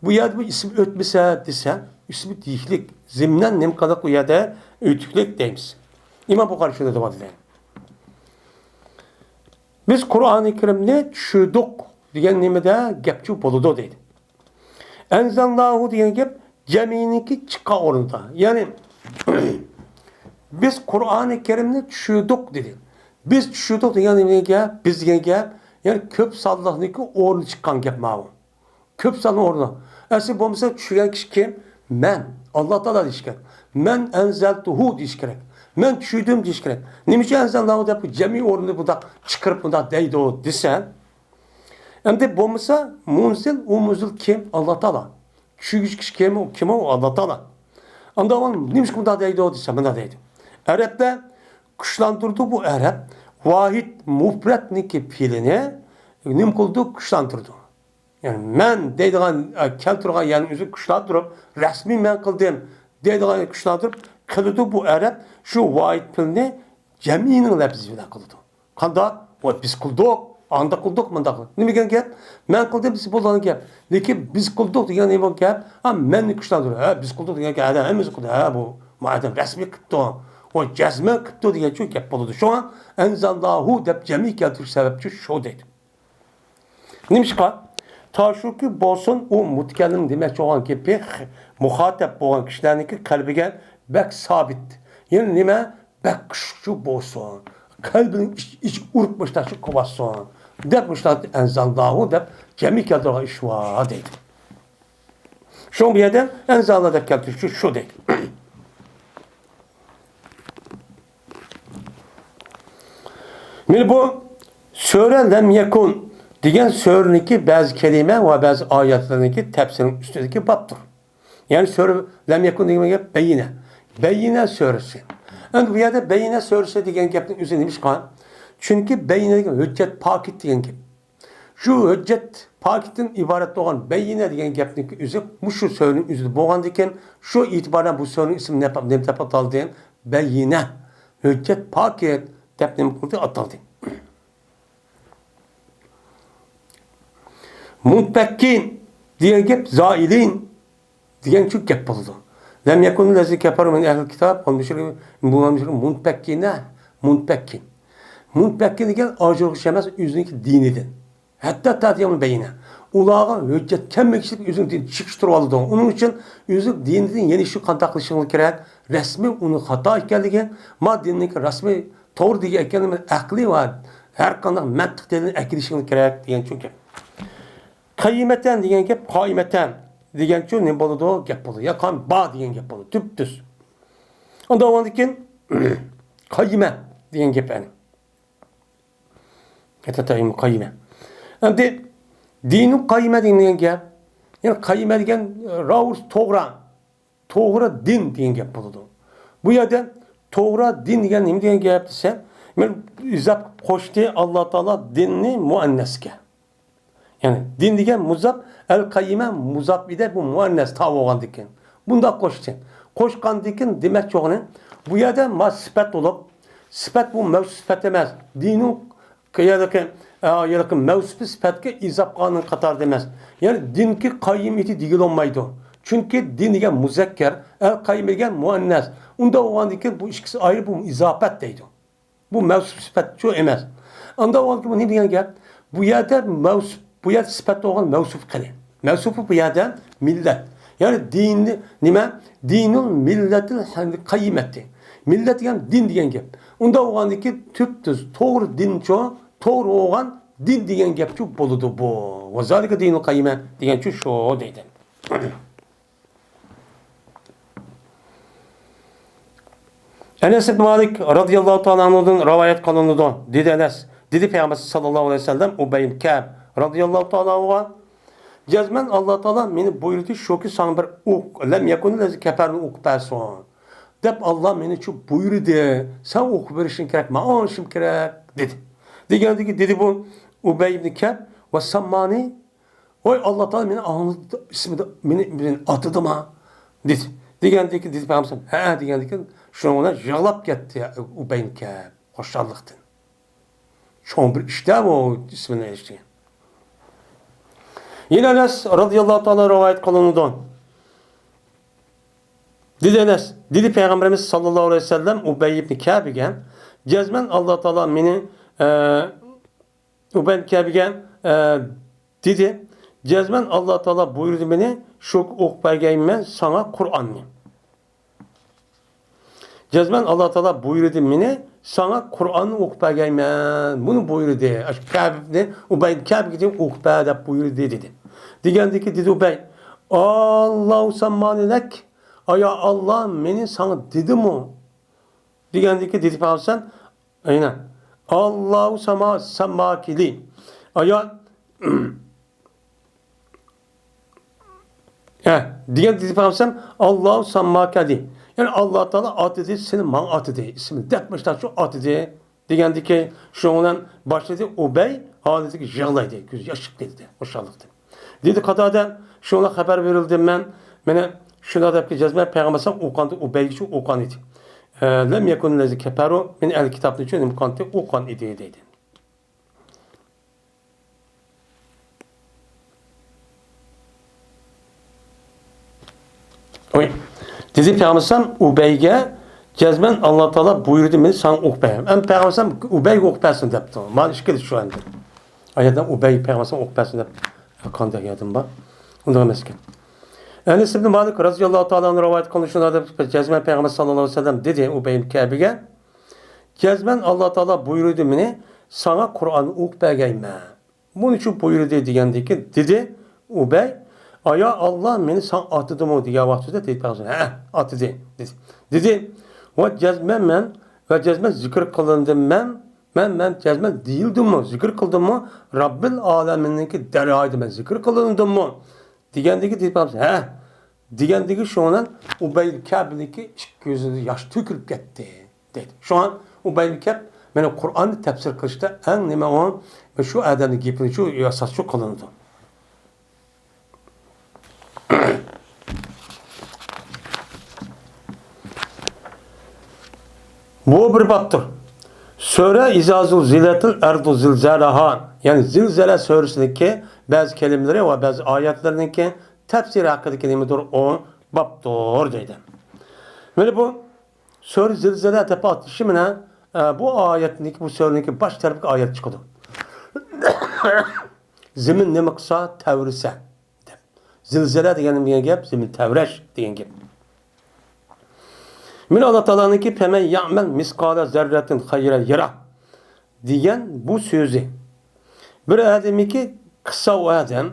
بۇ يەردە بۇ ئىسمى ئۆتمىسە دېسە، ئىسمى دېيىشلىك. زىمنەن نېمە قىلدۇق ئۇ يەردە؟ ئۆتۈكلۈك دەيمىز. ئىمام بۇخارى شۇنداق دەۋاتىدۇ. بىز قۇرئانى كەرىمنى چۈشۈردۇق دېگەن نېمىدە گەپچۇ بولىدۇ دەيدۇ. ئەنزەلناھۇ دېگەن گەپ جەمئىينىڭكى چىققان ئورنىدا. يەنى، بىز قۇرئانى كەرىمنى چۈشۈردۇق دېدى. بىز چۈشۈردۇق دېگەن نېمە گەپ؟ بىز دېگەن گەپ، يەنى كۆپ سانلىقنىڭكى ئورنى چىققان گەپ ماۋۇ. كۆپ سانلىق ئورنى. ئەسلى بولمىسا چۈشۈرگەن كىشى كىم؟ مەن. ئاللا تائالا دېيىش كېرەك. مەن ئەنزەلتۇھۇ دېيىش كېرەك. مەن چۈشۈردۈم دېيىش كېرەك. نېمە ئۈچۈن ئەنزەلناھۇ دەپ جەمئىي ئورنىنى بۇنداق چىقىرىپ بۇنداق دەيدۇ دېسە، ئەمدى بولمىسا مۇنزىل، ئۇ مۇنزىل كىم؟ ئاللا تائالا. چۈشۈرگۈچى كىشى كىم؟ كىم ئۇ؟ ئاللا تائالا. ئاندا ئۇ نېمىشقا مۇنداق دەيدۇ دېسە، مۇنداق دەيدۇ. ئەرەبلەر كۈچلەندۈرىدۇ بۇ ئەرەب ۋاھىد مۇپرەتنىڭكى پېئلىنى نېمە قىلىدۇ؟ كۈچلەندۈرىدۇ. يەنى مەن دەيدىغان، ئە، كەلتۈرگەن يەرنىڭ ئۆزىنى كۈچلەندۈرۈپ، رەسمىي مەن قىلدىم دەيدىغان كۈچلەندۈرۈپ قىلىدۇ بۇ ئەرەب شۇ ۋاھىد پېئلنى جەمئىينىڭ لەپزى بىلەن قىلىدۇ. قانداق؟ ۋاي، بىز قىلدۇق، ئانداق قىلدۇق، مۇنداق قىلدۇق. نېمە دېگەن گەپ؟ مەن قىلدىم دېسە بولىدىغان گەپ. لېكىن بىز قىلدۇق دېگەن نېمە گەپ؟ ھە، مەننى كۈچلەندۈرۈپ، ھە، بىز قىلدۇق دېگەن گەپ، ھە، ھەممىمىز قىلدۇق. ھە، بۇ مۇئەددىم رەسمىي قىپتۇ. ۋاي، جەزمەن قىپتۇ دېگەنچۇ گەپ بولىدۇ. شۇڭا ئەنزەلناھۇ دەپ جەمئىي كەلتۈرۈش سەۋەبچۇ شۇ دەيدۇ. نېمىشقا؟ تاشۇكى بولسۇن، ئۇ مۇتەكەللىم دېمەكچى بولغان گېپى خ-، مۇخاتەپ بولغان كىشىلەرنىڭكى قەلبىگە بەك سابىت. يەنى نېمە؟ بەك كۈچلۈك بولسۇن. قەلبىنىڭ ئىچ-، ئىچى ئۇرۇپ مۇشتاقچە قوۋاتسۇن. دەپ مۇشتاق ئەنزەلناھۇ دەپ جەمئىي كەلتۈرگەن ئىش بار دەيدۇ. شۇڭا بۇ يەردە ئەنزەلنا دەپ كەلتۈرۈشى شۇ دەيدۇ. مانا بۇ سۈرە لەم يەكۇن دېگەن سۈرىنىڭكى بەزى كەلىمە ۋە بەزى ئايەتلىرىنىڭكى تەپسىرىنىڭ ئۈستىدىكى بابتۇر. يەنى سۈرە لەم يەكۇن دېگەن گەپ بەييىنە. بەييىنە سۈرىسى. ئەمدى بۇ يەردە بەينە سۈرىسى دېگەن گەپنىڭ ئۆزى نېمىشقا؟ چۈنكى بەينە دېگەن ھۆججەت پاكىت دېگەن گەپ. شۇ ھۆججەت پاكىتتىن ئىبارەت بولغان بەينە دېگەن گەپنىڭ ئۆزى مۇشۇ سۈرىنىڭ ئۆزىدە بولغاندىكىن، شۇ ئېتىبار بىلەن بۇ سۈرىنىڭ ئىسمى نېمە، نېمە دەپ ئاتالدى؟ بەينە. ھۆججەت پاكىت دەپ نېمە قىلدى؟ ئاتالدى. مۇنپەككىن دېگەن گەپ زائىلىن دېگەن شۇ گەپ بولىدۇ. لەم يەكۇن لەزى كەپەرۇ مىن ئەھلىل كىتاب ۋەل مۇشرىكىن مۇنپەككىنە. مۇنپەككىن. مۇنپەككىن دېگەن ئاجرىغۇچى ئەمەس ئۆزىنىڭكى دىنىدىن. ھەتتا تەتىيەمۇ بەينە. ئۇلارغا ھۆججەت كەلمىگۈچىلىك ئۆزىنىڭ دىنىدىن چىقىش تۇرۇۋالىدۇ. ئۇنىڭ ئۈچۈن ئۆزىنىڭ دىنىدىن يەنە شۇ قانداق قىلىشىڭلار كېرەك؟ رەسمىي ئۇنىڭ خاتا ئىكەنلىكى، ما دىننىڭكى رەسمىي توغرا دېگەن ئىكەنلىكى، ئەقلىي ۋە ھەر قانداق مەنتىق دەلىلنى ئەكېلىشىڭلار كېرەك دېگەن شۇ گەپ. قەيمەتەن دېگەن گەپ، قائىمەتەن دېگەنچۇ نېمە بولىدۇ؟ گەپ بولىدۇ. يا قان با دېگەن گەپ بولىدۇ. تۈپتۈز. ئۇنداق بولغاندىن كېيىن قەيمە دېگەن گەپ ئەنە. قەيمە. ئەمدى دىنۇ قەيمە دېگەن گەپ. يەنى قەيمە دېگەن راۋۇس توغرا. توغرا دىن دېگەن گەپ بولىدۇ. بۇ يەردە توغرا دىن دېگەن نېمە دېگەن گەپ دېسە، مەن ئىزاپ قوشتى، ئاللا تائالا دىننى مۇئەننەسكە. يەنى دىن دېگەن مۇزاپ، ئەل قەيمە مۇزاپ ئىدى، بۇ مۇئەننەس تا بولغاندىكىن. بۇنداق قوشتى. قوشقاندىكىن دېمەكچى بولغىنى، بۇ يەردە ما سۈپەت بولۇپ، سۈپەت بۇ مەۋسۇپ سۈپەت ئەمەس. دىنۇ يەنىكى، ئە، يەنىكى مەۋسۇپى سۈپەتكە ئىزاپ قىلغاننىڭ قاتارىدا ئەمەس. يەنى دىنكى قايىمىتى دېگىلى بولمايدۇ. چۈنكى دىن دېگەن مۇزەككەر، ئەل قەيمە دېگەن مۇئەننەس. ئۇنداق بولغاندىن كېيىن بۇ ئىككىسى ئايرى، بۇ ئىزاپەت دەيدۇ. بۇ مەۋسۇپ سۈپەت شۇ ئەمەس. ئانداق بولغاندىن كېيىن بۇ نېمە دېگەن گەپ؟ بۇ يەردە مەۋسۇپ، بۇ يەردە سۈپەت بولغان مەۋسۇپ قېنى؟ مەۋسۇپى بۇ يەردە مىللەت. يەنى دىننى نېمە؟ دىنۇل مىللەتىل قەيمەتى. مىللەت دېگەن دىن دېگەن گەپ. ئۇنداق بولغاندىن كېيىن تۈپتۈز توغرا دىنچۇ، توغرا بولغان دىن دېگەن گەپچۇ بولىدۇ بۇ. ۋەزالىكە دىنۇل قەيمە دېگەنچۇ شۇ دەيدۇ. ئەنەس ئىبن مالىك رازىياللاھۇ تائالا ئەنھۇدىن رىۋايەت قىلىنىدۇ. دېدى ئەنەس، دېدى پەيغەمبەر ساللاللاھۇ ئەلەيھى ۋەسەللەم ئۇبەي ئىبن كەئب رازىياللاھۇ تائالا ئەنھۇغا، جەزمەن ئاللا تائالا مېنى بۇيرۇدى، شۇكى ساڭا بىر ئوق، لەم يەكۇن لەزى كەپەرنى ئوقۇپ بەرسۇن، دەپ ئاللا مېنى شۇ بۇيرۇدى، سەن ئوقۇپ بېرىشىڭ كېرەك، مەن ئاڭلىشىم كېرەك، دېدى. دېگەندىكى دېدى بۇ ئۇبەي ئىبن كەئب ۋە سەممانى، ۋاي، ئاللا تائالا مېنى ئاڭلىتىپ، ئىسمىدا مېنى، مېنى ئاتىدىما؟ دېدى. دېگەندىكىن، دېدى پەيغەمبەر، ھە، دېگەندىكىن، شۇنىڭ بىلەن يىغلاپ كەتتى ئۇبەي ئىبن كەئب خۇشاللىقتىن. چوڭ بىر ئىشتا بۇ ئىسمىنى ئېلىش دېگەن. يەنە ئەنەس رازىياللاھۇ تائالا رىۋايەت قىلىنىدۇ. دېدى ئەنەس، دېدى پەيغەمبىرىمىز ساللاللاھۇ ئەلەيھى ۋەسەللەم ئۇبەي ئىبن كەئبگە، جەزمەن ئاللا تائالا مېنى، ئە، ئۇبەي ئىبن كەئبگە، ئە، دېدى، جەزمەن ئاللا تائالا بۇيرۇدى مېنى شۇ ئوقۇپ بەرگەيمەن ساڭا قۇرئاننى. جەزمەن ئاللا تائالا بۇيرۇدى مېنى ساڭا قۇرئاننى ئوقۇپ بەرگەيمەن. بۇنى بۇيرۇدى. ئاشۇ كەبنى، ئۇبەي كەبگە دېدى، ئوقۇپ بەر دەپ بۇيرۇدى دېدى. دېگەندىكى دېدى ئۇبەي، ئاللاھۇ سەممانى لەك. ئايا ئاللا مېنى ساڭا دېدىمۇ؟ دېگەندىكى دېدى پەيغەمبەر ئەينەن. ئاللاھۇ سەمما-، سەمماكىلى. ئايا، ھە، دېگەن دېدى پەيغەمبەر، ئاللاھۇ سەمماكەلى. يەنى ئاللا تائالا ئاتىدى، سېنى ماڭا ئاتىدى. ئىسمىنى دەپ مۇشتاق شۇ ئاتىدى. دېگەندىكى شۇنىڭ بىلەن باشلىدى ئۇبەي، ھالىتىگە يىغلايدۇ. كۆزى ياش چىقىپ كېتىدى خۇشاللىقتىن. دېدى قاتادە، شۇنىڭ خەۋەر بېرىلدى مەن، مېنى شۇنداق دەپ جەزمەن پەيغەمبەر ئوقۇغاندا ئۇبەيگىچە ئوقۇغان ئىدى. ئە، لەم يەكۇن لەزى كەپەرۇ مىن ئەھلى كىتابنى چۈ نېمە قىلغانتى، ئوقۇغان ئىدى دەيدۇ. ئوي. دېدى پەيغەمبەر ئۇبەيگە، جەزمەن ئاللا تائالا بۇيرۇدى مېنى ساڭا ئوقۇپ بەر. ئەمدى پەيغەمبەر ئۇبەيگە ئوقۇپ بەرسۇن دەپتۇ. مانا ئىككىلىسى شۇ ئەمدى. ئايەتتە ئۇبەي پەيغەمبەر ئوقۇپ بەرسۇن دەپ قانداق يەردىن بار؟ ئۇنداق ئەمەسكەن. ئەنەس ئىبن مالىك رازىياللاھۇ تائالا ئەنھۇ رىۋايەت قىلىنىشىدا جەزمەن پەيغەمبەر ساللاللاھۇ ئەلەيھى ۋەسەللەم دېدى ئۇبەي كەبىگە، جەزمەن ئاللا تائالا بۇيرۇدى مېنى ساڭا قۇرئان ئوقۇپ بەرگەيمەن. بۇنى شۇ بۇيرۇدى دېگەندىكىن دېدى ئۇبەي، ئايا ئاللا مېنى ساڭا ئاتىدىمۇ دېگەن ۋاقتىدا دېدى پەيغەمبەر، ھە، ئاتىدى دېدى. دېدى، ۋە جەزمەن مەن، ۋە جەزمەن زىكىر قىلىندىم مەن، مەن، مەن جەزمەن دېيىلدىممۇ، زىكىر قىلدىممۇ، رەببىل ئالەمىننىڭكى دەرگاھىدا مەن زىكىر قىلىندىممۇ دېگەندىكى دېدى پەيغەمبەر، ھە دېگەندىكى شۇنىڭ بىلەن ئۇبەي كەبنىڭكى ئىككى كۆزىدىن ياش تۆكۈلۈپ كەتتى. شۇڭا ئۇبەي ئىبن كەئب مانا قۇرئاننى تەپسىر قىلىشتا ئەڭ نېمە ئۇ، شۇ ئادەمنىڭ گېپىنى شۇ ئاساس شۇ قىلىنىدۇ. بۇ بىر بابتۇر. سۈرە ئىزا زۇلزىلەتىل ئەرزۇ زىلزالەھا، يەنى زىلزەلە سۈرىسىنىڭكى بەزى كەلىمىلىرى ۋە بەزى ئايەتلىرىنىڭكى تەپسىرى ھەققىدىكى نېمىدۇر ئۇ بابتۇر دەيدۇ. مانا بۇ سۈرە زىلزەلە دەپ ئاتىلىشى مانا، ئە، بۇ ئايەتنىڭكى، بۇ سۈرىنىڭكى باش تەرىپىدىكى ئايەت چىقىدۇ. زېمىن نېمە قىلسا تەۋرىسە دەپ. زىلزەلە دېگەن نېمە گەپ؟ زېمىن تەۋرەش دېگەن گەپ. مانا ئاللا تائالانىڭكى «فەمەن يەئمەل مىسقالە زەررەتىن خەيرەن يەرە» دېگەن بۇ سۆزى. بىر ئادەمكى قىلسا ئۇ ئادەم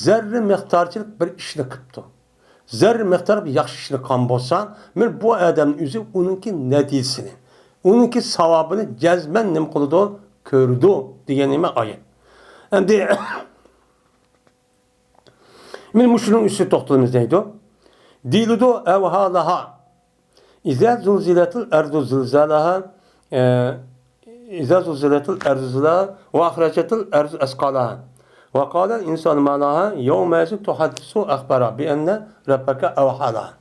زەررە مىقدارچىلىق بىر ئىشنى قىپتۇ. زەررە مىقدار بىر ياخشى ئىشنى قىلغان بولسا، مانا بۇ ئادەمنىڭ ئۆزى ئۇنىڭكى نەتىجىسىنى، ئۇنىڭكى ساۋابىنى جەزمەن نېمە قىلىدۇ؟ كۆرىدۇ دېگەن نېمە ئايەت. ئەمدى مانا مۇشۇنىڭ ئۈستىدە توختىلىمىز دەيدۇ. دېيىلىدۇ، ئەۋھا لەھا. ئىزا زۇلزىلەتىل ئەرزۇ زىلزالەھا، ئە، ئىزا زۇلزىلەتىل ئەرزۇ زىلزالەھا ۋە ئەخرەجەتىل ئەرزۇ ئەسقالەھا. ۋە قالەل ئىنسانۇ ما لەھا يەۋمەئىزىن تۇھەددىسۇ ئەخبارەھا بىئەننە رەببەكە ئەۋھا لەھا.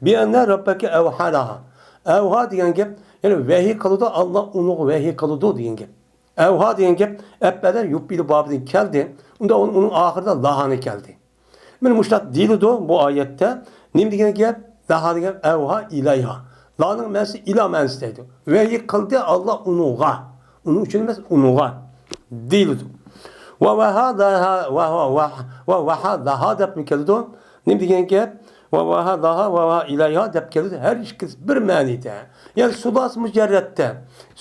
بىئەننە رەببەكە ئەۋھا لەھا. ئەۋھا دېگەن گەپ، يەنى ۋەھىي قىلىدۇ، ئاللا ئۇنىڭغا ۋەھىي قىلىدۇ دېگەن گەپ. ئەۋھا دېگەن گەپ ئەپئەلە يۇپئىلۇ بابىدىن كەلدى. ئۇندا ئۇنىڭ، ئۇنىڭ ئاخىرىدا لەھانى كەلدى. مانا مۇشۇنداق دېيىلىدۇ بۇ ئايەتتە. نېمە دېگەن گەپ؟ لەھا دېگەن ئەۋھا ئىلەيھا. لانىڭ مەنىسى ئىلا مەنىسى دەيدۇ. ۋەھىي قىلدى ئاللا ئۇنىڭغا. ئۇنىڭ ئۈچۈن ئەمەس، ئۇنىڭغا دېيىلىدۇ. ۋە ۋەھا لەھا، ۋە ۋە ۋە ۋە ۋەھا لەھا دەپمۇ كېلىدۇ. نېمە دېگەن گەپ؟ ۋە ۋەھا لەھا، ۋە ۋەھا ئىلەيھا دەپ كېلىدۇ. ھەر ئىككىسى بىر مەنىدە. يەنى سۇلاسى مۇجەررەتتە،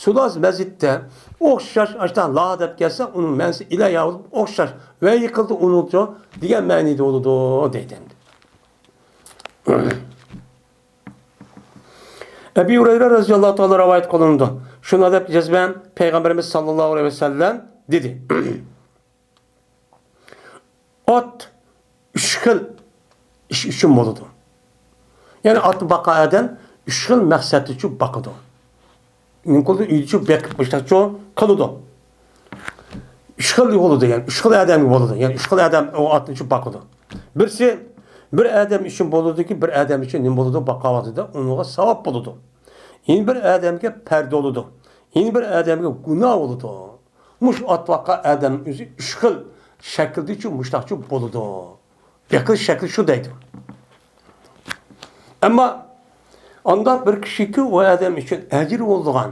سۇلاسى مەزىدتە ئوخشاش، ئاشۇنداق لا دەپ كەلسە، ئۇنىڭ مەنىسى ئىلەيھا بولۇپ ئوخشاش. ۋەھىي قىلدى ئۇنىڭغا دېگەن مەنىدە بولىدۇ دەيدۇ ئەمدى. ئەبى ھۇرەيرە رەزىياللاھۇ تائالا رىۋايەت قىلىنىدۇ. شۇنداق دەپ جەزمەن پەيغەمبىرىمىز ساللاللاھۇ ئەلەيھى ۋەسەللەم دېدى. ئات ئۈچ خىل ئىش ئۈچۈن بولىدۇ. يەنى ئاتنى باققان ئادەم ئۈچ خىل مەقسەت ئۈچۈن باقىدۇ. نېمە قىلىدۇ؟ ئۆيدىچۇ بېقىپ مۇشۇنداقچۇ قىلىدۇ. ئۈچ خىل بولىدۇ، يەنى ئۈچ خىل ئادەمگە بولىدۇ. يەنى ئۈچ خىل ئادەم ئۇ ئاتنى ئۈچۈن باقىدۇ. بىرسى بىر ئادەم ئۈچۈن بولىدۇكى، بىر ئادەم ئۈچۈن نېمە بولىدۇ؟ باققان ۋاقتىدا ئۇنىڭغا ساۋاب بولىدۇ. يەنە بىر ئادەمگە پەردە بولىدۇ. يەنە بىر ئادەمگە گۇناھ بولىدۇ. مۇشۇ ئات باققان ئادەم ئۆزى ئۈچ خىل شەكىلدىچۇ مۇشۇنداقچۇ بولىدۇ. بېقىش شەكلى شۇ دەيدۇ. ئەمما ئانداق بىر كىشىكى ئۇ ئادەم ئۈچۈن ئەجىر بولىدىغان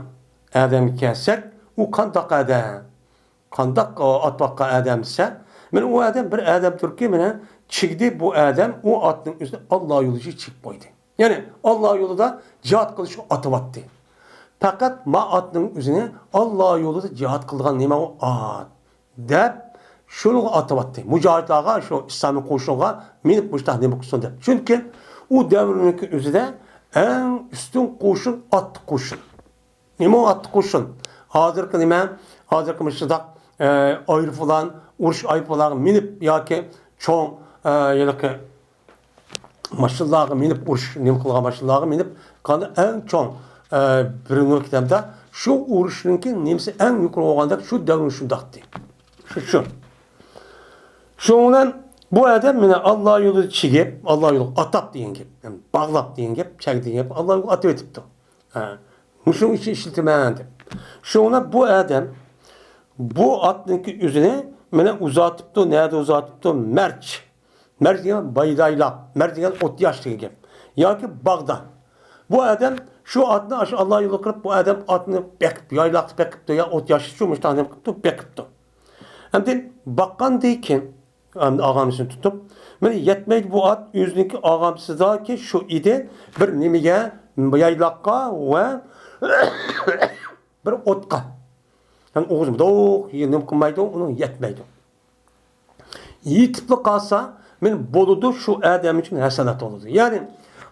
ئادەمگە كەلسەك، ئۇ قانداق ئادەم؟ قانداق ئات باققان ئادەم دېسە، مانا ئۇ ئادەم بىر ئادەمدۇركى، مانا چىگدى بۇ ئادەم ئۇ ئاتنىڭ ئۆزىنى ئاللا يولى ئۈچۈن چىگىپ قويدى. يەنى ئاللا يولىدا جىھاد قىلىشقا ئاتىۋاتتى. پەقەت ما ئاتنىڭ ئۆزىنى ئاللا يولىدا جىھاد قىلىدىغان نېمە ئۇ ئات دەپ شۇنىڭغا ئاتىۋاتتى. مۇجاھىدلارغا، شۇ ئىسلامىي قوشۇنغا مىنىپ مۇشۇنداق نېمە قىلسۇن دەپ. چۈنكى ئۇ دەۋرنىڭكى ئۆزىدە ئەڭ ئۈستۈن قوشۇن ئاتلىق قوشۇن. نېمە ئۇ ئاتلىق قوشۇن؟ ھازىرقى نېمە؟ ھازىرقى مۇشۇنداق، ئە، ئايروپىلان، ئۇرۇش ئايروپىلانغا مىنىپ ياكى چوڭ، ئە، ھېلىقى ماشىنىلارغا مىنىپ، ئۇرۇش نېمە قىلغان ماشىنىلارغا مىنىپ، قانداق ئەڭ چوڭ، ئە، بىر نۇر كىتابدا شۇ ئۇرۇشنىڭكى نېمىسى ئەڭ يۇقىرى بولغاندەك شۇ دەۋرنى شۇنداقتى. شۇ، شۇ. شۇنىڭ بىلەن بۇ ئادەم مانا ئاللا يولىدا چىگىپ، ئاللا يولىغا ئاتاپ دېگەن گەپ، يەنى باغلاپ دېگەن گەپ، چەگ دېگەن گەپ، ئاللا يولىغا ئاتىۋېتىپتۇ. ھە. مۇشۇنىڭ ئۈچۈن ئىشلىتىمەن دەپ. شۇڭا بۇ ئادەم بۇ ئاتنىڭكى ئۆزىنى مانا ئۇزاتىپتۇ، نەدە ئۇزاتىپتۇ؟ مەرج. مەرج دېگەن يايلاق، مەرج دېگەن ئوت ياش دېگەن گەپ. ياكى باغدا. بۇ ئادەم شۇ ئاتنى ئاشۇ ئاللا يولى قىلىپ، بۇ ئادەم ئاتنى بېقىپ، يايلاقتا بېقىپتۇ، يا ئوت ياش شۇ مۇشۇنداق نېمە قىلىپتۇ، بېقىپتۇ. ئەمدى باققاندىن كېيىن، ئەمدى ئاغامچىسىنى تۇتۇپ، مانا يەتمەيدۇ بۇ ئات، ئۆزىنىڭكى ئاغامچىسىداكى شۇ ئىدى، بىر نېمىگە، يايلاققا ۋە بىر ئوتقا. يەنى ئوغۇز دوق نېمە قىلمايدۇ، ئۇنىڭ يەتمەيدۇ. يېتىپلا قالسا، مانا بولىدۇ، شۇ ئادەم ئۈچۈن ھەسەنات بولىدۇ. يەنى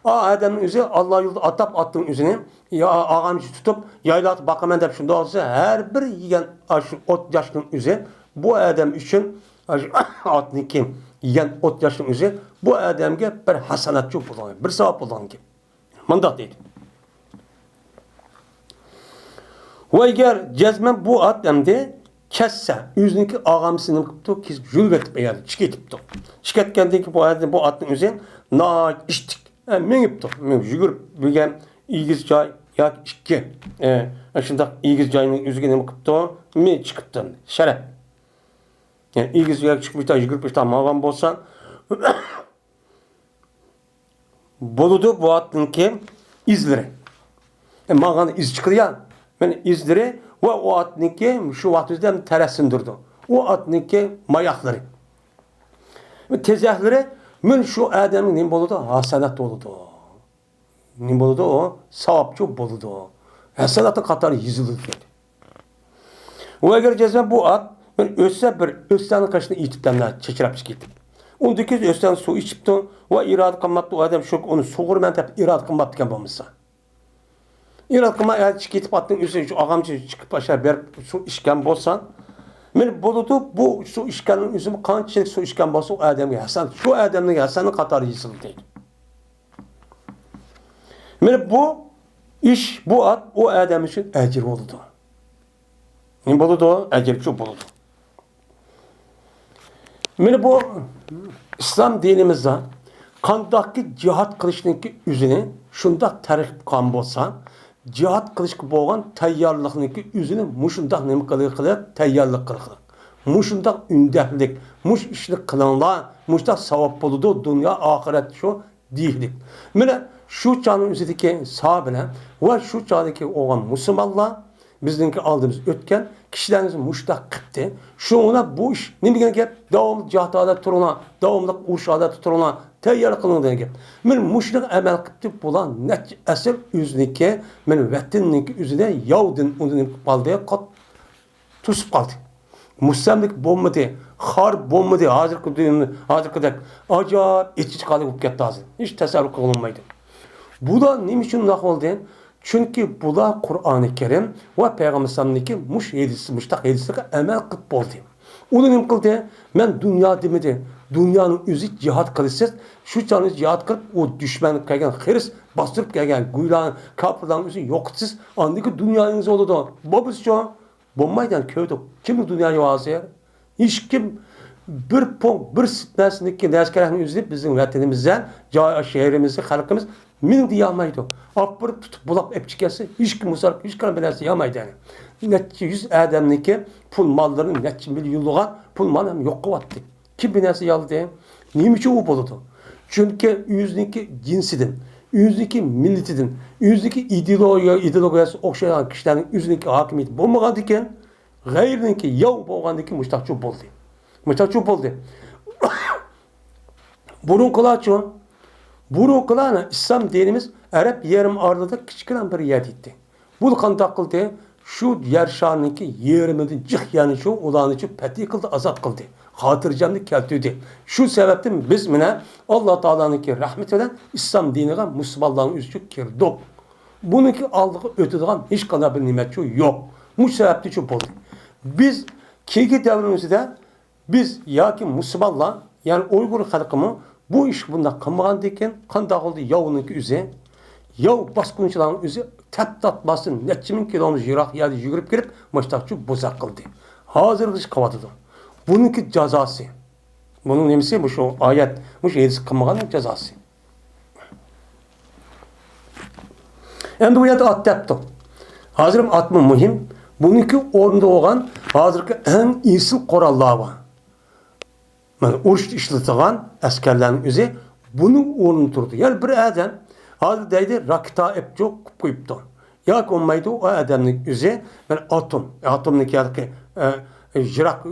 ئا ئادەمنىڭ ئۆزى ئاللا يولىدا ئاتاپ ئاتنىڭ ئۆزىنى، يا ئاغامچى تۇتۇپ، يايلاقتا باقىمەن دەپ شۇنداق قىلسا، ھەر بىر يېگەن ئاشۇ ئوت ياشنىڭ ئۆزى بۇ ئادەم ئۈچۈن، ئاشۇ ئاتنىڭكى يېگەن ئوت ياشنىڭ ئۆزى بۇ ئادەمگە بىر ھەسەنات بولىدىغان، بىر ساۋاب بولىدىغان گەپ. مۇنداق دەيدۇ. ۋە ئەگەر جەزمەن بۇ ئات ئەمدى كەتسە، ئۆزىنىڭكى ئاغامسى نېمە قىپتۇ؟ كېسىپ يۈرۈۋېتىپ، ئەگەر چىقىۋېتىپتۇ. چىقىۋەتكەندىن كېيىن بۇ ئادەم، بۇ ئاتنىڭ ئۆزى ناھايىتى ئىشتىك، ئە، مېڭىپتۇ. مېڭىپ يۈگۈرۈپ بىلگەن ئېگىز جاي ياكى ئىككى، ئە، شۇنداق ئېگىز جاينىڭ ئۆزىگە نېمە قىپتۇ؟ مېڭىپ چىقىپتۇ. شەرەپ. يەنى ئېگىز جايغا چىقىپ، يۈگۈرۈپ ماڭغان بولسا، بولىدۇ بۇ ئاتنىڭكى ئىزلىرى. ئە، ماڭغان ئىز چىقىدۇ يا. مانا ئىزلىرى ۋە ئۇ ئاتنىڭكى شۇ ۋاقىت ئۆزىدە تەرەت سىندۇرىدۇ. ئۇ ئاتنىڭكى ماياقلىرى. تېزەكلىرى، مانا شۇ ئادەمگە نېمە بولىدۇ؟ ھاسانات بولىدۇ. نېمە بولىدۇ ئۇ؟ ساۋابچۇ بولىدۇ. ھاساناتنىڭ قاتارى يېزىلىدۇ دەيدۇ. ۋە ئەگەر جەزمەن بۇ ئات بىر ئۆتسە، بىر ئۆستەڭنىڭ قېشىدا ئېتىپ دەملەر چېچىراپ چىقىپ كېتىپ. ئۇندىن كېيىن ئۆستەڭ سۇ ئىچىپتۇ ۋە ئىرادە قىلماپتۇ، ئۇ ئادەم شۇ ئۇنى سۇغۇرىمەن دەپ ئىرادە قىلماپتىكەن بولمىسا. ئىرادە قىلماي ئەتە چىقىپ كېتىپ ئاتنىڭ ئۆزى شۇ ئاغامچى چىقىپ ئاشۇ بېرىپ سۇ ئىچكەن بولسا، مانا بولىدۇ، بۇ سۇ ئىچكەننىڭ ئۆزىمۇ قانچىلىك سۇ ئىچكەن بولسا، ئۇ ئادەمگە ھەسەن، شۇ ئادەمنىڭ ھەسەننىڭ قاتارى يېزىلدى دەيدۇ. مانا بۇ ئىش، بۇ ئات ئۇ ئادەم ئۈچۈن ئەجىر بولىدۇ. نېمە بولىدۇ؟ ئەجىرچۇ بولىدۇ. مانا بۇ ئىسلام دىنىمىزدا قانداقكى جىھاد قىلىشنىڭكى ئۆزىنى شۇنداق تەرغىب قىلغان بولسا، جىھاد قىلىشقا بولغان تەييارلىقنىڭكى ئۆزىنى مۇشۇنداق نېمە قىلىق، قىلىق، تەييارلىق قىلىق، قىلىق. مۇشۇنداق ئۈندەكلىك، مۇشۇ ئىشنى قىلىڭلار، مۇشۇنداق ساۋاب بولىدۇ، دۇنيا ئاخىرەت شۇ دېيىلدى. مانا شۇ چاغنىڭ ئۆزىدىكى ساھابىلەر ۋە شۇ چاغدىكى بولغان مۇسۇلمانلار بىزنىڭكى ئالدىمىزدا ئۆتكەن كىشىلەرنى مۇشۇنداق قىپتى. شۇڭا بۇ ئىش نېمە دېگەن گەپ؟ داۋاملىق جىھاد ھالەتتە تۇرۇڭلار، داۋاملىق ئۇرۇش ھالەتتە تۇرۇڭلار، تەييارلىق قىلىڭ دېگەن گەپ. مانا مۇشۇنىڭغا ئەمەل قىپتى، بۇلار نەچچە ئەسىر ئۆزىنىڭكى، مانا ۋەتىنىنىڭكى ئۆزىنى ياۋدىن ئۇنى نېمە قىلىپ قالدى؟ توسۇپ قالدى. مۇستەملىكە بولمىدى، خار بولمىدى، ھازىرقى دۇنيا، ھازىرقىدەك ئاجايىپ ئېچىنچلىق ھالى بولۇپ كەتتى ھازىر. ھېچ تەسەۋۋۇر قىلغىلى بولمايدۇ. بۇلار نېمە ئۈچۈن بۇنداق بولدى؟ چۈنكى بۇلار قۇرئانى كەرىم ۋە پەيغەمبەر ئەلەيھىسسالامنىڭكى مۇشۇ ھەدىس، مۇشۇنداق ھەدىسلىرىگە ئەمەل قىلىپ بولدى. ئۇلار نېمە قىلدى؟ مەن دۇنيا دېمىدى. دۇنيانىڭ ئۆزى جىھاد قىلىسىز. شۇ چاغنى جىھاد قىلىپ، ئۇ دۈشمەن كەلگەن خىرىس، باستۇرۇپ كەلگەن گۇيلار، كاپىرلارنىڭ ئۆزىنى يوقىتىسىز. ئاندىن كېيىن دۇنيانىڭىز بولىدۇ. بولمىسىچۇ؟ بولمايدۇ، يەنى كۆردۇق. كىمنىڭ دۇنيا يوق ھازىر؟ ھېچكىم بىر پوڭ، بىر سېنىت نەرسىنىڭكى، نەرسە كېرەكنى ئۈزۈپ، بىزنىڭ ۋەتىنىمىزدە، جاي، شەھىرىمىزدە خەلقىمىز مىڭ دېيەلمەيدۇ. ئاپىرىپ تۇتۇپ بۇلاپ ئېلىپ چىقسا، ھېچكىم مۇسارىپ، ھېچقانداق بىر نەرسە دېيەلمەيدۇ يەنى. نەچچە يۈز ئادەمنىڭكى پۇل ماللىرىنى، نەچچە مىليونلىغان پۇل مال ھەم يوق قىلىۋەتتى. كىم بىر نەرسە دېيەلدى؟ نېمە ئۈچۈن ئۇ بولىدۇ؟ چۈنكى ئۆزىنىڭكى جىنسىدىن، ئۆزىنىڭكى مىللىتىدىن، ئۆزىنىڭكى ئىدېئولوگىيە، ئىدېئولوگىيەسىگە ئوخشايدىغان كىشىلەرنىڭ ئۆزىنىڭكى ھاكىمىيىتى بولمىغاندىكىن، غەيرىنىڭكى ياۋ بولغاندىكىن مۇشتاقچۇ بولدى. مۇشتاقچۇ بولدى. بۇرۇنقىلارچۇ؟ بۇرۇنقىلارنى ئىسلام دىنىمىز ئەرەب يېرىم ئارىلىدا كىچىككىنە بىر يەر ئىدى. بۇ قانداق قىلدى؟ شۇ يەر شارىنىڭكى يېرىمىدىن جىق يەرنىچۇ ئۇلارنىچۇ پەتھى قىلدى، ئازاد قىلدى. خاتىرجەملىك كەلتۈردى. شۇ سەۋەبتىن بىز مانا ئاللا تائالانىڭكى رەھمىتى بىلەن ئىسلام دىنىغا مۇسۇلمانلارنىڭ ئۆزىچۇ كىردۇق. بۇنىڭكى ئالدىغا ئۆتىدىغان ھېچقانداق بىر نېمەچۇ يوق. مۇشۇ سەۋەبتىنچۇ بولدى. بىز كېيىنكى دەۋرىمىزدە بىز ياكى مۇسۇلمانلار، يەنى ئۇيغۇر خەلقىمۇ بۇ ئىشقا بۇنداق قىلمىغاندىكىن، قانداق بولدى ياۋنىڭكى ئۆزى؟ ياۋ باسقۇنچىلارنىڭ ئۆزى تەپ تارتماستىن نەچچە مىڭ كىلومېتىر يىراق يەردە يۈگۈرۈپ كىرىپ، مۇشتاقچۇ بوزەك قىلدى. ھازىرغىچە قىلىۋاتىدۇ. بۇنىڭكى جازاسى. بۇنىڭ نېمىسى؟ مۇشۇ ئايەت، مۇشۇ ھەدىس قىلمىغاننىڭ جازاسى. ئەمدى بۇ يەردە ئات دەپتۇ. ھازىر ئاتمۇ مۇھىم. بۇنىڭكى ئورنىدا بولغان ھازىرقى ئەڭ ئېسىل قوراللار بار. مانا ئۇرۇشتا ئىشلىتىدىغان ئەسكەرلەرنىڭ ئۆزى بۇنىڭ ئورنىدا تۇرىدۇ. يەنى بىر ئادەم ھازىر دەيدۇ، راكېتا ئېپچوق قىلىپ قويۇپتۇ. ياكى بولمايدۇ، ئۇ ئادەمنىڭ ئۆزى بىر ئاتوم، ئاتومنىڭ ياقى، ئە، يىراق،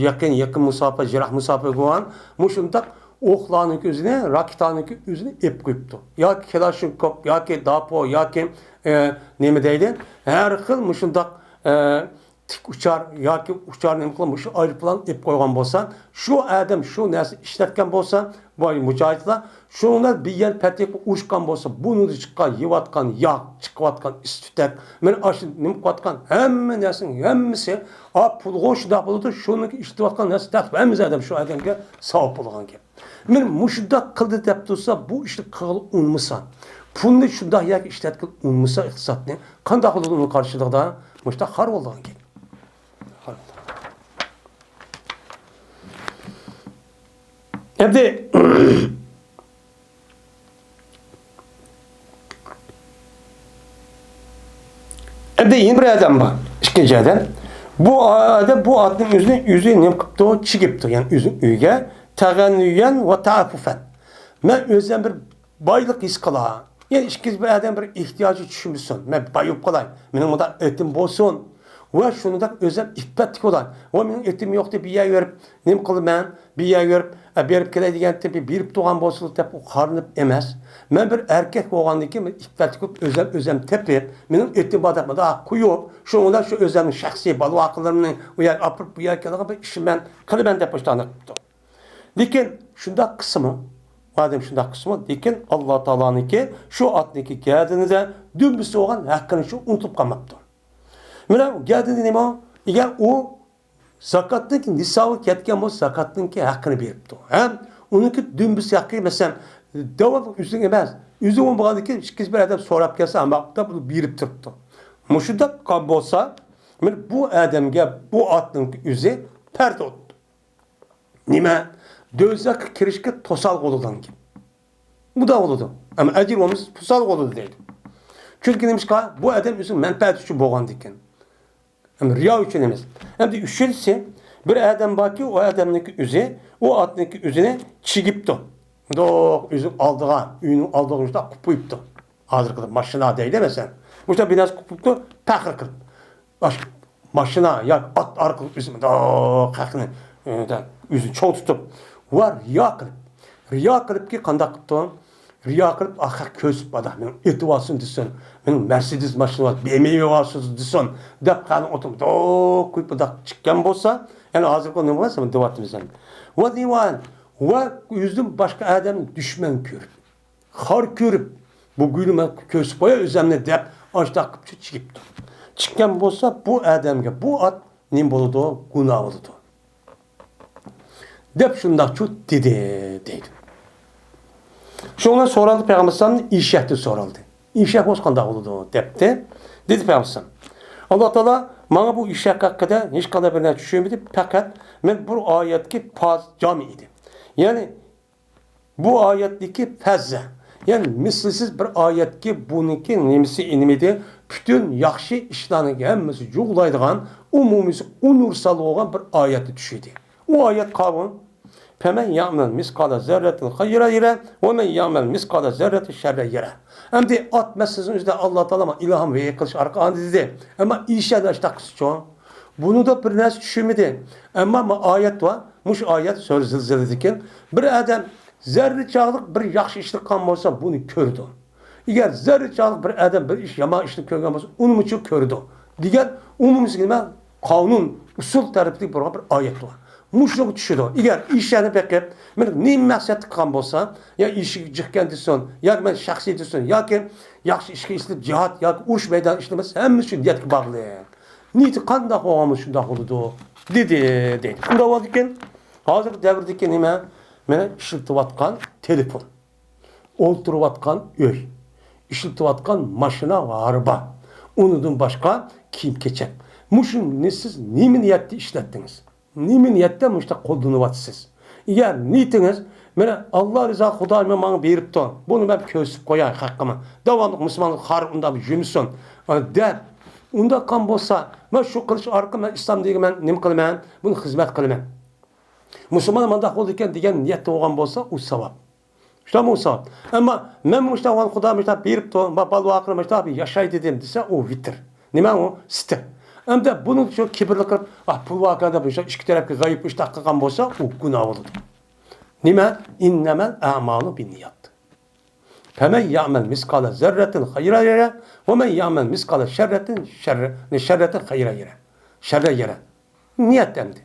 يېقىن، يېقىن مۇساپە، يىراق مۇساپە بولغان مۇشۇنداق ئوقلارنىڭ ئۆزىنى، راكېتانىڭ ئۆزىنى ئېپىپ قويۇپتۇ. ياكى كلاشنكوف، ياكى داپو، ياكى، ئە، نېمە دەيدۇ، ھەر خىل مۇشۇنداق، ئە، تىك ئۇچار ياكى ئۇچار نېمە قىلغان، مۇشۇ ئايروپىلان ئېلىپ قويغان بولسا، شۇ ئادەم شۇ نەرسىنى ئىشلەتكەن بولسا، بۇ مۇجاھىدلار شۇنىڭ بىلەن بىر يەر پەتىقى ئۇرۇشقان بولسا، بۇنىڭدا چىققان، يەۋاتقان ياغ، چىقىۋاتقان ئىس-تۈتەك، مانا ئاشۇ نېمە قىلىۋاتقان ھەممە نەرسىنىڭ ھەممىسى، ئا، پۇلغۇ شۇنداق بولىدۇ، شۇنىڭكى ئىشلىتىۋاتقان نەرسە تەخت ھەممىسى ئادەم شۇ ئادەمگە ساۋاب بولغان گەپ. مانا مۇشۇنداق قىلدى دەپ تۇرسا، بۇ ئىشنى قىلغىلى ئۇنىمىسا، پۇلنى شۇنداق يەرگە ئىشلەتكىلى ئۇنىمىسا ئىقتىسادنى، قانداق بولىدۇ ئۇنىڭ قارشىلىقىدا؟ مۇشۇنداق خار بولىدىغان گەپ. خار بولىدىغان. ئەمدى، ئەمدى يەنە بىر ئادەم بار. ئىككىنچى ئادەم. بۇ ئادەم بۇ ئاتنىڭ ئۆزىنى، ئۆزى نېمە قىپتۇ؟ چىگىپتۇ. يەنى ئۆزىنىڭ ئۆيىگە تەغەننۇيەن ۋە تەئەففۇفەن. مەن ئۆزۈم بىر بايلىق ھېس قىلاي. يەنى ئىككىنچى بىر ئادەم بىر ئېھتىياجى چۈشمىسۇن. مەن باي بولۇپ قالاي. مېنىڭ مۇنداق ئېتىم بولسۇن. ۋە شۇنداق ئۆزۈم ئىپپەتلىك بولاي. ۋە مېنىڭ ئېتىم يوق دەپ بىر يەرگە يۈرۈپ، نېمە قىلىمەن؟ بىر يەرگە يۈرۈپ، ئە، بېرىپ كېلەي دېگەنتىم، بېرىپ تۇرغان بولسىلا دەپ ئۇ قارىنىپ ئەمەس. مەن بىر ئەركەك بولغاندىن كېيىن بىر ئىپپەتلىك بولۇپ ئۆزۈم، ئۆزۈم تېپىپ، مېنىڭ ئېتىم بار دەپ مۇنداق قويۇپ، شۇنىڭ بىلەن شۇ ئۆزۈمنىڭ شەخسىي بالا-ۋاقىلىرىمنى ئۇ يەرگە ئاپىرىپ، بۇ يەرگە كېلىدىغان بىر ئىشىم مەن قىلىمەن دەپ مۇشۇنداق قىپتۇ. لېكىن شۇنداق قىلسىمۇ، ئادەم شۇنداق قىلسىمۇ، لېكىن ئاللا تائالانىڭكى شۇ ئاتنىڭكى گەدىنىدە دۈمبىسى بولغان ھەققىنى شۇ ئۇنتۇلۇپ قالماپتۇ. مانا گەدىنى نېمە؟ ئەگەر ئۇ زاكاتنىڭكى نىسابىغا يەتكەن بولسا، زاكاتنىڭكى ھەققىنى بېرىپتۇ. ھەم ئۇنىڭكى دۈمبىسى ھەققى، مەسىلەن، داۋاملىق ئۆزىنىڭ ئەمەس، ئۆزى بولمىغاندىن كېيىن ئىككىنچى بىر ئادەم سوراپ كەلسە، ھەمماقتا بۇ بېرىپ تۇرۇپتۇ. مۇشۇنداق قىلغان بولسا، مانا بۇ ئادەمگە بۇ ئاتنىڭكى ئۆزى پەرز بولۇپتۇ. نېمە؟ دوزاخقا كىرىشكە توسالغۇ بولىدىغان گەپ. ئۇدا بولىدۇ. ئەمما ئەجىر بولمىسا، توسالغۇ بولىدۇ دەيدۇ. چۈنكى نېمىشقا؟ بۇ ئادەم ئۆزىنىڭ مەنپەئەتى ئۈچۈن بولغاندىكىن. ئەمما رىيا ئۈچۈن ئەمەس. ئەمدى ئۈچىنچىسى، بىر ئادەم باركى، ئۇ ئادەمنىڭكى ئۆزى، ئۇ ئاتنىڭكى ئۆزىنى چىگىپتۇ. مۇنداق ئۆزىنىڭ ئالدىغا، ئۆيىنىڭ ئالدىغا مۇشۇنداق قىلىپ قويۇپتۇ. ھازىرقى ماشىنا دەيلى، مەسىلەن. مۇشۇنداق بىر نەرسە قىلىپ قويۇپتۇ، پەخىر قىلىپ. ئاشۇ ماشىنا ياكى ئات ئارقىلىق ئۆزى مۇنداق خەقنى، ئە، ئۆزىنى چوڭ تۇتۇپ ۋە رىيا قىلىپ. رىيا قىلىپكى قانداق قىپتۇ؟ رىيا قىلىپ، ئا، خەق كۆرسىتىپ، ئادا، مېنىڭ ئېتى بارسۇن دېسۇن، مېنىڭ مەرسىدېس ماشىنا بار، بې ئېم ۋې بارسۇن دېسۇن دەپ، خەقنى ئوتۇرۇپ، دوق قويۇپ، بۇنداق چىققان بولسا، يەنى ھازىرقى نېمە بولسا، دەۋاتىمىز ئەمدى. ۋە دىۋان، ۋە ئۆزىدىن باشقا ئادەمنى دۈشمەن كۆرۈپ، خار كۆرۈپ، بۇ گۈلنى مەن كۆرسىتىپ قوياي ئۆزۈمنى دەپ، ئاشۇنداق قىلىپ چىقىپتۇ. چىققان بولسا، بۇ ئادەمگە بۇ ئات نېمە بولىدۇ؟ گۇناھ بولىدۇ. دەپ شۇنداقچۇ دېدى، دەيدۇ. شۇنىڭ سورالدى پەيغەمبەر ئەلەيھىسسالامدىن، ئېشەكتىن سورالدى. ئېشەك بولسا قانداق بولىدۇ؟ دەپتۇ. دېدى پەيغەمبەر ئەلەيھىسسالام. ئاللا تائالا ماڭا بۇ ئېشەك ھەققىدە ھېچقانداق بىر نەرسە چۈشۈرمىدى، پەقەت مەن بۇ ئايەتكە پاز جامى ئىدى. يەنى بۇ ئايەتتىكى پەززە، يەنى مىسلىسىز بىر ئايەتكى بۇنىڭكى نېمىسى ئىنىمىدى، پۈتۈن ياخشى ئىشلارنىڭ ھەممىسى جۇغلايدىغان، ئومۇمىيسى ئۇنىۋېرسال بولغان بىر ئايەتنى چۈشۈردى. ئۇ ئايەت قاۋۇن، فَمَنْ يَعْمَلْ مِثْقَالَ ذَرَّةٍ خَيْرًا يَرَهُ وَمَنْ يَعْمَلْ مِثْقَالَ ذَرَّةٍ شَرًّا يَرَهُ. ئەمدى ئات مەسىلىسىنىڭ ئۆزىدە ئاللا تائالا ماڭا ئىلھام ۋەھىي قىلىش ئارقىلىق دېدى. ئەمما ئېشەكنى ئاشۇنداق قىلسىچۇ؟ بۇنىڭدا بىر نەرسە چۈشۈرمىدى. ئەمما ما ئايەت بار. مۇشۇ ئايەت سۈرە زىلزىلىدىكى، بىر ئادەم زەررىچاغلىق بىر ياخشى ئىشنى قىلغان بولسا، بۇنى كۆرىدۇ. ئەگەر زەررىچاغلىق بىر ئادەم بىر ئىش، يامان ئىشنى كۆرگەن بولسا، ئۇنىمۇچۇ كۆرىدۇ، دېگەن ئومۇمىي نېمە؟ قانۇن، ئۇسۇل تەرىپىدىن بولغان بىر ئايەت بار. مۇشۇنىڭغا چۈشىدۇ. ئەگەر ئېشەكنى بېقىپ، مەن نېمە مەقسەتتە قىلغان بولسا، يا ئېشەك جىقكەن دېسۇن، ياكى مەن شەخسىي دېسۇن، ياكى ياخشى ئىشقا ئىشلىتىپ، جىھاد ياكى ئۇرۇش مەيدانى ئىشلىمىسە، ھەممىسى شۇ نىيەتكە باغلىق. نىيىتى قانداق بولغان بولسا شۇنداق بولىدۇ، دېدى، دەيدۇ. شۇنداق بولىدىكەن، ھازىرقى دەۋردىكى نېمە؟ مانا ئىشلىتىۋاتقان تېلېفون، ئولتۇرۇۋاتقان ئۆي، ئىشلىتىۋاتقان ماشىنا ۋە ھاربا، ئۇنىڭدىن باشقا كىيىم-كېچەك. مۇشۇنى سىز نېمە نىيەتتە ئىشلەتتىڭىز؟ نېمە نىيەتتە مۇشۇنداق قوللىنىۋاتىسىز؟ ئەگەر نىيىتىڭىز، مانا، ئاللا رىزا، خۇدايىم ماڭا بېرىپتۇ، بۇنى مەن كۆرسىتىپ قوياي خەققىمە، داۋاملىق مۇسۇلمان خار ئۇنداق يۈرمىسۇن، دەپ، ئۇنداق قىلغان بولسا، مەن شۇ قىلىش ئارقىلىق مەن ئىسلام دىنىگە مەن نېمە قىلىمەن؟ بۇنى خىزمەت قىلىمەن. مۇسۇلمان مانداق بولىدىكەن دېگەن نىيەتتە بولغان بولسا، ئۇ ساۋاب. شۇنداق بولسا، ئەمما مەن مۇشۇنداق بولغان، خۇدا مۇشۇنداق بېرىپتۇ، ما-، بالا ۋاقىرى مۇشۇنداق ياشاي دېدىم دېسە، ئۇ ۋىتىر. نېمە ئۇ؟ سىتىر. ئەمدى بۇنىڭ شۇ كىبىرلىق قىلىپ، ئاھ، پۇل ۋاقىردا مۇشۇ ئىككى تەرەپكە غەيىب ئىشتاق قىلغان بولسا، ئۇ گۇناھ بولىدۇ. نېمە؟ إنما الأعمال بالنيات. فمن يعمل مثقال ذرة خيرا يره، ومن يعمل مثقال شرة شر، شرة خيرا يره. شرا يره. نىيەت ئەمدى.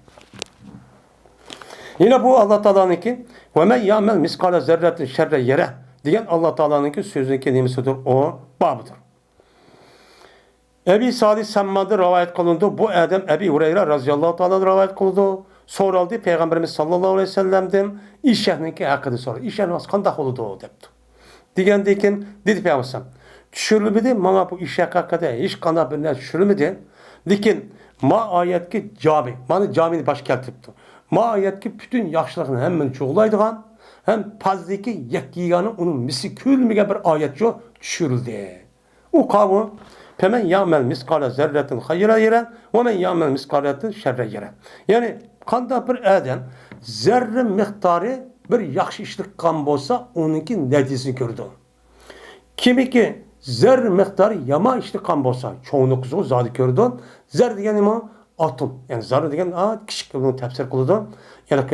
يەنە بۇ ئاللا تائالانىڭكى، ومن يعمل مثقال ذرة شرا يره دېگەن ئاللا تائالانىڭكى سۆزىنىڭكى نېمىسىدۇر؟ ئۇ بابىدۇر. ئەبى سالىھ سەمماندىن رىۋايەت قىلىنىدۇ. بۇ ئادەم ئەبى ھۇرەيرە رازىياللاھۇ تائالا رىۋايەت قىلىدۇ. سورالدى، پەيغەمبىرىمىز ساللاللاھۇ ئەلەيھى ۋەسەللەمدىن ئېشەكنىڭكى ھەققىدە سورىدى. ئېشەك قانداق بولىدۇ؟ دەپتۇ. دېگەندىن كېيىن دېدى پەيغەمبەر، چۈشۈرۈلمىدى، ماڭا بۇ ئېشەك ھەققىدە ھېچقانداق بىر نەرسە چۈشۈرۈلمىدى. لېكىن ما ئايەتكە جامى، مانا جامىنى باش كەلتۈرۈپتۇ. ما ئايەتكە پۈتۈن ياخشىلىقنى ھەممىنى چۇغۇلايدىغان ھەم پازدىكى يەككە يېگانە ئۇنىڭ مىسلى كۆرۈلمىگەن بىر ئايەت شۇ چۈشۈرۈلدى. ئۇ قاۋۇ، فَمَنْ يَعْمَلْ مِثْقَالَ ذَرَّةٍ خَيْرًا يَرَهُ وَمَنْ يَعْمَلْ مِثْقَالَ ذَرَّةٍ شَرًّا يَرَهُ. يەنى قانداق بىر ئادەم زەررە مىقدارى بىر ياخشى ئىشنى قىلغان بولسا، ئۇنىڭكى نەتىجىسىنى كۆرىدۇ. كىمكى زەررە مىقدارى يامان ئىشنى قىلغان بولسا، چوڭنى قىزغۇ زادى كۆرىدۇ. زەر دېگەن نېمە؟ ئاتوم. يەنى زەررە دېگەن، ئا، كىچىك بۇنى تەپسىر قىلىدۇ. يەنى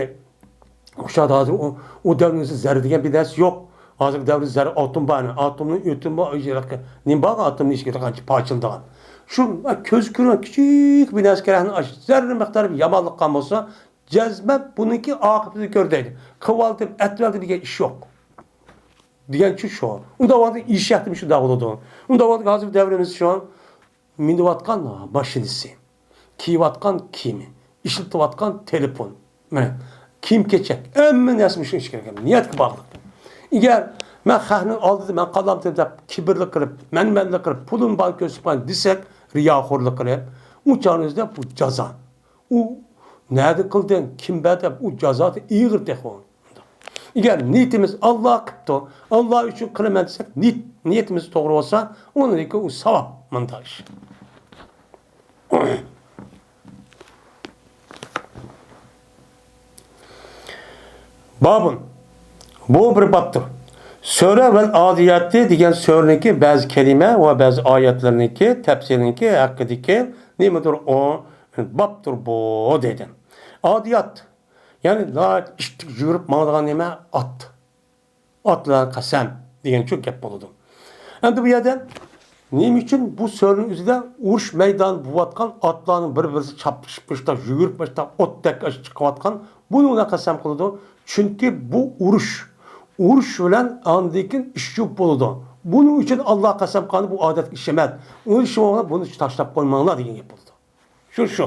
ئوخشايدۇ، ھازىر ئۇ، ئۇ دەۋرنىڭ زەررە دېگەن بىر نەرسە يوق. ھازىرقى دەۋردە زەررە ئاتوم بار، ئاتومنىڭ ئۆتۈمى بار، نېمە بار ئاتومنىڭ ئىچىدە قانچە پارچىلىنىدىغان. شۇ كۆز كۆرگەن كىچىك بىر نەرسە كەرەكنى زەررە مىقدارى يامانلىق قىلغان بولسا، جەزمەن بۇنىڭكى ئاقىۋىتىنى كۆر دەيدۇ. قىلىۋالدىم، ئەتىۋالدىم دېگەن ئىش يوق. دېگەنچۇ شۇ. ئۇنداق ۋاقىتتا ئىش ھەقتىمۇ شۇنداق بولىدۇ. ئۇنداق ۋاقىتتا ھازىر دەۋرىمىز شۇ. مىنىۋاتقان ماشىنىسى، كىيىۋاتقان كىيىمى، ئىشلىتىۋاتقان تېلېفون، مانا، كىيىم-كېچەك، ھەممە نەرسە مۇشۇ ئىشقا كىرگەن، نىيەتكە باغلىق. ئەگەر مەن خەقنىڭ ئالدىدا مەن قالامتىم دەپ كىبىرلىك قىلىپ، مەنمەنلىك قىلىپ، پۇلۇم بار كۆرسىتىپ قوياي دېسەك، رىياخورلۇق قىلىپ، ئۇ چاغنىڭ ئۆزىدە بۇ جازا. ئۇ نەدە قىلدىڭ، كىم بەر دەپ ئۇ جازا ئېغىر تېخى. ئەگەر نىيىتىمىز ئاللا قىپتۇ، ئاللا ئۈچۈن قىلىمەن دېسەك، نىيىت، نىيىتىمىز توغرا بولسا، ئۇنىڭدىكى ئۇ ساۋاب مۇنداق ئىش. بابۇن. بۇ بىر بابتۇر. سۈرە ۋەل ئادىياتى دېگەن سۈرىنىڭكى بەزى كەلىمە ۋە بەزى ئايەتلىرىنىڭكى تەپسىرىنىڭكى ھەققىدىكى نېمىدۇر ئۇ بابتۇر بۇ دەيدۇ. ئادىيات. يەنى ناھايىتى ئىتتىك يۈگۈرۈپ ماڭىدىغان نېمە؟ ئات. ئاتلار قەسەم دېگەنچۇ گەپ بولىدۇ. ئەمدى بۇ يەردە نېمە ئۈچۈن بۇ سۈرىنىڭ ئۆزىدە ئۇرۇش مەيدانى بولۇۋاتقان ئاتلارنىڭ بىر-بىرسى چاپلىشىپ، مۇشۇنداق يۈگۈرۈپ، مۇشۇنداق ئوتتەك چىقىۋاتقان، بۇنى ئۇلار قەسەم قىلىدۇ. چۈنكى بۇ ئۇرۇش. ئۇرۇش بىلەن ئاندىن كېيىن ئىش يۇپ بولىدۇ. بۇنىڭ ئۈچۈن ئاللا قەسەم قىلغان بۇ ئادەتتىكى ئىش ئەمەس. ئۇنىڭ ئۈچۈن بۇنى تاشلاپ قويماڭلار دېگەن گەپ بولىدۇ. شۇ، شۇ.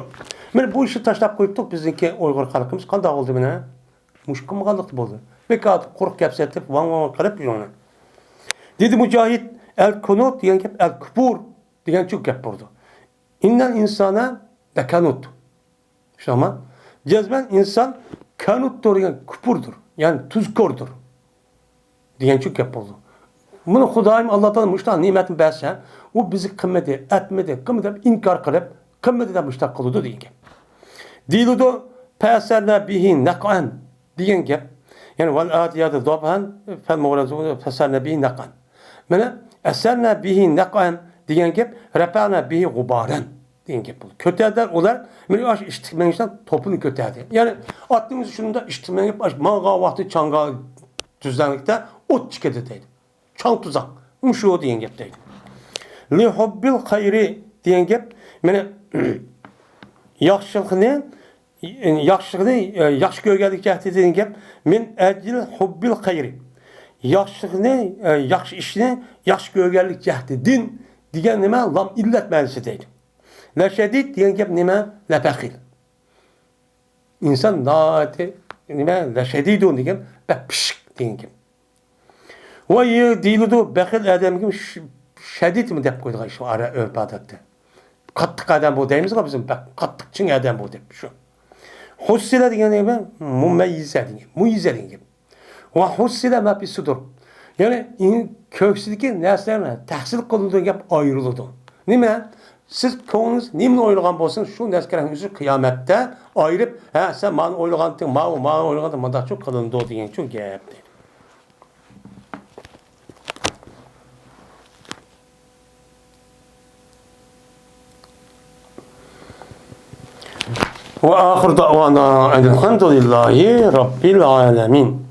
مانا بۇ ئىشنى تاشلاپ قويۇپتۇق، بىزنىڭكى ئۇيغۇر خەلقىمىز قانداق بولدى مانا؟ مۇشۇ قىلمىغانلىقتا بولدى. بىكار قۇرۇق گەپ سېتىپ، ۋاڭ ۋاڭ قىلىپ يۈرۈڭلار. دېدى مۇجاھىد، ئەل كۇنۇت دېگەن گەپ ئەل كۇپۇر دېگەنچۇ گەپ بولىدۇ. ئىننەل ئىنسانە لەكەنۇت. شۇنداقمۇ؟ جەزمەن ئىنسان كەنۇتتۇر دېگەن كۇپۇردۇر، يەنى تۇزكوردۇر. دېگەنچۇ گەپ بولىدۇ. بۇنى خۇدايىم ئاللا تائالا مۇشۇنداق نېمەتنى بەرسە، ئۇ بىزگە قىلمىدى، ئەتمىدى، قىلمىدى دەپ ئىنكار قىلىپ، قىلمىدى دەپ مۇشۇنداق قىلىدۇ دېگەن گەپ. دېيىلىدۇ، فەسەرنە بىھى نەقئەن دېگەن گەپ. يەنى ۋەل ئادىياتى زابھەن فەل مۇغرەزۇ فەسەرنە بىھى نەقئەن. مانا ئەسەرنە بىھى نەقئەن دېگەن گەپ، رەپەنە بىھى غۇبارەن. دېگەن گەپ بولدى. كۆتەردى ئۇلار، مانا ئاشۇ ئىشتىك مېڭىشتىن توپىنى كۆتەردى. يەنى ئاتنىڭ ئۆزى شۇنداق ئىشتىك مېڭىپ، ئاشۇ ماڭغان ۋاقتى چاڭغا تۈزلەڭلىكتە ئوت چىقىدۇ دەيدۇ. چاڭ تۇزاق. مۇشۇ دېگەن گەپ دەيدۇ. لىھۇببىل خەيرى دېگەن گەپ، مانا ياخشىلىقنى، ياخشىلىقنى، ياخشى كۆرگەنلىك جەھەتتىن دېگەن گەپ، مىن ئەجلى ھۇببىل خەيرى. ياخشىلىقنى، ياخشى ئىشنى ياخشى كۆرگەنلىك جەھەتتىن دېگەن نېمە؟ لام ئىللەت مەنىسى دەيدۇ. لەشەدىد دېگەن گەپ نېمە؟ لەبەخىل. ئىنسان ناھايىتى نېمە؟ لەشەدىدۇ دېگەن بەك پىششىق دېگەن گەپ. ۋە دېيىلىدۇ، بەخىل ئادەمگە ش-، شەدىدمۇ دەپ قويىدىغان ئىش بار ئۆرپ ئادەتتە. قاتتىق ئادەم بۇ دەيمىزغۇ بىز، بەك قاتتىق چىڭ ئادەم بۇ دەپ شۇ. ھۇسسىلە دېگەن نېمە؟ مۇمەييىزە دېگەن، مۇييىزە دېگەن گەپ. ۋە ھۇسسىلە ما فىس سۇدۇر. يەنى ئىن-، كۆكسىدىكى نەرسىلەر بىلەن تەھسىل قىلىنىدۇ دەپ ئايرىلىدۇ. نېمە؟ سىز كۆڭلىڭىز نېمىنى ئويلىغان بولسىڭىز، شۇ نەرسىگە ئۆزى قىيامەتتە ئايرىپ، ھە، سەن مانا ئويلىغانتىڭ، ماۋۇ، مانا ئويلىغانتىڭ، مانداقچۇ قىلىنىدۇ دېگەنچۇ گەپ. وآخر دعوانا أن الحمد لله رب العالمين.